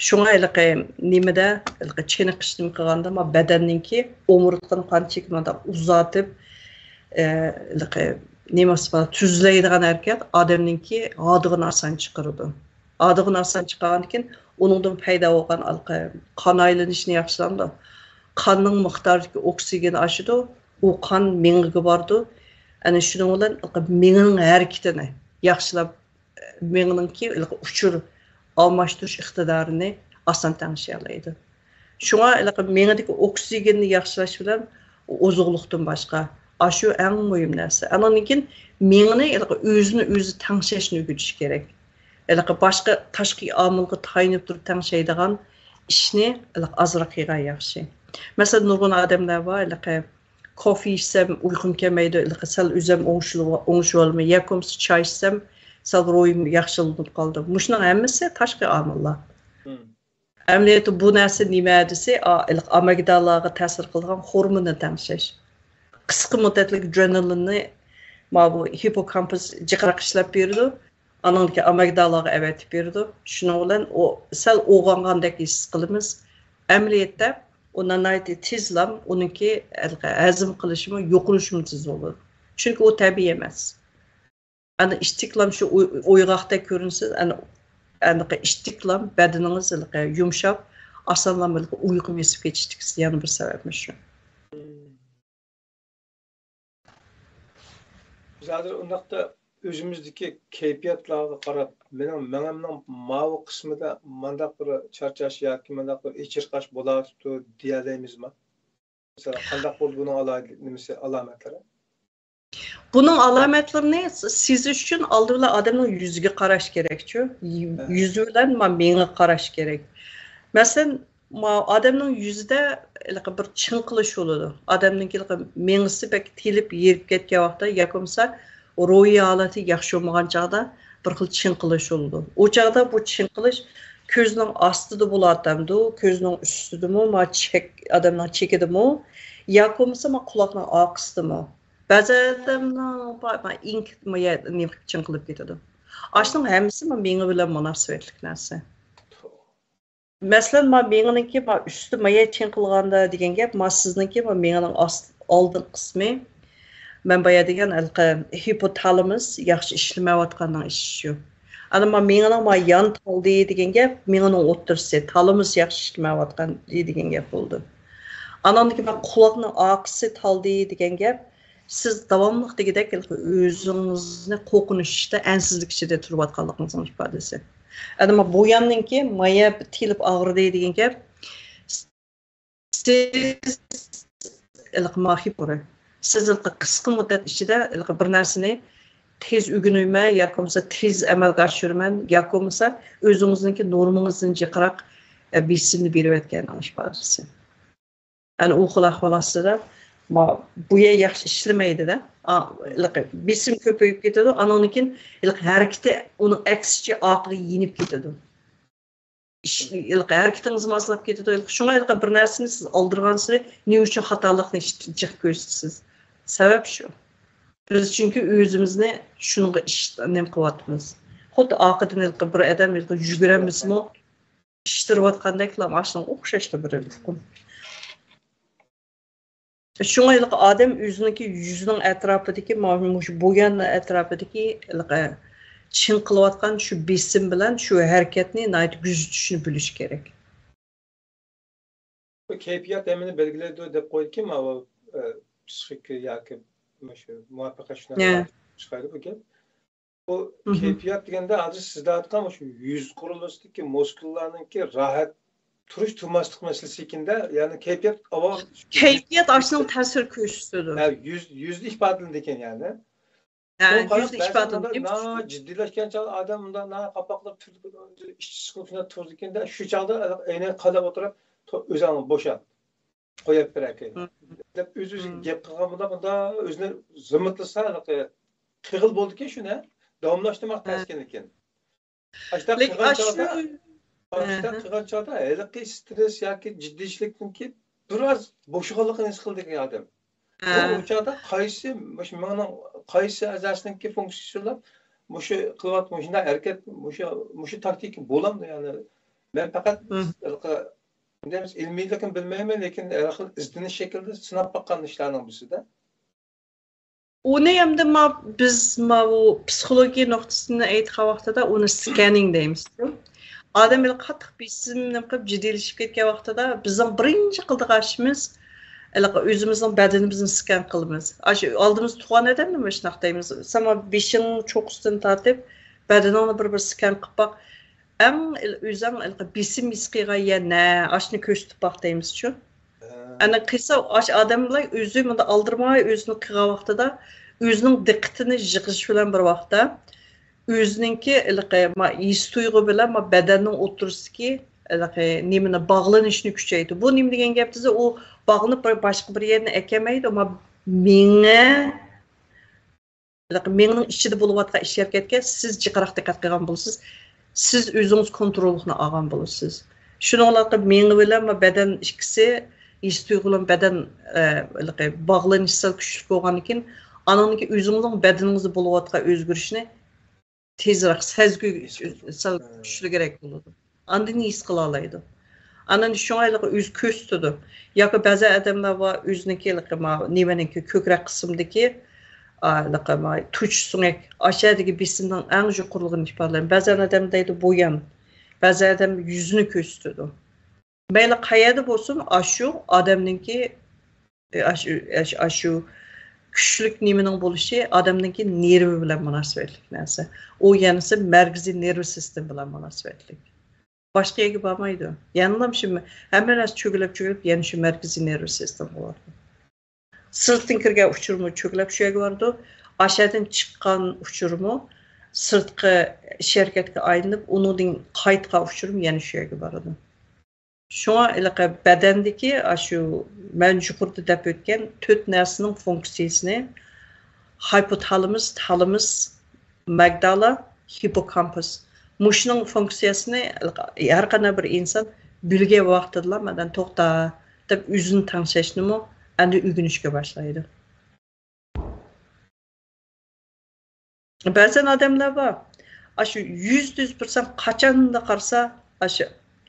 شۇڭا ھېلىقى نېمىدە، ھېلىقى چېنىقىش نېمە قىلغاندا، ما بەدەننىڭكى ئومۇرتقىنىڭ قان چېكىنى مۇنداق ئۇزارتىپ، ئە، ھېلىقى نېمىسى بار، تۈزلەيدىغان ھەرىكەت ئادەمنىڭكى ھادىغىنى ئاسان چىقىرىدۇ. ھادىغىنى ئاسان چىقارغاندىن كېيىن، ئۇنىڭدىن پەيدا بولغان ھېلىقى قان ئايلىنىشنى ياخشىلايدۇ. قاننىڭ مىقدارىدىكى ئوكسىگېن ئاشىدۇ، ئۇ قان مېڭىگە بارىدۇ. ئەنە شۇنىڭ بىلەن ھېلىقى مېڭىنىڭ ھەرىكىتىنى ياخشىلاپ، مېڭىنىڭكى ھېلىقى ئۇچۇر ئالماشتۇرۇش ئىقتىدارىنى ئاسان تەڭشىيەلەيدۇ. شۇڭا ھېلىقى مېڭىدىكى ئوكسىگېننى ياخشىلاش بىلەن ئوزۇقلۇقتىن باشقا، ئاشۇ ئەڭ مۇھىم نەرسە. ئاندىن كېيىن مېڭىنى ھېلىقى ئۆزىنى ئۆزى تەڭشەشنى ئۆگىتىش كېرەك. ھېلىقى باشقا تاشقى ئامىلغا تايىنىپ تۇرۇپ تەڭشەيدىغان ئىشنى ھېلىقى ئازراق قىلغان ياخشى. مەسىلەن، نۇرغۇن ئادەملەر بار، ھېلىقى كوفې ئىچسەم ئۇيقۇم كەلمەيدۇ، ھېلىقى سەل ئۆزۈم ئوڭشىلىۋ-، ئوڭشىۋالىمەن، ياكى بولمىسا چاي ئىچسەم سەل روھىم ياخشىلىنىپ قالىدۇ. مۇشۇنىڭ ھەممىسى تاشقى ئامىللار. مم. ئەمەلىيەتتە بۇ نەرسە نېمە دېسە، ئا-، ھېلىقى ئامىگدالاغا تەسىر قىلىدىغان خورموننى تەڭشەش. قىسقا مۇددەتلىك ئادرېنالىننى ما بۇ ھىپپوكامپۇس جىقراق ئىشلەپ بېرىدۇ. ئانىڭدىكى ئامىگدالاغا ئەۋەتىپ بېرىدۇ. شۇنىڭ بىلەن ئۇ سەل ئويغانغاندەك ھېس قىلىمىز. ئەمەلىيەتتە ئۇ ناھايىتى تېزلام، ئۇنىڭكى ھەزىم قىلىشىمۇ، يوقىلىشىمۇ تېز بولىدۇ. چۈنكى ئۇ تەبىئىي ئەمەس. ئەنە ئىتتىكلام شۇ ئوي-، ئويغاقتەك كۆرۈنسە، ئەنە، ئەنە ئىتتىكلام بەدىنىڭىز ھېلىقى يۇمشاپ، ئاسانلا ھېلىقى ئۇيقۇ بېسىپ كېتىشتىكى يەنە بىر سەۋەبمۇ شۇ. بىز ھازىر ئۇنداقتا ئۆزىمىزدىكى كەيپىياتلارغا قاراپ، مېنىڭ مېڭەمنىڭ ماۋۇ قىسمىدا مانداق بىر چارچاش ياكى مانداق بىر ئېچىرقاش بولۇۋاتىدۇ دېيەلەيمىزما؟ مەسىلەن، قانداق بولدى بۇنىڭ ئالاھىدە-، نېمىسى، ئالامەتلىرى؟ بۇنىڭ ئالامەتلىرىنى س-، سېزىش ئۈچۈن ئالدى بىلەن ئادەمنىڭ يۈزىگە قاراش كېرەكچۇ؟ يۈ-، يۈزى بىلەن ما مېڭىگە قاراش كېرەك. مەسىلەن، ما ئادەمنىڭ يۈزىدە ھېلىقى بىر چىڭقىلىش بولىدۇ. ئادەمنىڭكى ھېلىقى مېڭىسى بەك تېلىپ ھېرىپ كەتكەن ۋاقىتتا ياكى بولمىسا روھىي ھالىتى ياخشى بولمىغان چاغدا بىر خىل چىڭقىلىش بولىدۇ. ئۇ چاغدا بۇ چىڭقىلىش كۆزنىڭ ئاستىدا بولاتامدۇ، كۆزنىڭ ئۈستىدىمۇ، ما چەك، ئادەمنىڭ چېكىدىمۇ، ياكى بولمىسا ما قۇلاقنىڭ ئارقىسىدىمۇ؟ بەزى ئادەمنىڭ بار، ما ئېڭىكىدىمۇ يە-، نېمە قىلىپ چىڭقىلىپ كېتىدۇ. ئاشۇنىڭ ھەممىسى ما مېڭە بىلەن مۇناسىۋەتلىك نەرسە. مەسىلەن، ما مېڭىنىڭكى ما ئۈستى ما يەر چىڭقىلغاندا دېگەن گەپ، ما سىزنىڭكى ما مېڭىنىڭ ئاست-، ئالدىنقى قىسمى، مەن بايا دېگەن ھېلىقى ھىپوتالامۇس ياخشى ئىشلىمەيۋاتقاننىڭ ئىشى شۇ. ئەنە ما مېڭىنىڭ ما يان تالدى دېگەن گەپ، مېڭىنىڭ ئوتتۇرىسى، تالامۇس ياخشى ئىشلىمەيۋاتقان دېگەن گەپ بولىدۇ. ئاناندىن كېيىن ما قۇلاقنىڭ ئارقىسى تالدى دېگەن گەپ، سىز داۋاملىق دېگۈدەك ئۆزىڭىزنى قورقۇنچ ئىچىدە، ئەنسىزلىك ئىچىدە تۇرۇۋاتقانلىقىڭىزنىڭ ئىپادىسى. ئەنە ما بۇ ياننىڭكى مايا تېلىپ ئاغرىدى دېگەن گەپ، سىز ھېلىقى ماھىپۇرى. سىز ھېلىقى قىسقا مۇددەت ئىچىدە ھېلىقى بىر نەرسىنى تېز ئۆگىنىمەن ياكى بولمىسا تېز ئەمەلگە ئاشۇرىمەن ياكى بولمىسا ئۆزىڭىزنىڭكى نورمىڭىزدىن جىقراق، ئە، بېسىمنى بېرىۋەتكەننىڭ ئىپادىسى. ئەنە ئۇ خىل ئەھۋال ئاستىدا، ما-، بۇ يەر ياخشى ئىشلىمەيدۇ-دە. ئا، ھېلىقى بېسىم كۆپىيىپ كېتىدۇ، ئانىڭدىن كېيىن ھېلىقى ھەرىكىتى ئۇنىڭ ئەكسىچە ئارقىغا يېنىپ كېتىدۇ. ئىش، ھېلىقى ھەرىكىتىڭىزمۇ ئازلاپ كېتىدۇ. ھېلىقى شۇڭا ھېلىقى بىر نەرسىنى سىز ئالدىرغانسېرى نېمە ئۈچۈن خاتالىقنى جىق كۆرسىتىسىز؟ سەۋەب شۇ. بىز چۈنكى ئۆزىمىزنى شۇنىڭغا ئىش-، نېمە قىلىۋاتىمىز. خۇددى ئارقىدىن ھېلىقى بىر ئادەم ھېلىقى يۈگۈرەلمىسىمۇ، ئىشتىرىۋاتقاندەكلا ئاشۇنىڭغا ئوخشاشلا بىر ئىلقىم. شۇڭا ھېلىقى ئادەم ئۆزىنىڭكى يۈزىنىڭ ئەتراپىدىكى، مانا مۇشۇ بۇيان ئەتراپىدىكى ھېلىقى چىڭقىلىۋاتقان شۇ بېسىم بىلەن شۇ ھەرىكەتنى ناھايىتى كۆزىتىشنى بىلىشى كېرەك. بۇ كەيپىيات ھەممىنى بەلگىلەيدۇ دەپ قويدىكى، ماۋۇ، ئە، پسىخىكا ياكى مۇشۇ مۇۋەپپەقىيەت شۇنداق چىقايدۇ بۇ گەپ. بۇ كەيپىيات دېگەندە ھازىر سىز دەۋاتقان مۇشۇ يۈز قۇرۇلمىسىدىكى مۇسكۇللارنىڭكى راھەت تۇرۇش تۇرماسلىق مەسىلىسى ئىكەندە، يەنى كەيپىيات ئاۋۋال كەيپىيات ئاشۇنىڭ تەسىر كۆرسىتىدۇ. ھە، يۈز، يۈزدە ئىپادىلىنىدىكەن يەنى. ھە، شۇڭا قاراپ يۈزدە بەزى ئىپادىلىنىدۇ. مۇنداق ناھايىتى جىددىيلەشكەن چاغدا ئادەم مۇنداق ناھايىتى قاپاقلاپ تۇرىدۇ، ئىچ چىقىپ شۇنداق تۇرىدىكەندە، شۇ چاغدا ئەينەن قانداق ئولتۇرۇپ، تو-، ئۆزۈڭنى بوشات. قويۇپ بېرەكەي دەپ ئۆز-ئۆزىگە گەپ قىلغان بولسا، بۇنداق ئۆزىنى زىممىتلىسا، ھېلىقى قىلغىلى بولىدىكەن شۇنى، داۋاملاشتۇرماق تەسكىنىكەن. ئاشۇنداق قىلغان چاغدا، ئاشۇنداق قىلغان چاغدا ھېلىقى سترېس ياكى جىددىيچىلىكتىن كېيىن بىراز بوشىغانلىقىنى ھېس قىلىدىكەن ئادەم. ئۇ چاغدا قايسى، مۇشۇ مېڭىنىڭ قايسى ئەزاسىنىڭكى فۇنكسىيىسى ئىشلەپ، مۇشۇ قىلىۋاتقان مۇشۇنداق ھەرىكەت، مۇشۇ، مۇشۇ تاكتىكا بولامدۇ؟ يەنى مەن پەقەت ھېلىقى، نېمە دەيمىز، ئىلمىيلىكىنى بىلمەيمەن، لېكىن ھەر خىل ئىزدىنىش شەكلىدە سىناپ باققان ئىشلارنىڭ بىرسىدە. ئۇنى ئەمدى ما، بىز ماۋۇ پسىخولوگىيە نۇقتىسىدىن ئېيتقان ۋاقتىدا ئۇنى سكەننىڭ دەيمىز. ئادەم ھېلى قاتتىق بېسىم نېمە قىلىپ جىددىيلىشىپ كەتكەن ۋاقتىدا بىزنىڭ بىرىنچى قىلىدىغان ئىشىمىز، ھېلىقى ئۆزىمىزنىڭ بەدىنىمىزنى سكەن قىلىمىز. ئاشۇ ئالدىمىزدا تۇرغان ئادەمنى مۇشۇنداق دەيمىز. سەن بېشىڭ چوققىسىدىن تارتىپ، بەدىنىڭنى بىر-بىر سكەن قىلىپ باق. ئەڭ ئۆزەڭ ھېلىقى بېسىم ھېس قىلغان يەر نە؟ ئاشۇنى كۆرسىتىپ باق دەيمىزچۇ. ئەنە قىلسا، ئاشۇ ئادەملەر ئۆزى مۇنداق ئالدىرىماي ئۆزىنى قىلغان ۋاقتىدا ئۆزىنىڭ دىققىتىنى يىغىش بىلەن بىر ۋاقىتتا ئۆزىنىڭكى ھېلىقى ما ھېس تۇيغۇ بىلەن ما بەدەننىڭ ئوتتۇرىسىدىكى ھېلىقى نېمىنى باغلىنىشنى كۈچەيتىدۇ. بۇ نېمە دېگەن گەپ دېسە، ئۇ باغلىنىپ بىر باشقا بىر يەرنى ئەكەلمەيدۇ، ما مېڭە ھېلىقى مېڭىنىڭ ئىچىدە بولۇۋاتقان ئىش ھەرىكەتكە سىز جىقراق دىققەت قىلغان بولىسىز. سىز ئۆزىڭىز كونتروللۇقنى ئالغان بولىسىز. شۇنىڭ بىلەن مېڭە بىلەن بەدەن ئىككىسى ھېس تۇيغۇ بىلەن بەدەن، ئە، ھېلىقى باغلىنىش سەل كۈچلۈك بولغاندىن كېيىن، ئانىڭدىن كېيىن ئۆزىڭىزنىڭ بەدىنىڭىزدە بولۇۋاتقان ئۆزگىرىشنى تېزرەك سەزگۈ سەل كۈچلۈكرەك بولىدۇ. ئاندىن ھېس قىلالايدۇ. ئاندىن شۇڭا ھېلىقى ئۆزى كۆرسىتىدۇ. ياكى بەزى ئادەملەر بار، ئۆزىنىڭكى ھېلىقى ما نېمىنىڭكى كۆكرەك قىسمىدىكى، ئا، ھېلىقى ما تۇچ سۆڭەك، ئاشەدىكى بېسىمنىڭ ئەڭ يۇقىرىلىقىنى ئىپادىلەيدۇ. بەزى ئادەم دەيدۇ بۇيان، بەزى ئادەم يۈزىنى كۆرسىتىدۇ. مەيلى قەيەردە بولسۇن، ئاشۇ ئادەمنىڭكى ئاشۇ، ئاشۇ، ئاشۇ كۈچلۈك نېمىنىڭ بولۇشى ئادەمنىڭكى نېرۋا بىلەن مۇناسىۋەتلىك نەرسە. ئۇ يەنىسى مەركىزىي نېرۋا سىستېما بىلەن مۇناسىۋەتلىك. باشقا يەرگە بارمايدۇ. يەنىلا شۇ ھەممە نەرسە چۆگىلەپ، چۆگىلەپ، يەنە شۇ مەركىزىي نېرۋا سىستېما بولىدۇ. سىرتتىن كىرگەن ئۇچۇرمۇ چۆگىلەپ شۇ يەرگە بارىدۇ. ئاشەدىن چىققان ئۇچۇرمۇ سىرتقى ئىش ھەرىكەتكە ئايلىنىپ، ئۇنىڭدىن قايتقان ئۇچۇرمۇ يەنە شۇ يەرگە بارىدۇ. شۇڭا ھېلىقى بەدەندىكى ئاشۇ مەن يۇقىرىدا دەپ ئۆتكەن تۆت نەرسىنىڭ فۇنكسىيىسىنى ھايپوتالامۇس، تالامۇس، مەگدالا، ھىپپوكامپۇس. مۇشۇنىڭ فۇنكسىيەسىنى ھەر قانداق بىر ئىنسان بىلگەن ۋاقتىدىلا مەندىن توختا دەپ ئۆزىنى تەڭشەشنىمۇ ئەمدى ئۆگىنىشكە باشلايدۇ. بەزەن ئادەملەر بار، ئاشۇ يۈزدە يۈز پىرسەنت قاچانلا قارىسا، ئاشۇ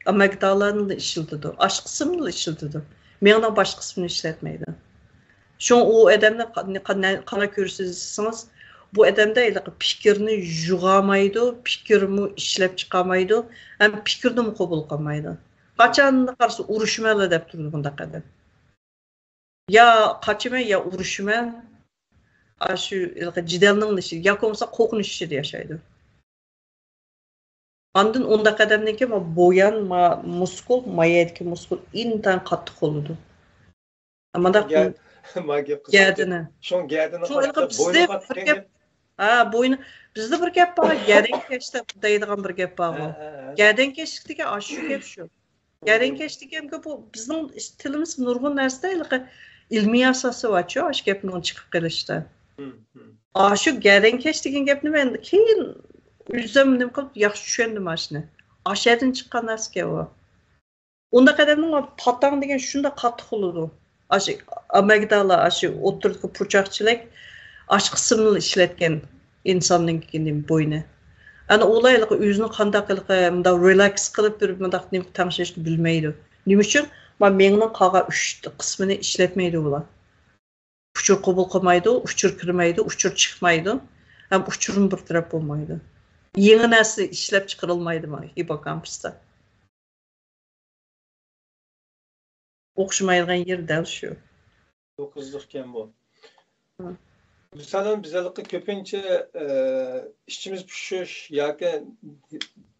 ئامىگدالانى ئىشلىتىدۇ، ئاش قىسمىنى ئىشلىتىدۇ، مېڭىنىڭ باش قىسمىنى ئىشلەتمەيدۇ. شۇڭا ئۇ ئادەمنى قا-، قا-، قانداق كۆرىسىز دېسىڭىز، بۇ ئادەمدە ھېلىقى پىكىرنى يۇغالمايدۇ، پىكىرمۇ ئىشلەپ چىقالمايدۇ، ھەم پىكىرنىمۇ قوبۇل قىلمايدۇ. قاچانلا قارىسا ئۇرۇشىمەنلا دەپ تۇرىدۇ بۇنداق ئادەم. يا قاچىمەن، يا ئۇرۇشىمەن. ئاشۇ ھېلىقى جېدەلنىڭ ئىچىدە ياكى بولمىسا قورقۇنچ ئىچىدە ياشايدۇ. ئاندىن ئۇنداق ئادەمنىڭكى ما بويان، ما مۇسكۇل، ما يەردىكى مۇسكۇل ئىنتايىن قاتتىق بولىدۇ. مانداق گە-، ما گەپ قىلسام، گەدىنى. شۇڭا گەدىنى شۇڭا قاتتىق، ھېلىقى بوينى بىزدە قاتتىق بىر گەپ، ھە، بوينى، بىزدە بىر گەپ بار، گەدەنكەش دەپ دەيدىغان بىر گەپ بارغۇ. ھە، ھە، ھە. گەدەنكەشلىك دېگەن ئاشۇ گەپ شۇ. گەدەنكەش دېگەنگە بۇ بىزنىڭ ئىش-، تىلىمىز نۇرغۇن نەرسىدە ھېلىقى ئىلمىي ئاساسى بارچۇ، ئاشۇ گەپنىڭ چىقىپ قېلىشتا. مم، مم. ئاشۇ گەدەنكەش دېگەن گەپنى مەن كېيىن ئۆزۈم نېمە قىلىپ ياخشى چۈشەندىم ئاشۇنى. ئاشەدىن چىققان نەرسىكەن ئۇ. ئۇنداق ئادەمنىڭ پاتاڭ دېگەن شۇنداق قاتتىق بولىدۇ. ئاشۇ ئامىگدالا، ئاشۇ ئوتتۇرىدىكى پۇرچاقچىلىك، ئاش قىسمىنى ئىشلەتكەن ئىنساننىڭكى بوينى. ئەنە ئۇلار ھېلىقى ئۆزىنى قانداق ھېلىقى مۇنداق رېلاكس قىلىپ بىر مۇنداق نېمە تەڭشەشنى بىلمەيدۇ. نېمە ئۈچۈن؟ ما مېڭىنىڭ قالغان ئۈچ قىسمىنى ئىشلەتمەيدۇ ئۇلار. ئۇچۇر قوبۇل قىلمايدۇ، ئۇچۇر كىرمەيدۇ، ئۇچۇر چىقمايدۇ. ھەم ئۇچۇرمۇ بىر تەرەپ بولمايدۇ. يېڭى نەرسە ئىشلەپ چىقىرىلمايدۇ ما ھىپپوكامپۇستا. ئوخشىمايدىغان يېرى دەل شۇ. بۇ قىزىقكەن بۇ. ھە. مىسالەن، بىز ھېلىقى كۆپىنچە، ئە، ئىچىمىز پۇشۇش ياكى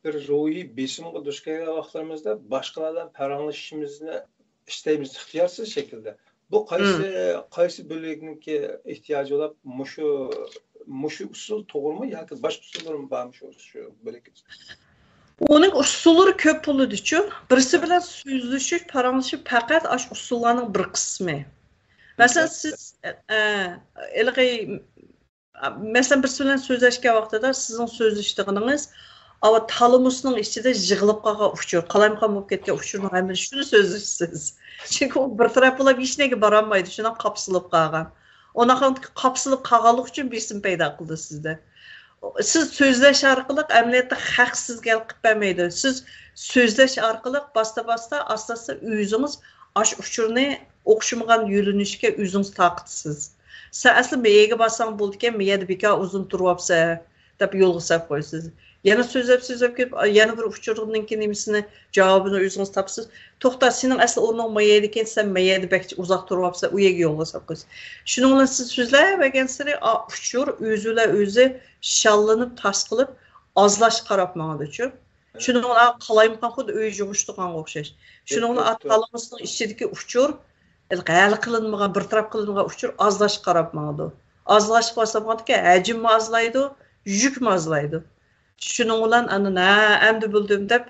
بىر روھىي بېسىمغا دۇچ كەلگەن ۋاقىتلىرىمىزدا باشقىلار بىلەن پاراڭلىشىشىمىزنى ئىستەيمىز ئىختىيارسىز شەكىلدە. بۇ قايسى، قايسى بۆلەكنىڭكى ئېھتىياجى بولۇپ، مۇشۇ، مۇشۇ ئۇسۇل توغرىمۇ ياكى باشقا ئۇسۇللارمۇ بارمۇ شۇ، شۇ بۆلەك؟ ئۇنىڭ ئۇسۇللىرى كۆپ بولىدۇچۇ. بىرسى بىلەن سۆزلىشىش، پاراڭلىشىش پەقەت ئاشۇ ئۇسۇللارنىڭ بىر قىسمى. مەسىلەن، سىز، ئە، ھېلىقى مەسىلەن، بىرسى بىلەن سۆزلەشكەن ۋاقتىدا سىزنىڭ سۆزلىشىدىغىنىڭىز ئاۋۇ تالىمۇسنىڭ ئىچىدە يىغىلىپ قالغان ئۇچۇر، قالايمىقان بولۇپ كەتكەن ئۇچۇرنىڭ ھەممىسى شۇنى سۆزلىشىسىز. چۈنكى ئۇ بىر تەرەپ بولۇپ ھېچ نەگە بارالمايدۇ، شۇنداق قاپسىلىپ قالغان. ئۇنداق قاپسىلىپ قالغانلىقى ئۈچۈن بېسىم پەيدا قىلىدۇ سىزدە. سىز سۆزلەش ئارقىلىق ئەمەلىيەتتە خەق سىزگە ھەل قىلىپ بەرمەيدۇ. سىز سۆزلەش ئارقىلىق باستا-باستا، ئاستا-ئاستا ئۆزىڭىز ئاشۇ ئۇچۇرنى ئوخشىمىغان يۆنىلىشكە ئۆزىڭىز تارقىتىسىز. سەن ئەسلى مەيەگە بارساڭ بولىدىكەن، مەيەدە بىكار ئۇزۇن تۇرۇۋاپسەن دەپ يولغا سەپ قويىسىز. يەنە سۆزلەپ، سۆزلەپ كېلىپ، يەنە بىر ئۇچۇرنىڭكى نېمىسىنى، جاۋابىنى ئۆزىڭىز تاپىسىز. توختا، سېنىڭ ئەسلى ئورنۇڭ مەيەدىكەن، سەن مەيەدە بەك ئۇزاق تۇرۇۋاپسەن، ئۇ يەرگە يولغا سەپ قويىسىز. شۇنىڭ بىلەن سىز سۆزلەۋەرگەنسېرى، ئا، ئۇچۇر ئۆزى بىلەن ئۆزى شاللىنىپ، تاس قىلىپ، ئازلاشقا قاراپ ماڭىدۇچۇ. شۇنىڭ بىلەن قالايمىقان خۇددى ئۆي يىغىشتۇرغانغا ئوخشاش. شۇنىڭ بىلەن تالىمۇسنىڭ ئىچىدىكى ئۇچۇر، ھېلىقى ھەل قىلىنمىغان، بىر تەرەپ قىلىنغان ئۇچۇر ئازلاشقا قاراپ ماڭىدۇ. ئازلاشقا باشلىغاندىكىن ھەجىممۇ ئازلايدۇ، يۈكمۇ ئازلايدۇ. شۇنىڭ بىلەن ئاندىن، ھە، ئەمدى بىلدىم دەپ،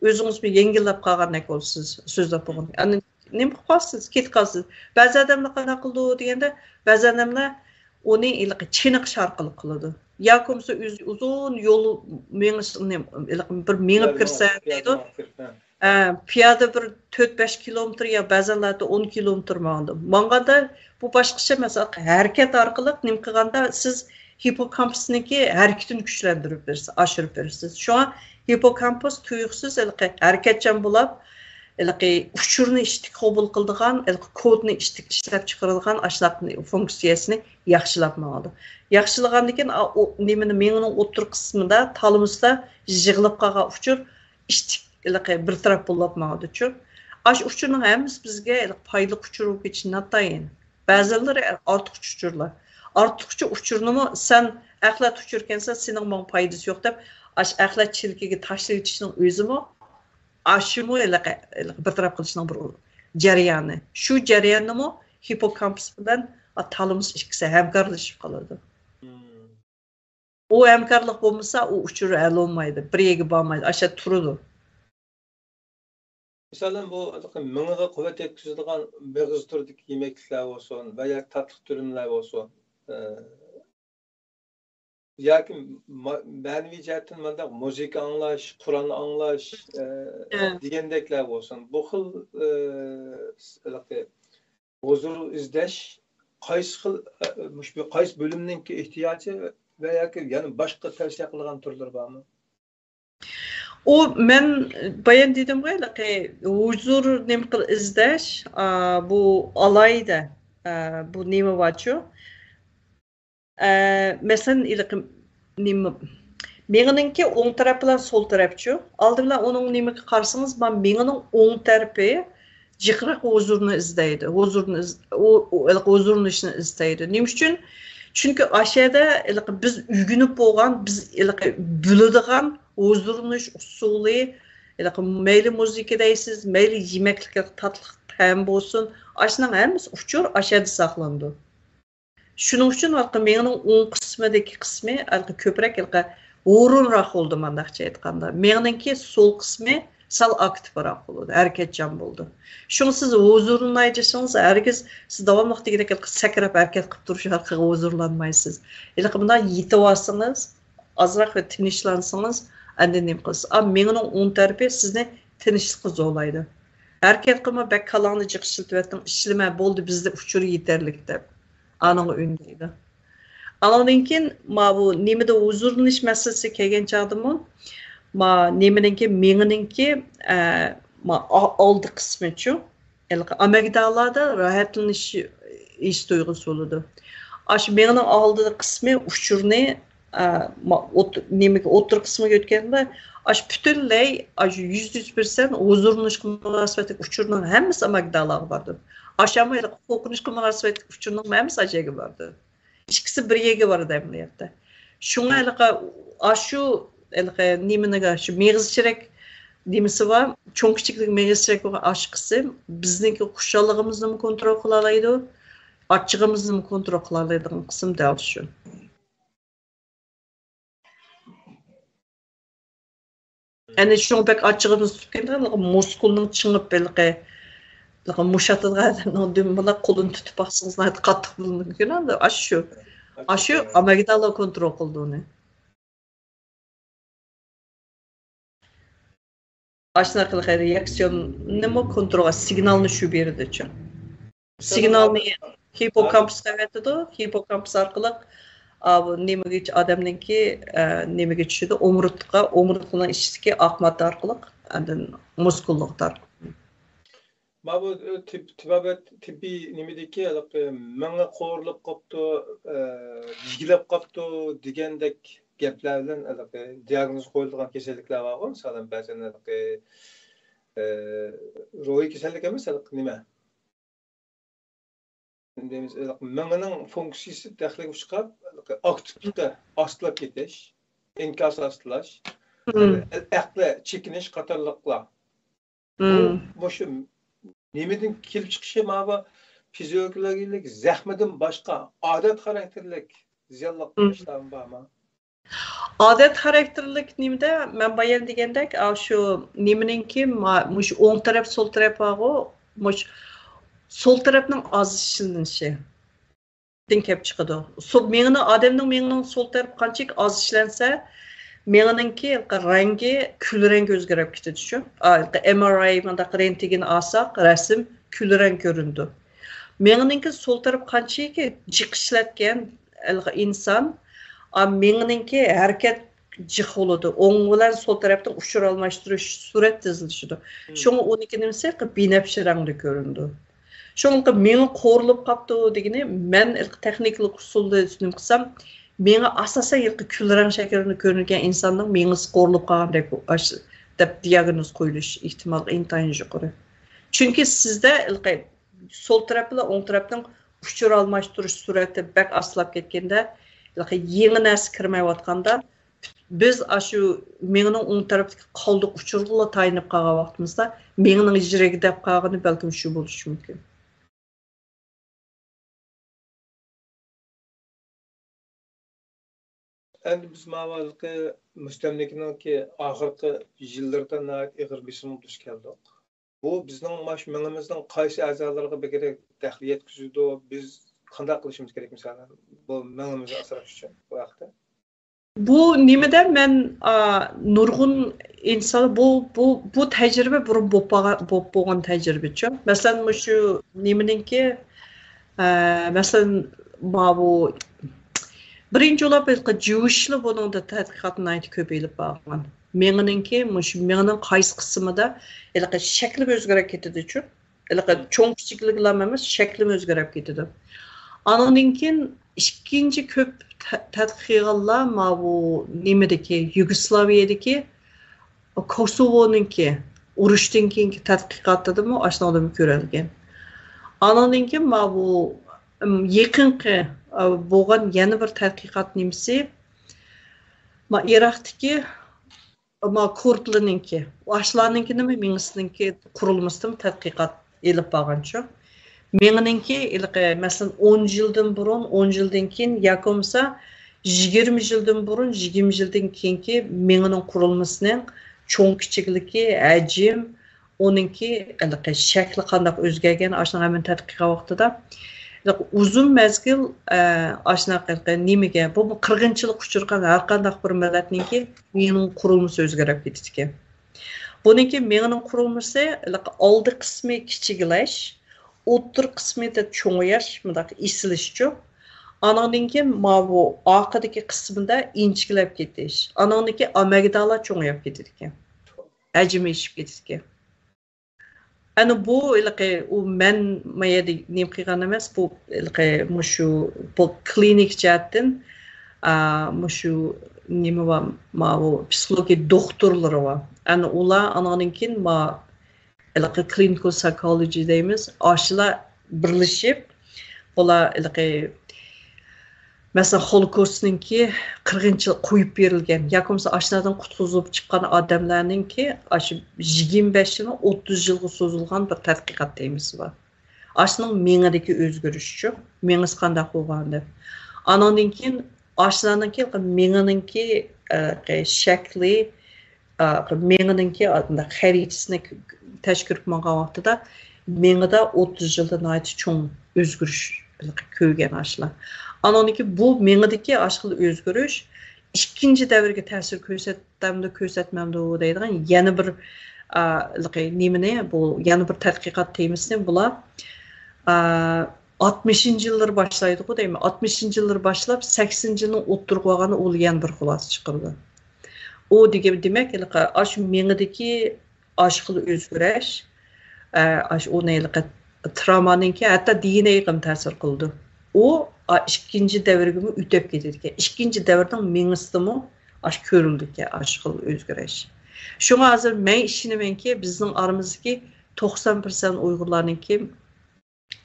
ئۆزىڭىزمۇ يەڭگىللەپ قالغاندەك بولىسىز، سۆزلەپ بولغان. ئاندىن نېمە قىلىپ قالىسىز؟ كېتىپ قالىسىز. بەزى ئادەملەر قانداق قىلىدۇ دېگەندە، بەزى ئادەملەر ئۇنى ھېلىقى چېنىقىش ئارقىلىق قىلىدۇ. ياكى بولمىسا ئۆزى ئۇزۇن يول مېڭىش، نېمە، ھېلىقى بىر مېڭىپ كىرسە دەيدۇ. ئە، پىيادە بىر تۆت بەش كىلومېتىر يا بەزەنلەردە ئون كىلومېتىر ماڭىدۇ. ماڭغاندا بۇ باشقىچە مەسىلە، ھەرىكەت ئارقىلىق نېمە قىلغاندا سىز ھىپپوكامپۇسنىڭكى ھەرىكىتىنى كۈچلەندۈرۈپ بېرىسىز، ئاشۇرۇپ بېرىسىز. شۇڭا ھىپپوكامپۇس تۇيۇقسىز ھېلىقى ھەرىكەتچان بولاپ، ھېلىقى ئۇچۇرنى ئىشتىك قوبۇل قىلىدىغان، ھېلىقى كودنى ئىشتىك ئىشلەپ چىقىرىدىغان ئاشۇنداق فۇنكسىيەسىنى ياخشىلاپ ماڭىدۇ. ياخشىلىغاندىن كېيىن، ئا، ئۇ نېمىنى، مېڭىنىڭ ئوتتۇرا قىسمىدا، تالامۇستا يىغىلىپ قالغان ئۇچۇر ئىشتىك ھېلىقى بىر تەرەپ بولاپ ماڭىدۇچۇ. ئاشۇ ئۇچۇرنىڭ ھەممىسى بىزگە ھېلىقى پايدىلىق ئۇچۇر بولۇپ كېتىشى ناتايىن. بەزىلىرى ئارتۇقچە ئۇچۇرلار. ئارتۇقچە ئۇچۇرنىمۇ سەن ئەخلەت ئۇچۇركەنسەن، سېنىڭ ماڭا پايدىسى يوق دەپ، ئاشۇ ئەخلەت چېلىكىگە تاشلىۋېتىشنىڭ ئۆزىمۇ، ئاشۇمۇ ھېلىقى، ھېلىقى بىر تەرەپ قىلىشنىڭ بىر جەريانى. شۇ جەرياننىمۇ ھىپپوكامپۇس بىلەن تالامۇس ئىككىسى ھەمكارلىشىپ قالىدۇ. ئۇ ھەمكارلىق بولمىسا، ئۇ ئۇچۇر ھەل بولمايدۇ، بىر يەرگە بارمايدۇ، ئاشۇ يەردە تۇرىدۇ. مىسالەن، بۇ مېڭىغا قۇۋۋەت يەتكۈزىدىغان مېغىز تۈرىدىكى يېمەكلىكلەر بولسۇن ۋە ياكى تاتلىق تۈرۈملەر بولسۇن، ئە، ياكى ما-، مەنىۋى جەھەتتىن مانداق مۇزىكا ئاڭلاش، قۇرئان ئاڭلاش، ئە، ئە. دېگەندەكلەر بولسۇن. بۇ خىل، ئە، ھېلىقى ھۇزۇر ئىزدەش قايسى خىل، ئە، مۇشۇ قايسى بۆلۈمنىڭكى ئېھتىياجى ۋە ياكى يەنە باشقا تەۋسىيە قىلىدىغان تۈرلىرى بارمۇ؟ ئۇ مەن بايان دېدىمغۇ، ھېلىقى ھۇزۇر نېمە قىل ئىزدەش، ئا، بۇ ئالاھىدە، ئا، بۇ نېمە بارچۇ؟ ئە، مەسىلەن، ھېلىقى نېمە، مېڭىنىڭكى ئوڭ تەرەپ بىلەن سول تەرەپچۇ؟ ئالدى بىلەن ئۇنىڭ نېمىگە قارىسىڭىز، مانا مېڭىنىڭ ئوڭ تەرىپى جىقراق ھۇزۇرنى ئىزدەيدۇ. ھۇزۇرنى ئىز-، ئۇ، ئۇ، ھېلىقى ھۇزۇرلىنىشنى ئىزدەيدۇ. نېمە ئۈچۈن؟ چۈنكى ئاشۇ يەردە ھېلىقى بىز ئۆگىنىپ بولغان، بىز ھېلىقى بىلىدىغان ھۇزۇرلىنىش ئۇسۇلى، ھېلىقى مەيلى مۇزىكا دەيسىز، مەيلى يېمەكلىك تاتلىق تەم بولسۇن، ئاشۇنىڭ ھەممىسى ئۇچۇر ئاشۇ يەردە ساقلىنىدۇ. شۇنىڭ ئۈچۈن ھېلىقى مېڭىنىڭ ئوڭ قىسمىدىكى قىسمى ھېلىقى كۆپرەك ھېلىقى ھۇرۇنراق بولىدۇ، مانداقچە ئېيتقاندا. مېڭىنىڭكى سول قىسمى سەل ئاكتىپراق بولىدۇ، ھەرىكەتچان بولىدۇ. شۇڭا سىز ھۇزۇرلىناي دېسىڭىز، ھەرگىز سىز داۋاملىق دېگۈدەك ھېلىقى سەكرەپ ھەرىكەت قىلىپ تۇرۇش ئارقىلىق ھۇزۇرلانمايسىز. ھېلىقى مۇنداق يېتىۋالسىڭىز، ئازراق بىر تىنچلانسىڭىز، ئاندىن نېمە قىلىسىز؟ ئا، مېڭىنىڭ ئوڭ تەرىپى سىزنى تىنچلىققا زورلايدۇ. ھەرىكەت قىلما، بەك كالاڭنى جىق ئىشلىتىۋەتتىڭ، ئىشلىمە، بولدى، بىزدە ئۇچۇر يېتەرلىك دەپ ئانىڭغا ئۈندەيدۇ. ئانىڭدىن كېيىن ماۋۇ نېمىدە ھۇزۇرلىنىش مەسىلىسى كەلگەن چاغدىمۇ، ما نېمىنىڭكى، مېڭىنىڭكى، ئە، ما ئا-، ئالدى قىسمىچۇ، ھېلىقى ئامىگدالادا راھەتلىنىش ھېس تۇيغۇسى بولىدۇ. ئاشۇ مېڭىنىڭ ئالدى قىسمى ئۇچۇرنى، ئە، ما-، ئوت-، نېمىگە، ئوتتۇرا قىسمىغا يۆتكەندە، ئاشۇ پۈتۈنلەي، ئاشۇ يۈزدە يۈز پىرسەنت ھۇزۇرلىنىشقا مۇناسىۋەتلىك ئۇچۇرنىڭ ھەممىسى ئامىگدالاغا بارىدۇ. ئاشۇ ئەمما ھېلىقى قورقۇنچقا مۇناسىۋەتلىك ئۇچۇرنىڭ ھەممىسى ئاشۇ يەرگە بارىدۇ. ئىككىسى بىر يەرگە بارىدۇ ئەمەلىيەتتە. شۇڭا ھېلىقى ئاشۇ، ھېلىقى نېمىنىگە، شۇ مېغىز چىرەك نېمىسى بار، چوڭ كىچىكلىك مېغىز چىرەك بولغان ئاشۇ قىسىم بىزنىڭكى خۇشاللىقىمىزنىمۇ كونترول قىلالايدۇ، ئاچچىقىمىزنىمۇ كونترول قىلالايدىغان قىسىم دەل شۇ. يەنى شۇڭا بەك ئاچچىقىمىز تۇتۇپ كەتكەندە، مۇسكۇلنىڭ چىڭىپ ھېلىقى، ھېلىقى مۇشاتىدىغان ئادەمنىڭ دۈم بىلەن قولىنى تۇتۇپ باقسىڭىز، ناھايىتى قاتتىق بىلىنىدىكەن ئەمدى ئاشۇ. ئاشۇ ئامىگدالا كونترول قىلىدۇ ئۇنى. ئاشۇنداق قىلغان رېئاكسىيوننىمۇ كونترول، سىگنالنى شۇ بېرىدۇچۇ. سىگنالنى ھىپپوكامپۇسقا ئەۋەتىدۇ. ھىپپوكامپۇس ئارقىلىق، ئا، بۇ نېمىگە، ئادەمنىڭكى، ئە، نېمىگە چۈشىدۇ؟ ئومۇرتقا، ئومۇرتقىنىڭ ئىچىدىكى ئاق ماددا ئارقىلىق، ئاندىن مۇسكۇللۇق تارقىلىدۇ. ما بۇ، ئە، تىب-، تېبابەت، تېببىي نېمىدىكى ھېلىقى مېڭە قورۇلۇپ قاپتۇ، ئە، يېگىلەپ قاپتۇ دېگەندەك گەپلەر بىلەن ھېلىقى دىياگنوز قويۇلىدىغان كېسەللىكلەر بارغۇ، مىسالەن، بەزەن ھېلىقى، ئە، روھىي كېسەللىك ئەمەس، ھېلىقى نېمە؟ دەيمىز، مېڭىنىڭ فۇنكسىيىسى دەخلىگە ئۇچراپ، ئاكتىپلىقى ئاستىلاپ كېتىش، ئىنكاس ئاستىلاش، مم. ئەقلى چېكىنىش قاتارلىقلار. بۇ، مم. مۇشۇ نېمىدىن كېلىپ چىقىشى، مانا بۇ فىزىيولوگىيەلىك زەخمىدىن باشقا ئادەت خاراكتېرلىك زىيانلىق مم. ئىشلارمۇ بارمۇ؟ ئادەت خاراكتېرلىك نېمىدە، مەن بايان دېگەندەك، ئا، شۇ نېمىنىڭكى، ما-، مۇشۇ ئوڭ تەرەپ، سول تەرەپ بارغۇ، مۇشۇ سول تەرەپنىڭ ئاز ئىشلىنىشىدىن كېلىپ چىقىدۇ. سول، مېڭىنىڭ، ئادەمنىڭ مېڭىنىڭ سول تەرىپى قانچىلىك ئاز ئىشلەنسە، مېڭىنىڭكى رەڭگى كۈل رەڭگە ئۆزگىرىپ كېتىدۇ شۇ. ئا، ئېم ئار ئاي، مۇنداق رېنتگېن ئالساق، رەسىم كۈل رەڭ كۆرۈنىدۇ. مېڭىنىڭكى سول تەرىپى قانچىلىك جىق ئىشلەتكەن، ھېلىقى ئىنسان، ئا، مېڭىنىڭكى ھەرىكەت جىق بولىدۇ. ئوڭ بىلەن سول تەرەپتىن ئۇچۇر ئالماشتۇرۇش سۈرئەت تېزلىشىدۇ. مم. شۇڭا ئۇنىڭكى نېمىسى بىنەپشە رەڭدە كۆرۈنىدۇ. شۇڭا مېڭە قورۇلۇپ قاپتۇ دېگىنى، مەن تېخنىكىلىق ئۇسۇلدا نېمە قىلسام، مېڭە ئاساسەن ھېلىقى كۈل رەڭ شەكىلدە كۆرۈنگەن ئىنساننىڭ مېڭىسى قورۇلۇپ قالغاندەك، ئاش-، دەپ دىياگنوز قويۇلۇش ئېھتىمالى ئىنتايىن يۇقىرى. چۈنكى سىزدە ھېلىقى سول تەرەپ بىلەن ئوڭ تەرەپنىڭ ئۇچۇر ئالماشتۇرۇش سۈرئىتى بەك ئاستىلاپ كەتكەندە، ھېلىقى يېڭى نەرسە كىرمەيۋاتقاندا، بىز ئاشۇ مېڭىنىڭ ئوڭ تەرىپىدىكى قالدۇق ئۇچۇرغىلا تايىنىپ قالغان ۋاقتىمىزدا، مېڭىنىڭ يىرىكىدەپ قالغىنى بەلكىم شۇ بولۇشى مۇمكىن. ئەمدى بىز ماۋۇ ھېلىقى مۇستەملىكىنىڭكى ئاخىرقى يىللىرىدا ناھايىتى ئېغىر بېسىمغا دۇچ كەلدۇق. بۇ بىزنىڭ ماش مېڭىمىزنىڭ قايسى ئەزالىرىغا بەكرەك دەخلى يەتكۈزىدۇ؟ بىز قانداق قىلىشىمىز كېرەك، مىسالەن، بۇ مېڭىمىزنى ئاسراش ئۈچۈن بۇ ھەقتە؟ بۇ نېمىدە مەن، ئا، نۇرغۇن ئىنسان، بۇ، بۇ، بۇ تەجرىبە بۇرۇن بولۇپ بولغان، بولۇپ بولغان تەجرىبىچۇ. مەسىلەن، مۇشۇ نېمىنىڭكى، ئە، مەسىلەن، ماۋۇ بىرىنچى بولۇپ، ھېلىقى جويۇشلا بۇنىڭدا تەتقىقاتنى ناھايىتى كۆپ ئېلىپ بارغان. مېڭىنىڭكى، مۇشۇ مېڭىنىڭ قايسى قىسمىدا ھېلىقى شەكلى ئۆزگىرىپ كېتىدىچۇ. ھېلىقى چوڭ كىچىكلىكلەرمۇ ئەمەس، شەكلىمۇ ئۆزگىرىپ كېتىدۇ. ئانىڭدىن كېيىن ئىككىنچى كۆپ تە-، تەتقىق قىلغانلار ماۋۇ نېمىدىكى، يۇگوسلاۋىيەدىكى كوسوۋونىڭكى، ئۇرۇشتىن كېيىنكى تەتقىقاتىدىمۇ ئاشۇنىڭدىمۇ كۆرۈلگەن. ئانىڭدىن كېيىن ماۋۇ، ئىم، يېقىنقى، ئا، بولغان يەنە بىر تەتقىقات نېمىسى، ما، ئىراقتىكى، ما، كۇردلىنىڭكى، ئاشۇلارنىڭكىنىمۇ مېڭىسىنىڭكى قۇرۇلمىسىدىمۇ تەتقىقات ئېلىپ بارغانچۇ. مېڭىنىڭكى ھېلىقى، مەسىلەن، ئون يىلدىن بۇرۇن، ئون يىلدىن كېيىن ياكى بولمىسا يىگىرمە يىلدىن بۇرۇن، يىگىرمە يىلدىن كېيىنكى مېڭىنىڭ قۇرۇلمىسىنىڭ چوڭ كىچىكلىكى، ھەجىم، ئۇنىڭكى ھېلىقى شەكلى قانداق ئۆزگەرگەن، ئاشۇنىڭ ھەممىنى تەتقىق قىلغان ۋاقتىدا، ھېلىقى ئۇزۇن مەزگىل، ئە، ئاشۇنداق ھېلىقى نېمىگە، بۇ قىرغىنچىلىققا ئۇچرىغان ھەر قانداق بىر مىللەتنىڭكى مېڭىنىڭ قۇرۇلمىسى ئۆزگىرىپ كېتىدىكەن. بۇنىڭكى مېڭىنىڭ قۇرۇلمىسى، ھېلىقى ئالدى قىسمى كىچىكلەش، ئوتتۇرا قىسمىدا چوڭىياش، مۇنداق ئېسىلىشچۇ. ئانىڭدىن كېيىن ماۋۇ ئارقىدىكى قىسمىدا ئىنچىكىلەپ كېتىش. ئانىڭدىن كېيىن ئامىگدالا چوڭىيىپ كېتىدىكەن. ھەجمى ئېشىپ كېتىدىكەن. ئەنە بۇ ھېلىقى ئۇ مەن ما يەردە نېمە قىلغان ئەمەس، بۇ ھېلىقى مۇشۇ بۇ كلىنىك جەھەتتىن، ئا، مۇشۇ نېمە بار، ماۋۇ پسىخولوگىيە دوختۇرلىرى بار. ئەنە ئۇلار ئانىڭدىن كېيىن ما ھېلىقى كلىنىكال سايكولوجى دەيمىز، ئاشۇلار بىرلىشىپ، بۇلار ھېلىقى، مەسىلەن، خولوكوستنىڭكى قىرغىنچىلىق قويۇپ بېرىلگەن ياكى بولمىسا ئاشۇلارنىڭ قۇتقۇزۇپ چىققان ئادەملەرنىڭكى ئاشۇ يىگىرمە بەش يىلدىن ئوتتۇز يىلغا سوزۇلغان بىر تەتقىقات تېمىسى بار. ئاشۇنىڭ مېڭىدىكى ئۆزگىرىشچۇ، مېڭىسى قانداق بولغان دەپ. ئانىڭدىن كېيىن ئاشۇلارنىڭكى مېڭىنىڭكى، ئە، شەكلى، ئا، مېڭىنىڭكى ئانداق خەرىتىسىنى تەشكىل قىلىپ ماڭغان ۋاقتىدا مېڭىدا ئوتتۇز يىلدا ناھايىتى چوڭ ئۆزگىرىش ھېلىقى كۆرگەن ئاشۇلار. ئانىڭدىن كېيىن بۇ مېڭىدىكى ئاشۇ خىل ئۆزگىرىش ئىككىنچى دەۋرگە تەسىر كۆرسەتەمدۇ، كۆرسەتمەمدۇ دەيدىغان يەنە بىر، ئا، ھېلىقى نېمىنى، بۇ يەنە بىر تەتقىقات تېمىسىنى بۇلار، ئا، ئاتمىشىنچى يىللىرى باشلايدىغۇ دەيمەن. ئاتمىشىنچى يىللىرى باشلاپ، سەكسىنىنچى يىلنىڭ ئوتتۇرىغا بارغاندا ئۇ يەنە بىر خۇلاسە چىقىرىدۇ. ئۇ دېگەن، دېمەك، ھېلىقى ئاشۇ مېڭىدىكى ئاشۇ خىل ئۆزگىرىش، ئە، ئاشۇ ئۇنى ھېلىقى تراۋمانىڭكى ھەتتا دى ئېن ئېيغىمۇ تەسىر قىلىدۇ. ئۇ، ئا، ئىككىنچى دەۋرگىمۇ ئۆتۈپ كېتىدىكەن. ئىككىنچى دەۋرنىڭ مېڭىسىدىمۇ ئاشۇ كۆرۈلىدىكەن، ئاشۇ خىل ئۆزگىرىش. شۇڭا ھازىر مەن ئىشىنىمەنكى، بىزنىڭ ئارىمىزدىكى توقسان پىرسەنت ئۇيغۇرلارنىڭكى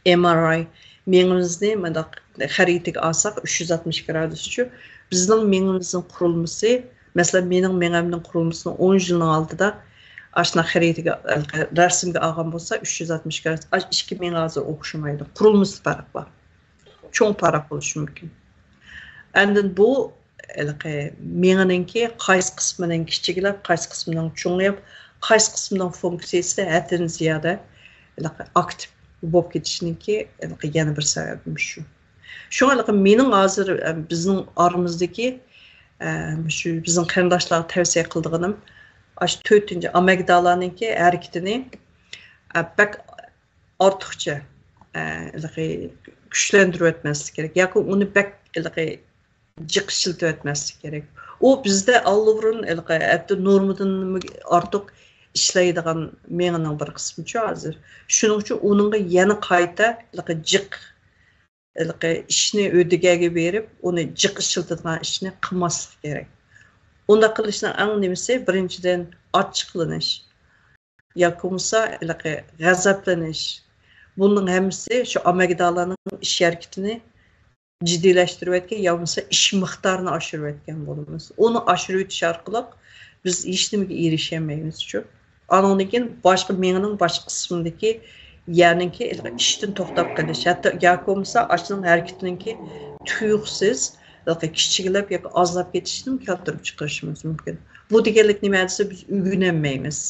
ئېم ئار ئاي مېڭىمىزنى مۇنداق خەرىتىگە ئالساق، ئۈچ يۈز ئاتمىش گرادۇسچۇ، بىزنىڭ مېڭىمىزنىڭ قۇرۇلمىسى، مەسىلەن، مېنىڭ مېڭەمنىڭ قۇرۇلمىسىنى ئون يىلنىڭ ئالدىدا ئاشۇنداق خەرىتىگە، رەسىمگە ئالغان بولسا، ئۈچ يۈز ئاتمىش گرادۇس، ئىككى مېڭە ھازىر ئوخشىمايدۇ. قۇرۇلمىسىدا پەرق بار. چوڭ پەرق بولۇشى مۇمكىن. ئاندىن بۇ ھېلىقى مېڭىنىڭكى قايسى قىسمىنىڭ كىچىكلەپ، قايسى قىسمىنىڭ چوڭىيىپ، قايسى قىسمىنىڭ فۇنكسىيىسى ھەددىدىن زىيادە ھېلىقى ئاكتىپ بولۇپ كېتىشىنىڭكى ھېلىقى يەنە بىر سەۋەبى شۇ. شۇڭا ھېلىقى مېنىڭ ھازىر، ئە، بىزنىڭ ئارىمىزدىكى، ئە، شۇ بىزنىڭ قېرىنداشلارغا تەۋسىيە قىلىدىغىنىم، ئاشۇ تۆتىنچى ئامىگدالانىڭكى ھەرىكىتىنى، ئە، بەك ئارتۇقچە، ئە، ھېلىقى كۈچلەندۈرۈۋەتمەسلىك كېرەك ياكى ئۇنى بەك ھېلىقى جىق ئىشلىتىۋەتمەسلىك كېرەك. ئۇ بىزدە ئاللىبۇرۇن ھېلىقى ھەتتا نورمىدىن ئارتۇق ئىشلەيدىغان مېڭىنىڭ بىر قىسمىچۇ ھازىر. شۇنىڭ ئۈچۈن ئۇنىڭغا يەنە قايتا ھېلىقى جىق، ھېلىقى ئىشنى ھۆددىگە بېرىپ، ئۇنى جىق ئىشلىتىدىغان ئىشنى قىلماسلىق كېرەك. ئۇنداق قىلىشنىڭ ئەڭ نېمىسى، بىرىنچىدىن، ئاچچىقلىنىش ياكى بولمىسا ھېلىقى غەزەپلىنىش. بۇنىڭ ھەممىسى شۇ ئامىگدالانىڭ ئىش ھەرىكىتىنى جىددىيلەشتۈرۈۋەتكەن يا بولمىسا ئىش مىقدارىنى ئاشۇرۇۋەتكەن بولىمىز. ئۇنى ئاشۇرۇۋېتىش ئارقىلىق بىز ھېچنېمىگە ئېرىشەلمەيمىزچۇ. ئانىڭدىن كېيىن باشقا مېڭىنىڭ باشقا قىسمىدىكى يەرنىڭكى ئىشتىن توختاپ قېلىش، ھەتتا ياكى بولمىسا ئاشۇنىڭ ھەرىكىتىنىڭكى تۇيۇقسىز كىچىكلەپ ياكى ئازلاپ كېتىشىنى كەلتۈرۈپ چىقىرىشىمىز مۇمكىن. بۇ دېگەنلىك نېمە دېسە، بىز ئۆگىنەلمەيمىز.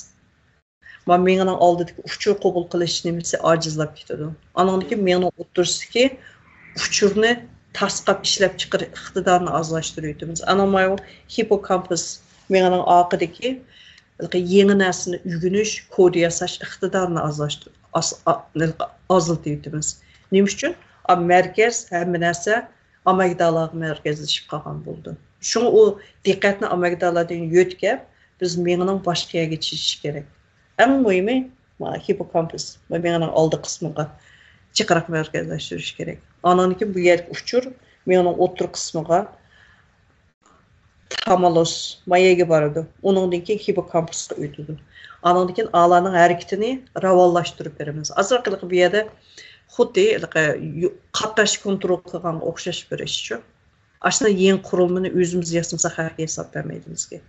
ما مېڭىنىڭ ئالدىدىكى ئۇچۇر قوبۇل قىلىش نېمىسى ئاجىزلاپ كېتىدۇ. ئانىڭدىن كېيىن مېڭىنىڭ ئوتتۇرىسىدىكى ئۇچۇرنى تاسقاپ ئىشلەپ چىقىرىش ئىقتىدارىنى ئازلاشتۇرۇۋېتىمىز. ئانا ماۋۇ ھىپپوكامپۇس مېڭىنىڭ ئارقىدىكى يېڭى نەرسىنى ئۆگىنىش، كودا ياساش ئىقتىدارىنى ئازلاشتۇر-، ئاز-، ئا-، ئازلىتىۋېتىمىز. نېمە ئۈچۈن؟ ئا، مەركەز، ھەممە نەرسە ئامىگدالاغا مەركەزلىشىپ قالغان بولىدۇ. شۇڭا ئۇ دىققەتنى ئامىگدالادىن يۆتكەپ، بىز مېڭىنىڭ باشقا يەرگە چېچىش كېرەك. ئەڭ مۇھىمى، ما، ھىپپوكامپۇس، ما، مېڭىنىڭ ئالدى قىسمىغا جىقراق مەركەزلەشتۈرۈش كېرەك. ئانىڭدىن كېيىن بۇ يەردىكى ئۇچۇر مېڭىنىڭ ئوتتۇرا قىسمىغا، تامالوس، ما يەرگە بارىدۇ. ئۇنىڭدىن كېيىن ھىپپوكامپۇسقا ئۆتىدۇ. ئانىڭدىن كېيىن ئالانىڭ ھەرىكىتىنى راۋانلاشتۇرۇپ بېرىمىز. ئازراق ھېلىقى بۇ يەردە خۇددى ھېلىقى يۇ-، قاتناش كونترول قىلغانغا ئوخشاش بىر ئىشچۇ. ئاشۇنداق يېڭى قۇرۇلمىنى ئۆزىمىز ياسىمىساق ھەققى ھېساب بەرمەيدۇ بىزگە.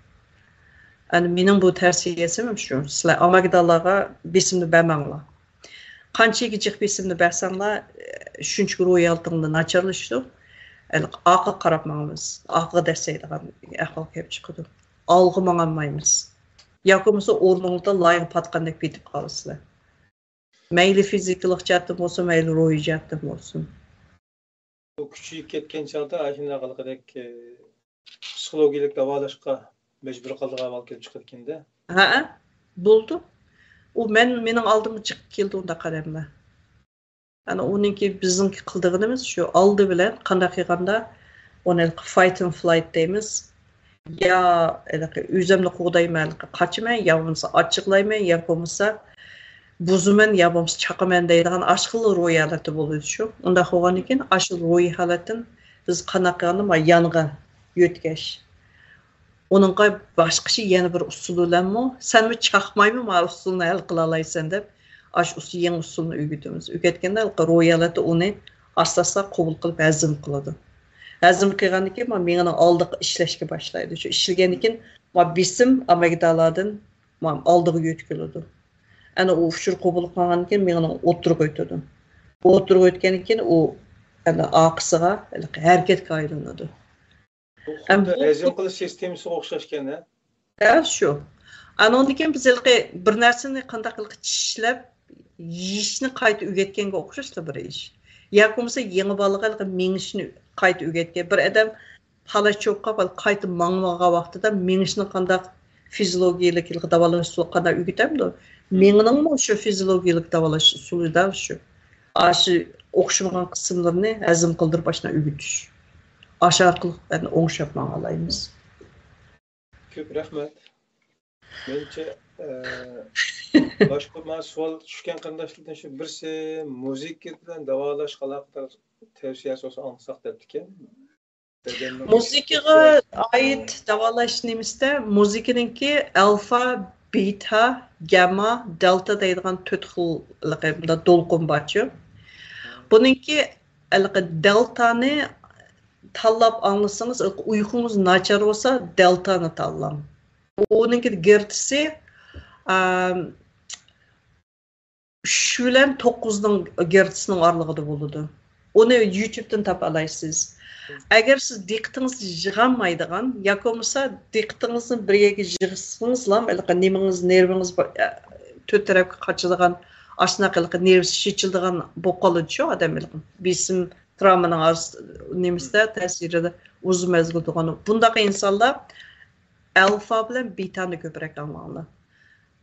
ئەنە مېنىڭ بۇ تەۋسىيەسىم شۇ، سىلەر ئامىگدالاغا بېسىمنى بەرمەڭلار. قانچىكى جىق بېسىمنى بەرسەڭلار، شۇنچىكى روھىي ھالىتىڭلار ناچارلىشىدۇ. ئارقىغا قاراپ ماڭىمىز. ئارقىغا دەسسەيدىغان ئەھۋال كېلىپ چىقىدۇ. ئالغا ماڭالمايمىز. ياكى بولمىسا ئورنۇڭدا لايغا پاتقاندەك پېتىپ قالىسىلەر. مەيلى فىزىكىلىق جەھەتتىن بولسۇن، مەيلى روھىي جەھەتتىن بولسۇن. بۇ كۈچىيىپ كەتكەن چاغدا ئاشۇنداق ھېلىقىدەك، ئە، پسىخولوگىيەلىك داۋالاشقا مەجبۇر قىلىدىغان ئەھۋال كېلىپ چىقىدىكەن-دە. ھەئە، بولىدۇ. ئۇ مەن، مېنىڭ ئالدىمغا جىق كېلىدۇ ئۇنداق ئادەملەر. ئەنە ئۇنىڭكى بىزنىڭكى قىلىدىغىنىمىز شۇ، ئالدى بىلەن قانداق قىلغاندا ئۇنى فايت ئېند فلايت دەيمىز. يا ھېلىقى ئۆزۈمنى قوغدايمەن، ھېلىقى قاچىمەن، يا بولمىسا ئاچچىقلايمەن، يا بولمىسا بۇزىمەن، يا بولمىسا چاقىمەن دەيدىغان ئاشۇ خىل روھىي ھالەتتە بولىدۇ شۇ. ئۇنداق بولغاندىن كېيىن ئاشۇ روھىي ھالەتتىن بىز قانداق قىلغاندا ما يانغا يۆتكەش. ئۇنىڭغا باشقىچە يەنە بىر ئۇسۇل بىلەنمۇ، سەنمۇ چاقمايمۇ ما ئۇسۇلنى ھەل قىلالايسەن دەپ، ئاشۇ ئۇسۇل، يېڭى ئۇسۇلنى ئۆگىتىمىز. ئۆگەتكەندە ھېلىقى روھىي ھالەتتە ئۇنى ئاستا-ئاستا قوبۇل قىلىپ ھەزىم قىلىدۇ. ھەزىم قىلغاندىن كېيىن ما مېڭىنىڭ ئالدىغا ئىشلەشكە باشلايدۇ. شۇ ئىشلىگەندىن كېيىن ما بېسىم ئامىگدالادىن ما ئالدىغا يۆتكىلىدۇ. ئەنە ئۇ ئۇچۇر قوبۇل قىلغاندىن كېيىن مېڭىنىڭ ئوتتۇرىغا ئۆتىدۇ. ئوتتۇرىغا ئۆتكەندىن كېيىن ئۇ ئەنە ئارقىسىغا ھېلىقى ھەرىكەتكە ئايلىنىدۇ. بۇ ئەم، خۇددى بۇ ھەزىم قىلىش سىستېمىسىغا ئوخشاشكەن، ھە؟ ھە، شۇ. ئانىڭدىن كېيىن بىز ھېلىقى بىر نەرسىنى قانداق قىلىپ چىشلەپ يېيىشنى قايتا ئۆگەتكەنگە ئوخشاشلا بىر ئىش. ياكى بولمىسا يېڭى بالىغا ھېلىقى مېڭىشنى قايتا ئۆگەتكەن. بىر ئادەم پالەچ بولۇپ قاپلا قايتا ماڭمىغان ۋاقتىدا مېڭىشنى قانداق فىزىولوگىيەلىك ھېلىقى داۋالاش ئۇسۇلى قانداق ئۆگىتەمدۇ؟ مېڭىنىڭمۇ شۇ فىزىولوگىيەلىك داۋالاش ئۇسۇلىدا شۇ. ئاشۇ ئوخشىمىغان قىسىملىرىنى ھەزىم قىلدۇرۇپ ئاشۇنداق ئۆگىتىش. ئاشۇ ئارقىلىق ئوڭشاپ ماڭالايمىز. كۆپ رەھمەت. مېنىڭچە، ئە، باشقا مانا سوئال چۈشكەن قېرىنداشلاردىن شۇ بىرسى مۇزىكا بىلەن داۋالاشقا ئالاقىدار تەۋسىيەسى بولسا ئاڭلىساق دەپتىكەن. بەدەننىڭ مۇزىكىغا ئائىت داۋالاش نېمىسىدە مۇزىكىنىڭكى ئالفا، بېتا، گامما، دېلتا دەيدىغان تۆت خىل ھېلىقى مۇنداق دولقۇن بارچۇ. بۇنىڭكى ھېلىقى دېلتانى تاللاپ ئاڭلىسىڭىز، ھېلىقى ئۇيقۇڭىز ناچار بولسا، دېلتانى تاللاڭ. ئۇنىڭكى گېرتسى، ئام، ئۈچ بىلەن توققۇزنىڭ گېرتسنىڭ ئارىلىقىدا بولىدۇ. ئۇنى يۇتيۇبتىن تاپالايسىز. ئەگەر سىز دىققىتىڭىزنى يىغالمايدىغان ياكى بولمىسا دىققىتىڭىزنى بىر يەرگە يىغسىڭىزلا، ھېلىقى نېمىڭىز، نېرۋىڭىز با-، تۆت تەرەپكە قاچىدىغان، ئاشۇنداق ھېلىقى نېرۋىسى چېچىلىدىغان بولۇپ قالىدۇچۇ ئادەم، ھېلىقى بېسىم، تراۋمىنىڭ ئارىس-، نېمىسىدە، تەسىرىدە ئۇزۇن مەزگىل تۇرغان. بۇنداق ئىنسانلار ئالفا بىلەن بېتانى كۆپرەك ئاڭلاڭلار.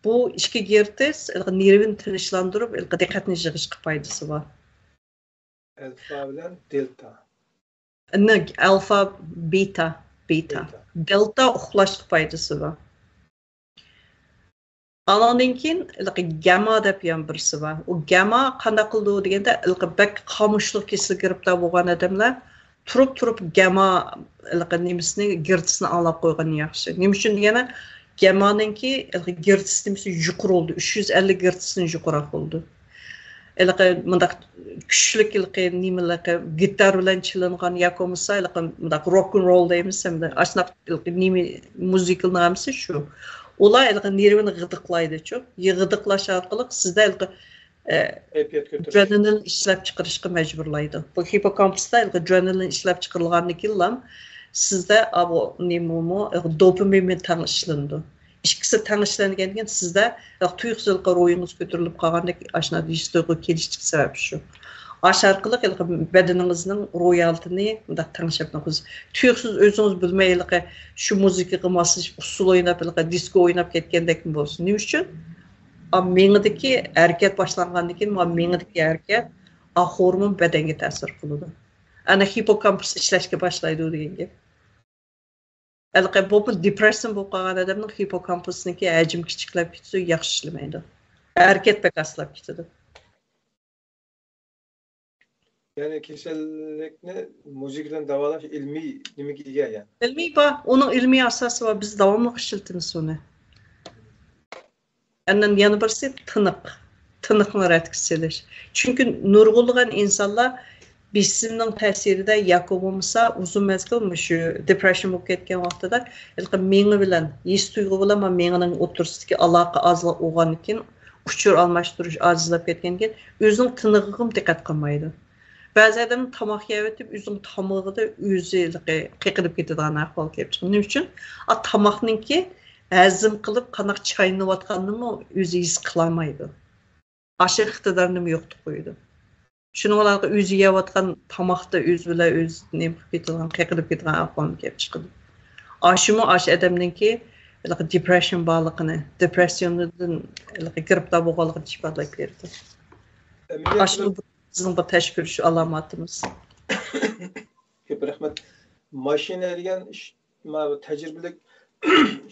بۇ ئىككى گېرتس ھېلىقى نېرۋىنى تىنچلاندۇرۇپ، ھېلىقى دىققەتنى يىغىشقا پايدىسى بار. ئالفا بىلەن دېلتا. نە، ئالفا، بېتا، بېتا. بېتا. دېلتا ئۇخلاشقا پايدىسى بار. ئانىڭدىن كېيىن ھېلىقى گامما دەپ يەنە بىرسى بار. ئۇ گامما قانداق قىلىدۇ دېگەندە، ھېلىقى بەك خامۇشلۇق كېسىلىگە گىرىپتار بولغان ئادەملەر تۇرۇپ-تۇرۇپ گامما ھېلىقى نېمىسىنى، گېرتسنى ئاڭلاپ قويغىنى ياخشى. نېمە ئۈچۈن دېگەندە، گاممانىڭكى ھېلىقى گېرتس نېمىسى يۇقىرى بولىدۇ، ئۈچ يۈز ئەللىك گېرتستىن يۇقىرىراق بولىدۇ. ھېلىقى مۇنداق كۈچلۈك ھېلىقى نېمىلىقى گىتار بىلەن چېلىنغان ياكى بولمىسا ھېلىقى مۇنداق روك ئەند رول دەيمىز، ھەمدە ئاشۇنداق ھېلىقى نېمە مۇزىكىنىڭ ھەممىسى شۇ. ئۇلار ھېلىقى نېرۋىنى غىدىقلايدۇچۇ. غىدىقلاش ئارقىلىق سىزدە ھېلىقى، ئە، كەيپىيات كۆتۈرۈش. ئادرېنالىن ئىشلەپ چىقىرىشقا مەجبۇرلايدۇ. بۇ ھىپپوكامپۇستا ھېلىقى ئادرېنالىن ئىشلەپ چىقىرىلغاندىن كېيىنلا سىزدە، ئا، بۇ نېمىمۇ، دوپامىنمۇ تەڭ ئىشلىنىدۇ. ئىككىسى تەڭ ئىشلەنگەندىن كېيىن سىزدە تۇيۇقسىزلا روھىڭىز كۆتۈرۈلۈپ قالغاندەك ئاشۇنداق ھېس تۇيغۇ كېلىشتىكى سەۋەب شۇ. ئاشۇ ئارقىلىق ھېلىقى بەدىنىڭىزنىڭ روھىي ھالىتىنى مۇنداق تەڭشەپ تۇرىسىز. تۇيۇقسىز ئۆزىڭىز بىلمەي ھېلىقى شۇ مۇزىكىغا ماسلىشىپ ئۇسسۇل ئويناپ، ھېلىقى دىسكو ئويناپ كەتكەندەكمۇ بولىسىز. نېمە ئۈچۈن؟ ئا، مېڭىدىكى ھەرىكەت باشلانغاندىن كېيىن، ما مېڭىدىكى ھەرىكەت، ئا، خورمون بەدەنگە تەسىر قىلىدۇ. ئەنە ھىپپوكامپۇس ئىشلەشكە باشلايدۇ دېگەن گەپ. ھېلىقى بولۇپمۇ دېپرېسسىيە بولۇپ قالغان ئادەمنىڭ ھىپپوكامپۇسنىڭكى ھەجمى كىچىكلەپ كېتىدۇ، ياخشى ئىشلىمەيدۇ. ھەرىكەت بەك ئاستىلاپ كېتىدۇ. يەنى كېسەللىكنى مۇزىكا بىلەن داۋالاش ئىلمىي نېمىگە ئىگە يەنى؟ ئىلمىي بار، ئۇنىڭ ئىلمىي ئاساسى بار، بىز داۋاملىق ئىشلىتىمىز ئۇنى. ئاندىن يەنە بىرسى تىنىق، تىنىقنى رەتكە سېلىش. چۈنكى نۇرغۇنلىغان ئىنسانلار بېسىمنىڭ تەسىرىدە ياكى بولمىسا ئۇزۇن مەزگىل مۇشۇ دېپرېسسىيە بولۇپ كەتكەن ۋاقتىدا ھېلىقى مېڭە بىلەن، ھېس تۇيغۇ بىلەن مېڭىنىڭ ئوتتۇرىسىدىكى ئالاقە ئازلىق بولغاندىن كېيىن، ئۇچۇر ئالماشتۇرۇش ئاجىزلاپ كەتكەندىن كېيىن ئۆزىنىڭ تىنىقىغىمۇ دىققەت قىلمايدۇ. بەزى ئادەم تاماق يەۋېتىپ، ئۆزىنىڭ تامىقىدا ئۆزى ھېلىقى قېقىنىپ كېتىدىغان ئەھۋال كېلىپ چىقىدۇ. نېمە ئۈچۈن؟ ئا، تاماقنىڭكى ھەزىم قىلىپ، قانداق چاينىۋاتقانىنىمۇ ئۆزى ھېس قىلالمايدۇ. ئاشۇ ئىقتىدارنىمۇ يوقىتىپ قويىدۇ. شۇنىڭ بىلەن ئۆزى يەۋاتقان تاماقتا ئۆزى بىلەن ئۆزى نېمە قىلىپ كېتىدىغان، قېقىنىپ كېتىدىغان ئەھۋال كېلىپ چىقىدۇ. ئاشۇمۇ ئاشۇ ئادەمنىڭكى ھېلىقى دېپرېسسىيە بارلىقىنى، دېپرېسسىيەدىن ھېلىقى گىرىپتار بولغانلىقىنى ئىپادىلەپ بېرىدۇ. ئاشۇ بىزنىڭ بىر تەشكۈللىشىش ئالامىتىمىز. كۆپ رەھمەت. ماشىنا ھەيدىگەن ئىش، مانا بۇ تەجرىبىلىك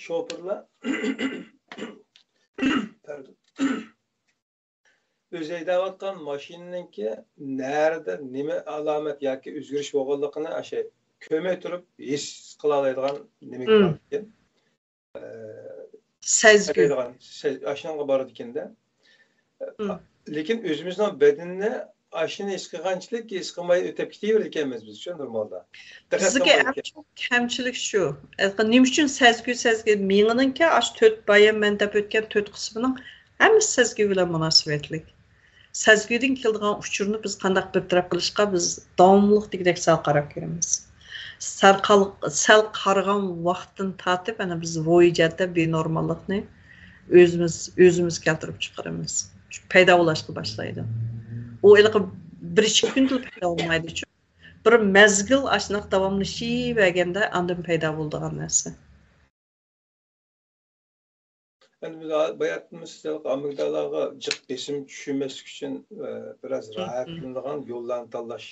شوپۇرلار، پەردىن. ئۆزى ھەيدەۋاتقان ماشىنىنىڭكى نەدە نېمە ئالامەت ياكى ئۆزگىرىش بولغانلىقىنى ئاشۇ كۆرمەي تۇرۇپ ھېس قىلالايدىغان نېمە باركەن. سەزگۈ. ئاشۇنىڭغا بارىدىكەندە. لېكىن ئۆزىمىزنىڭ بەدىنىنى ئاشۇنى ھېس قىلغانچىلىك ھېس قىلماي ئۆتۈپ كېتىۋېرىدىكەنمىز بىز شۇ نورمالدا. دىققەت بىزدىكى قىلمايدىكەن. ئەڭ چوڭ كەمچىلىك شۇ. نېمە ئۈچۈن سەزگۈ، سەزگۈ مېڭىنىڭكى ئاشۇ تۆت بايام مەن دەپ ئۆتكەن تۆت قىسمىنىڭ ھەممىسى سەزگۈ بىلەن مۇناسىۋەتلىك. سەزگۈدىن كېلىدىغان ئۇچۇرنى بىز قانداق بىر تەرەپ قىلىشقا بىز داۋاملىق دېگۈدەك سەل قاراپ كېلىمىز. سەل قال-، سەل قارىغان ۋاقىتتىن تارتىپ، ئەنە بىز روھىي جەھەتتە بىنورماللىقنى ئۆزىمىز، ئۆزىمىز كەلتۈرۈپ چىقىرىمىز. پەيدا بولۇشقا باشلايدۇ. ئۇ ھېلىقى بىر ئىككى كۈندىلا پەيدا بولمايدۇ. بىر مەزگىل ئاشۇنداق داۋاملىشىۋەرگەندە ئاندىن پەيدا بولىدىغان نەرسە. ئەمدى بۇ باياتتىن سىز ئامېگدالاغا جىق بېسىم چۈشمەسلىك ئۈچۈن بىراز راھەتلىنىدىغان يوللارنى تاللاش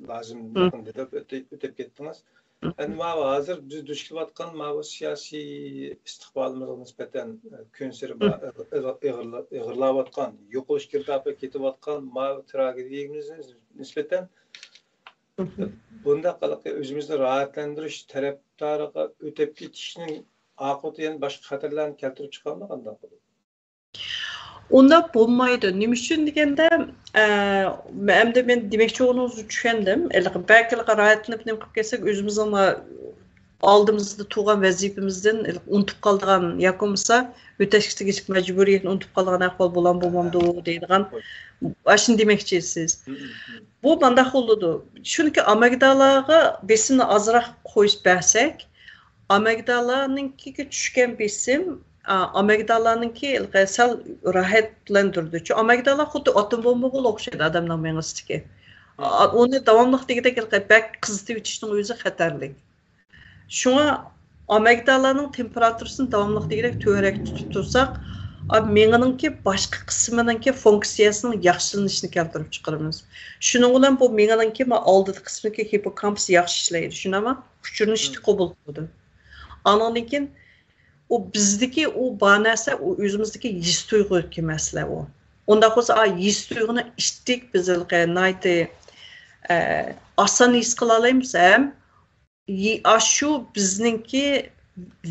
لازىملىقىنى دەپ ئۆتۈپ كەتتىڭىز. ئەمدى ماۋۇ ھازىر بىز دۇچ كېلىۋاتقان ماۋۇ سىياسىي ئىستىقبالىمىزغا نىسبەتەن كۈنسېرى ئېغىرلاۋاتقان، يوقىلىش گىردابىغا كېتىۋاتقان ماۋۇ تراگېدىيىمىزغا نىسبەتەن بۇنداق ئۆزىمىزنى راھەتلەندۈرۈش تەرەپدارىغا ئۆتۈپ كېتىشنىڭ ئاقىۋىتى يەنە باشقا خەتەرلەرنى كەلتۈرۈپ چىقارمۇ قانداق بولىدۇ؟ ئۇنداق بولمايدۇ. نېمە ئۈچۈن دېگەندە، ئەمدى مەن دېمەكچى بولغىنىڭىزنى چۈشەندىم. بەلكى راھەتلىنىپ نېمە قىلىپ كەتسەك، ئۆزىمىزنىڭ ئالدىمىزدا تۇرغان ۋەزىپىمىزدىن ئۇنتۇپ قالىدىغان ياكى بولمىسا ئۆتەشكە تېگىشلىك مەجبۇرىيەتنى ئۇنتۇپ قالىدىغان ئەھۋال بولام بولمامدۇ دەيدىغان، ئاشۇنى دېمەكچىسىز. بۇ مانداق بولىدۇ. چۈنكى ئامەگدالاغا بېسىمنى ئازراق قويۇپ بەرسەك، ئامەگدالانىڭكىگە چۈشكەن بېسىم، ئامەگدالانىڭكى سەل راھەتلەندۈرىدۇ. چۈنكى ئامەگدالا خۇددى ئاتوم بومبىغا ئوخشايدۇ ئادەمنىڭ مېڭىسىدىكى. ئۇنى داۋاملىق دېگۈدەك بەك قىزىتىۋېتىشنىڭ ئۆزى خەتەرلىك. شۇڭا ئامەگدالانىڭ تېمپېراتۇرىسىنى داۋاملىق دېگۈدەك تۆۋەنرەك تۇتۇپ تۇرساق، مېڭىنىڭكى باشقا قىسمىنىڭكى فۇنكسىيەسىنىڭ ياخشىلىنىشىنى كەلتۈرۈپ چىقىرىمىز. شۇنىڭ بىلەن بۇ مېڭىنىڭكى ئالدىدىكى قىسمىدىكى ھىپپوكامپۇس ياخشى ئىشلەيدۇ، شۇنداقمۇ؟ ئۇچۇرنى قوبۇل قىلىدۇ. ئانىڭدىن كېيىن ئۇ بىزدىكى ئۇ بار نەرسە، ئۇ ئۆزىمىزدىكى ھېس تۇيغۇدىكى مەسىلە ئۇ. ئۇنداق بولسا، ئا ھېس تۇيغۇنى ئىتتىك بىز ناھايىتى ئاسان ھېس قىلالايمىز ھەم ئاشۇ بىزنىڭكى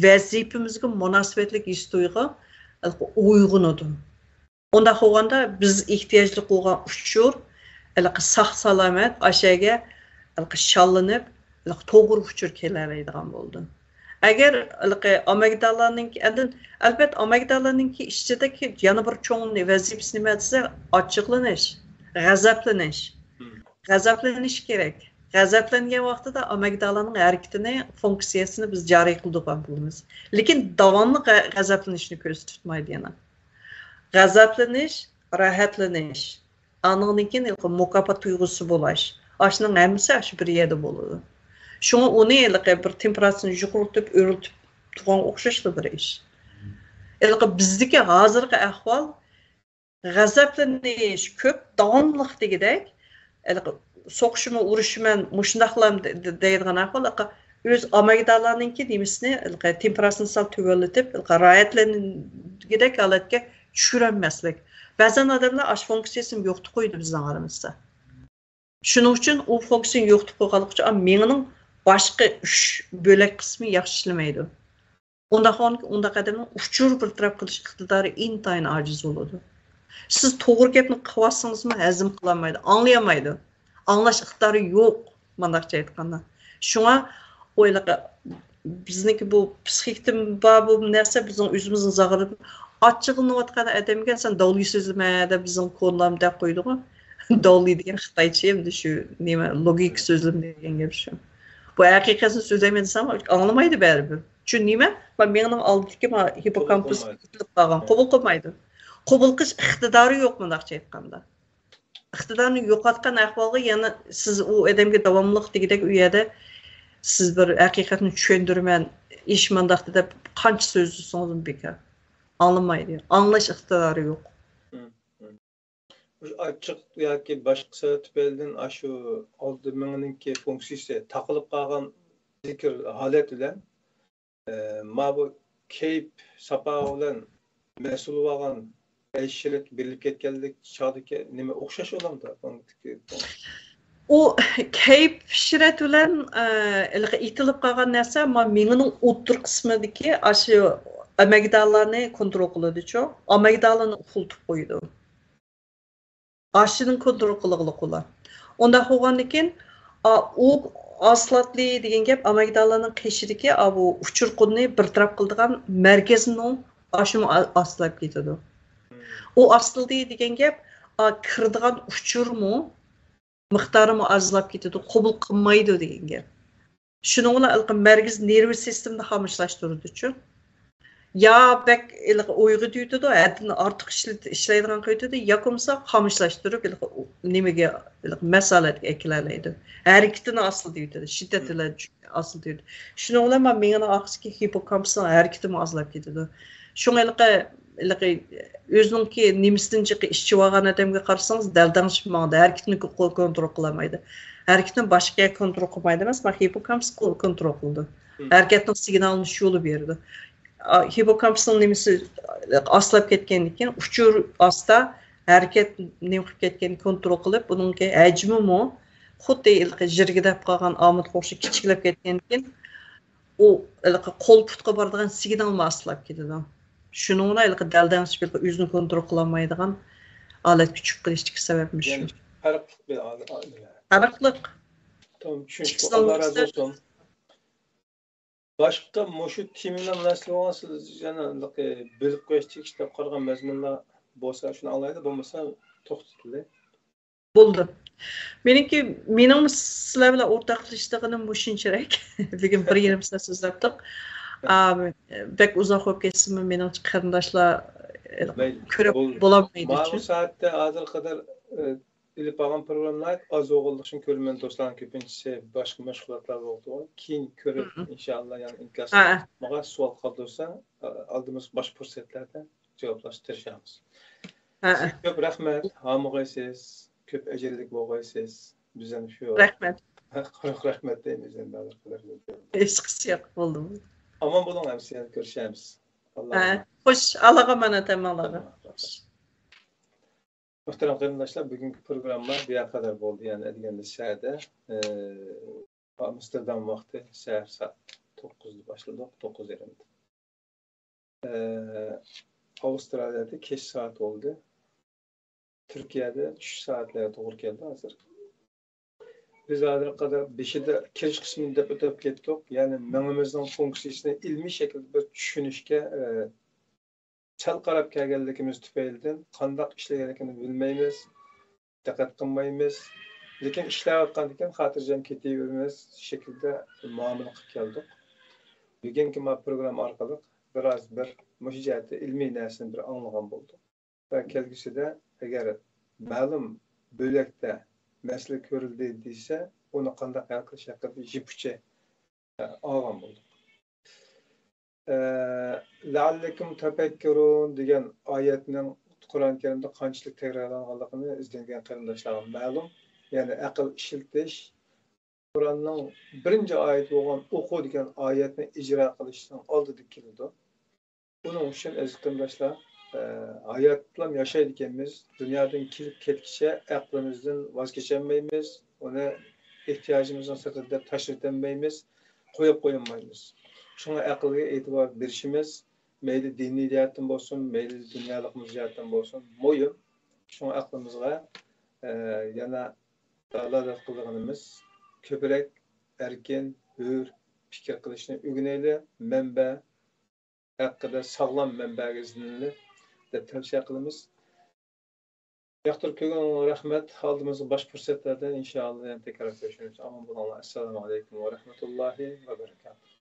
ۋەزىپىمىزگە مۇناسىۋەتلىك ھېس تۇيغۇ ئويغىنىدۇ. ئۇنداق بولغاندا بىز ئېھتىياجلىق بولغان ئۇچۇر ھېلىقى ساق سالامەت ئاشەگە ھېلىقى شاللىنىپ ھېلىقى توغرا ئۇچۇر كېلەلەيدىغان بولىدۇ. ئەگەر ھېلىقى ئامەگدالانىڭكى ئەندىن ئەلبەتتە ئامەگدالانىڭكى ئىچىدىكى يەنە بىر چوڭ ۋەزىپىسى نېمە دېسە ئاچچىقلىنىش، غەزەپلىنىش. غەزەپلىنىش كېرەك. غەزەپلەنگەن ۋاقتىدا ئامەگدالانىڭ ھەرىكىتىنى، فۇنكسىيەسىنى بىز جارى قىلىدىغان بولىمىز. لېكىن داۋاملىق غەزەپلىنىشنى كۆرسىتىپ تۇرمايدۇ يەنە. غەزەپلىنىش، راھەتلىنىش، ئانىڭدىن كېيىن مۇكاپات تۇيغۇسى بولاش. ئاشۇنىڭ ھەممىسى ئاشۇ بىر يەردە بولىدۇ. شۇڭا ئۇنى بىر تېمپېراتۇرىسىنى يۇقىرىتىپ ئۆرلىتىپ تۇرغان ئوخشاشلا بىر ئىش. بىزدىكى ھازىرقى ئەھۋال غەزەپلىنىش كۆپ، داۋاملىق دېگۈدەك، سوقۇشىمۇ، ئۇرۇشىمەن، مۇشۇنداقلام دەيدىغان ئەھۋال، ئۆز ئامەگدالانىڭكى نېمىسىنى، تېمپېراتۇرىسىنى سەل تۆۋەنلىتىپ، راھەتلەنگۈدەك ھالەتكە چۈشۈرەلمەسلىك. بەزەن ئادەملەر ئاشۇ فۇنكسىيەسىنى يوقىتىپ قويىدۇ بىزنىڭ ئارىمىزدا. شۇنىڭ ئۈچۈن ئۇ فۇنكسىيەنى يوقىتىپ قويغانلىقى ئۈچۈن مېڭىنىڭ باشقا ئۈچ بۆلەك قىسمى ياخشى ئىشلىمەيدۇ. ئۇنداق، ئۇنداق ئادەمنىڭ ئۇچۇر بىر تەرەپ قىلىش ئىقتىدارى ئىنتايىن ئاجىز بولىدۇ. سىز توغرا گەپنى قىلىۋاتسىڭىزمۇ ھەزىم قىلالمايدۇ، ئاڭلىيالمايدۇ. ئاڭلاش ئىقتىدارى يوق، مانداقچە ئېيتقاندا. شۇڭا ئويلىغا بىزنىڭكى بۇ پسىخىكتىن بار بۇ نەرسە بىزنىڭ ئۆزىمىزنىڭ زاغرىدىن ئاچچىقلىنىۋاتقان ئادەمگە سەن داۋلى سۆزلىمە دەپ بىزنىڭ كونىلارمۇ دەپ قويىدىغۇ. داۋلى دېگەن خىتايچە، ئەمدى شۇ نېمە، لوگىكا سۆزلىمە دېگەن گەپ شۇ. بۇ ھەقىقەتنى سۆزلەيمەن دېسەڭ ئاڭلىمايدۇ بەرىبىر. چۈنكى نېمە؟ مېڭىنىڭ ئالدىدىكى ھىپپوكامپۇس ئېتىلىپ قالغان، قوبۇل قىلمايدۇ. قوبۇل قىلىش ئىقتىدارى يوق، مۇنداقچە ئېيتقاندا. ئىقتىدارنى يوقاتقان ئەھۋالغا يەنە سىز ئۇ ئادەمگە داۋاملىق دېگۈدەك ئۇ يەردە سىز بىر ھەقىقەتنى چۈشەندۈرىمەن، ئىش مانداقتا دەپ قانچە سۆزلىسىڭىزمۇ بىكار. ئاڭلىمايدۇ. ئاڭلاش ئىقتىدارى يوق. مۇشۇ ئاچچىق ياكى باشقا سەۋەب تۈپەيلىدىن ئاشۇ ئالدى مېڭىنىڭكى فۇنكسىيىسى تاقىلىپ قالغان زىكىر ھالەت بىلەن، ئە، ماۋۇ كەيپ ساپا بىلەن مەسئۇل بولغان ئەشرەت بېرىلىپ كەتكەنلىك چاغدىكى نېمە ئوخشاش بولامدۇ؟ ئۇ كەيپ ئىشرەت بىلەن، ئە، ھېلىقى ئېتىلىپ قالغان نەرسە ما مېڭىنىڭ ئوتتۇرا قىسمىدىكى ئاشۇ ئامەگدالانى كونترول قىلىدۇچۇ، ئامەگدالانى ئۇخلىتىپ قويىدۇ. ئاشۇنى كونترول قىلغىلىق ئۇلار. ئۇنداق بولغاندىكىن، ئا، ئۇ ئاسلاتلى دېگەن گەپ ئامەگدالانىڭ قېشىدىكى ئا، بۇ ئۇچۇر قۇرنى بىر تەرەپ قىلىدىغان مەركەزنىڭ ئاشۇمۇ ئا-، ئاستىلاپ كېتىدۇ. ئۇ ئاستىلدى دېگەن گەپ، ئا، كىرىدىغان ئۇچۇرمۇ، مىقدارىمۇ ئازلاپ كېتىدۇ، قوبۇل قىلمايدۇ دېگەن گەپ. شۇنىڭ بىلەن ھېلىقى مەركىزىي نېرۋا سىستېمىنى خامۇشلاشتۇرىدۇچۇ. يا بەك ھېلىقى ئويغا دېيىۋېتىدۇ، ھەددىدىن ئارتۇق ئىشلىتىدۇ، يا بولمىسا خامۇشلاشتۇرۇپ ھېلىقى نېمىگە، ھېلىقى مەسلىھەتكە ئەكېلەلەيدۇ. ھەرىكىتىنى ئاسىل دېيىۋېتىدۇ، شىددەت بىلەن ئاسىل دېيىۋېتىدۇ. شۇنىڭ بىلەن مېڭىنىڭ ئارقىسىدىكى ھىپپوكامپۇسنىڭ ھەرىكىتىمۇ ئازلاپ كېتىدۇ. شۇڭا ھېلىقى، ھېلىقى ئۆزىنىڭكى نېمىسىدىن جىقى ئىچىپ ئالغان ئادەمگە قارىسىڭىز، دەلدەڭشىپ ماڭىدۇ. ھەرىكىتىنى كونترول قىلالمايدۇ. ھەرىكىتىنى باشقا كونترول قىلمايدۇ ئەمەس، مانا ھىپپوكامپۇس كونترول قىلىدۇ. ھەرىكەتنىڭ سىگنالىنى شۇلا بېرىدۇ. ھىپپوكامپۇسنىڭ نېمىسى ئاستىلاپ كەتكەندىن كېيىن، ئۇچۇر ئاستا، ھەرىكەت نېمە قىلىپ كەتكەننى كونترول قىلىپ، ئۇنىڭكى ھەجمىمۇ خۇددى ھېلىقى ژىرگىدەپ قالغان ئامۇتقا ئوخشاش كىچىكلەپ كەتكەندىن كېيىن، ئۇ ھېلىقى قول پۇتقا بارىدىغان سىگنالمۇ ئاستىلاپ كېتىدۇ. شۇنىڭ بىلەن ھېلىقى دەلدەڭشىپ، ھېلىقى ئۆزىنى كونترول قىلالمايدىغان ھالەتكە چۈشۈپ قېلىشتىكى سەۋەبمۇ شۇ. يەنى پەرقلىق بىر ئادەت. پەرقلىق. تامام چۈشىنىشلىك. ئىككىسىنىڭ ئاللا رازى بولسۇن. باشقا مۇشۇ تېما بىلەن مۇناسىۋەت بولغان سىز يەنە بىلىپ قويۇش تېگىشلىك دەپ قارىغان مەزمۇنلار بولسا شۇنى ئاڭلايلى، بولمىسا توختىتىلى. بولدى. مېنىڭكى، مېنىڭمۇ سىلەر بىلەن ئورتاقلىشىدىغىنىم مۇشۇنچىلىك. بۈگۈن بىر يېرىم سائەت سۆزلەپتۇق. ئا، بەك ئۇزاق بولۇپ كەتسىمۇ، مېنىڭچە قېرىنداشلار، ئە، مەيلى. كۆرۈپ بولالمايدۇ. ماۋۇ سائەتتە ھازىرغا قەدەر، ئە، ئېلىپ بارغان پروگراممىلار ئاز بولغانلىقى ئۈچۈن كۆرۈرمەن دوستلارنىڭ كۆپىنچىسى باشقا مەشغۇلاتلار بولىدۇ. كېيىن كۆرۈپ، ئىنشاللا، يەنە ئىنكاس ماڭا سوئال قالدۇرسا، ئالدىمىزغا باشقا پۇرسەتلەردە جاۋابلاشقا تىرىشىمىز. سىزگە كۆپ رەھمەت، ھامىغايسىز، كۆپ ئەجىرلىك بولغايسىز. بىز ھەم شۇ رەھمەت. قۇرۇق رەھمەت دەيمىز ئەمدى ھازىرقى دەرىجىدە. ھېچقىسى يوق، بولدى. ئامان بولۇڭ، ئەمىسە يەنە كۆرۈشەرمىز. ئاللا ئامان. خوش، ئاللاغا ئامانەت ھەممىڭلارغا. خوش. مۇھتەرەم قېرىنداشلار، بۈگۈنكى پروگرامما بۇ يەرگە قەدەر بولدى. يەنە ئەتىگەندە سەھەردە، ئى، ئامستېردام ۋاقتى سەھەر سائەت توققۇزدا باشلىدۇق، توققۇز يېرىمدا. ئى، ئاۋسترالىيەدە كەچ سائەت بولدى. تۈركىيەدە چۈش سائەتلىرى توغرا كەلدى ھازىر. بىز ھازىرغا قەدەر بېشىدا كىرىش قىسمىنى دەپ ئۆتۈپ كەتتۇق. يەنى مېڭىمىزنىڭ فۇنكسىيىسىنى ئىلمىي شەكىلدە بىر چۈشىنىشكە، ئى، سەل قاراپ كەلگەنلىكىمىز تۈپەيلىدىن قانداق ئىشلىگەنلىكىنى بىلمەيمىز، دىققەت قىلمايمىز. لېكىن ئىشلەۋاتقاندىكىن خاتىرجەم كېتىۋېرىمىز شەكلىدە مۇئامىلە قىلىپ كەلدۇق. بۈگۈنكى ما پروگرامما ئارقىلىق بىراز بىر مۇشۇ جەھەتتە ئىلمىي نەرسىنى بىر ئاڭلىغان بولدۇق. ۋە كەلگۈسىدە ئەگەر مەلۇم بۆلەكتە مەسىلە كۆرۈلدى دېسە، ئۇنى قانداق ھەل قىلىش ھەققىدە يىپ ئۇچى ئالغان بولدۇق. ئە، لەئەللىكۇم تەپەككۇرۇن دېگەن ئايەتنىڭ قۇرئان كەرىمدە قانچىلىك تەكرارلانغانلىقىنى ئىزدەنگەن قېرىنداشلارغا مەلۇم. يەنى ئەقىل ئىشلىتىش قۇرئاننىڭ بىرىنچى ئايىتى بولغان ئوقۇ دېگەن ئايەتنى ئىجرا قىلىشنىڭ ئالدىدا كېلىدۇ. بۇنىڭ ئۈچۈن ئەزىز قېرىنداشلار، ئە، ھاياتلام ياشايدىكەنمىز، دۇنيادىن كېلىپ كەتكىچە ئەقلىمىزدىن ۋاز كېچەلمەيمىز، ئۇنى ئېھتىياجىمىزنىڭ سىرتىدا دەپ تاشلىۋېتەلمەيمىز، قويۇپ قويالمايمىز. شۇڭا ئەقىلگە ئېتىبار بېرىشىمىز، مەيلى دىنىي جەھەتتىن بولسۇن، مەيلى دۇنيالىقىمىز جەھەتتىن بولسۇن، مۇھىم. شۇڭا ئەقلىمىزغا، ئە، يەنە دالالەت قىلىدىغىنىمىز كۆپرەك ئەركىن، ھۆر پىكىر قىلىشنى ئۆگىنەيلى، مەنبە ھەققىدە ساغلام مەنبەگە ئىزدىنىلى دەپ تەۋسىيە قىلىمىز. ياقتۇرۇپ كۆرگىنىڭلارغا رەھمەت. ئالدىمىزدا باشقا پۇرسەتلەردە ئىنشائاللا يەنە تەكرار كۆرۈشىمىز. ئامان بولۇڭلار. ئەسسالامۇ ئەلەيكۇم ۋە رەھمەتۇللاھى ۋە بەرىكاتۇھ.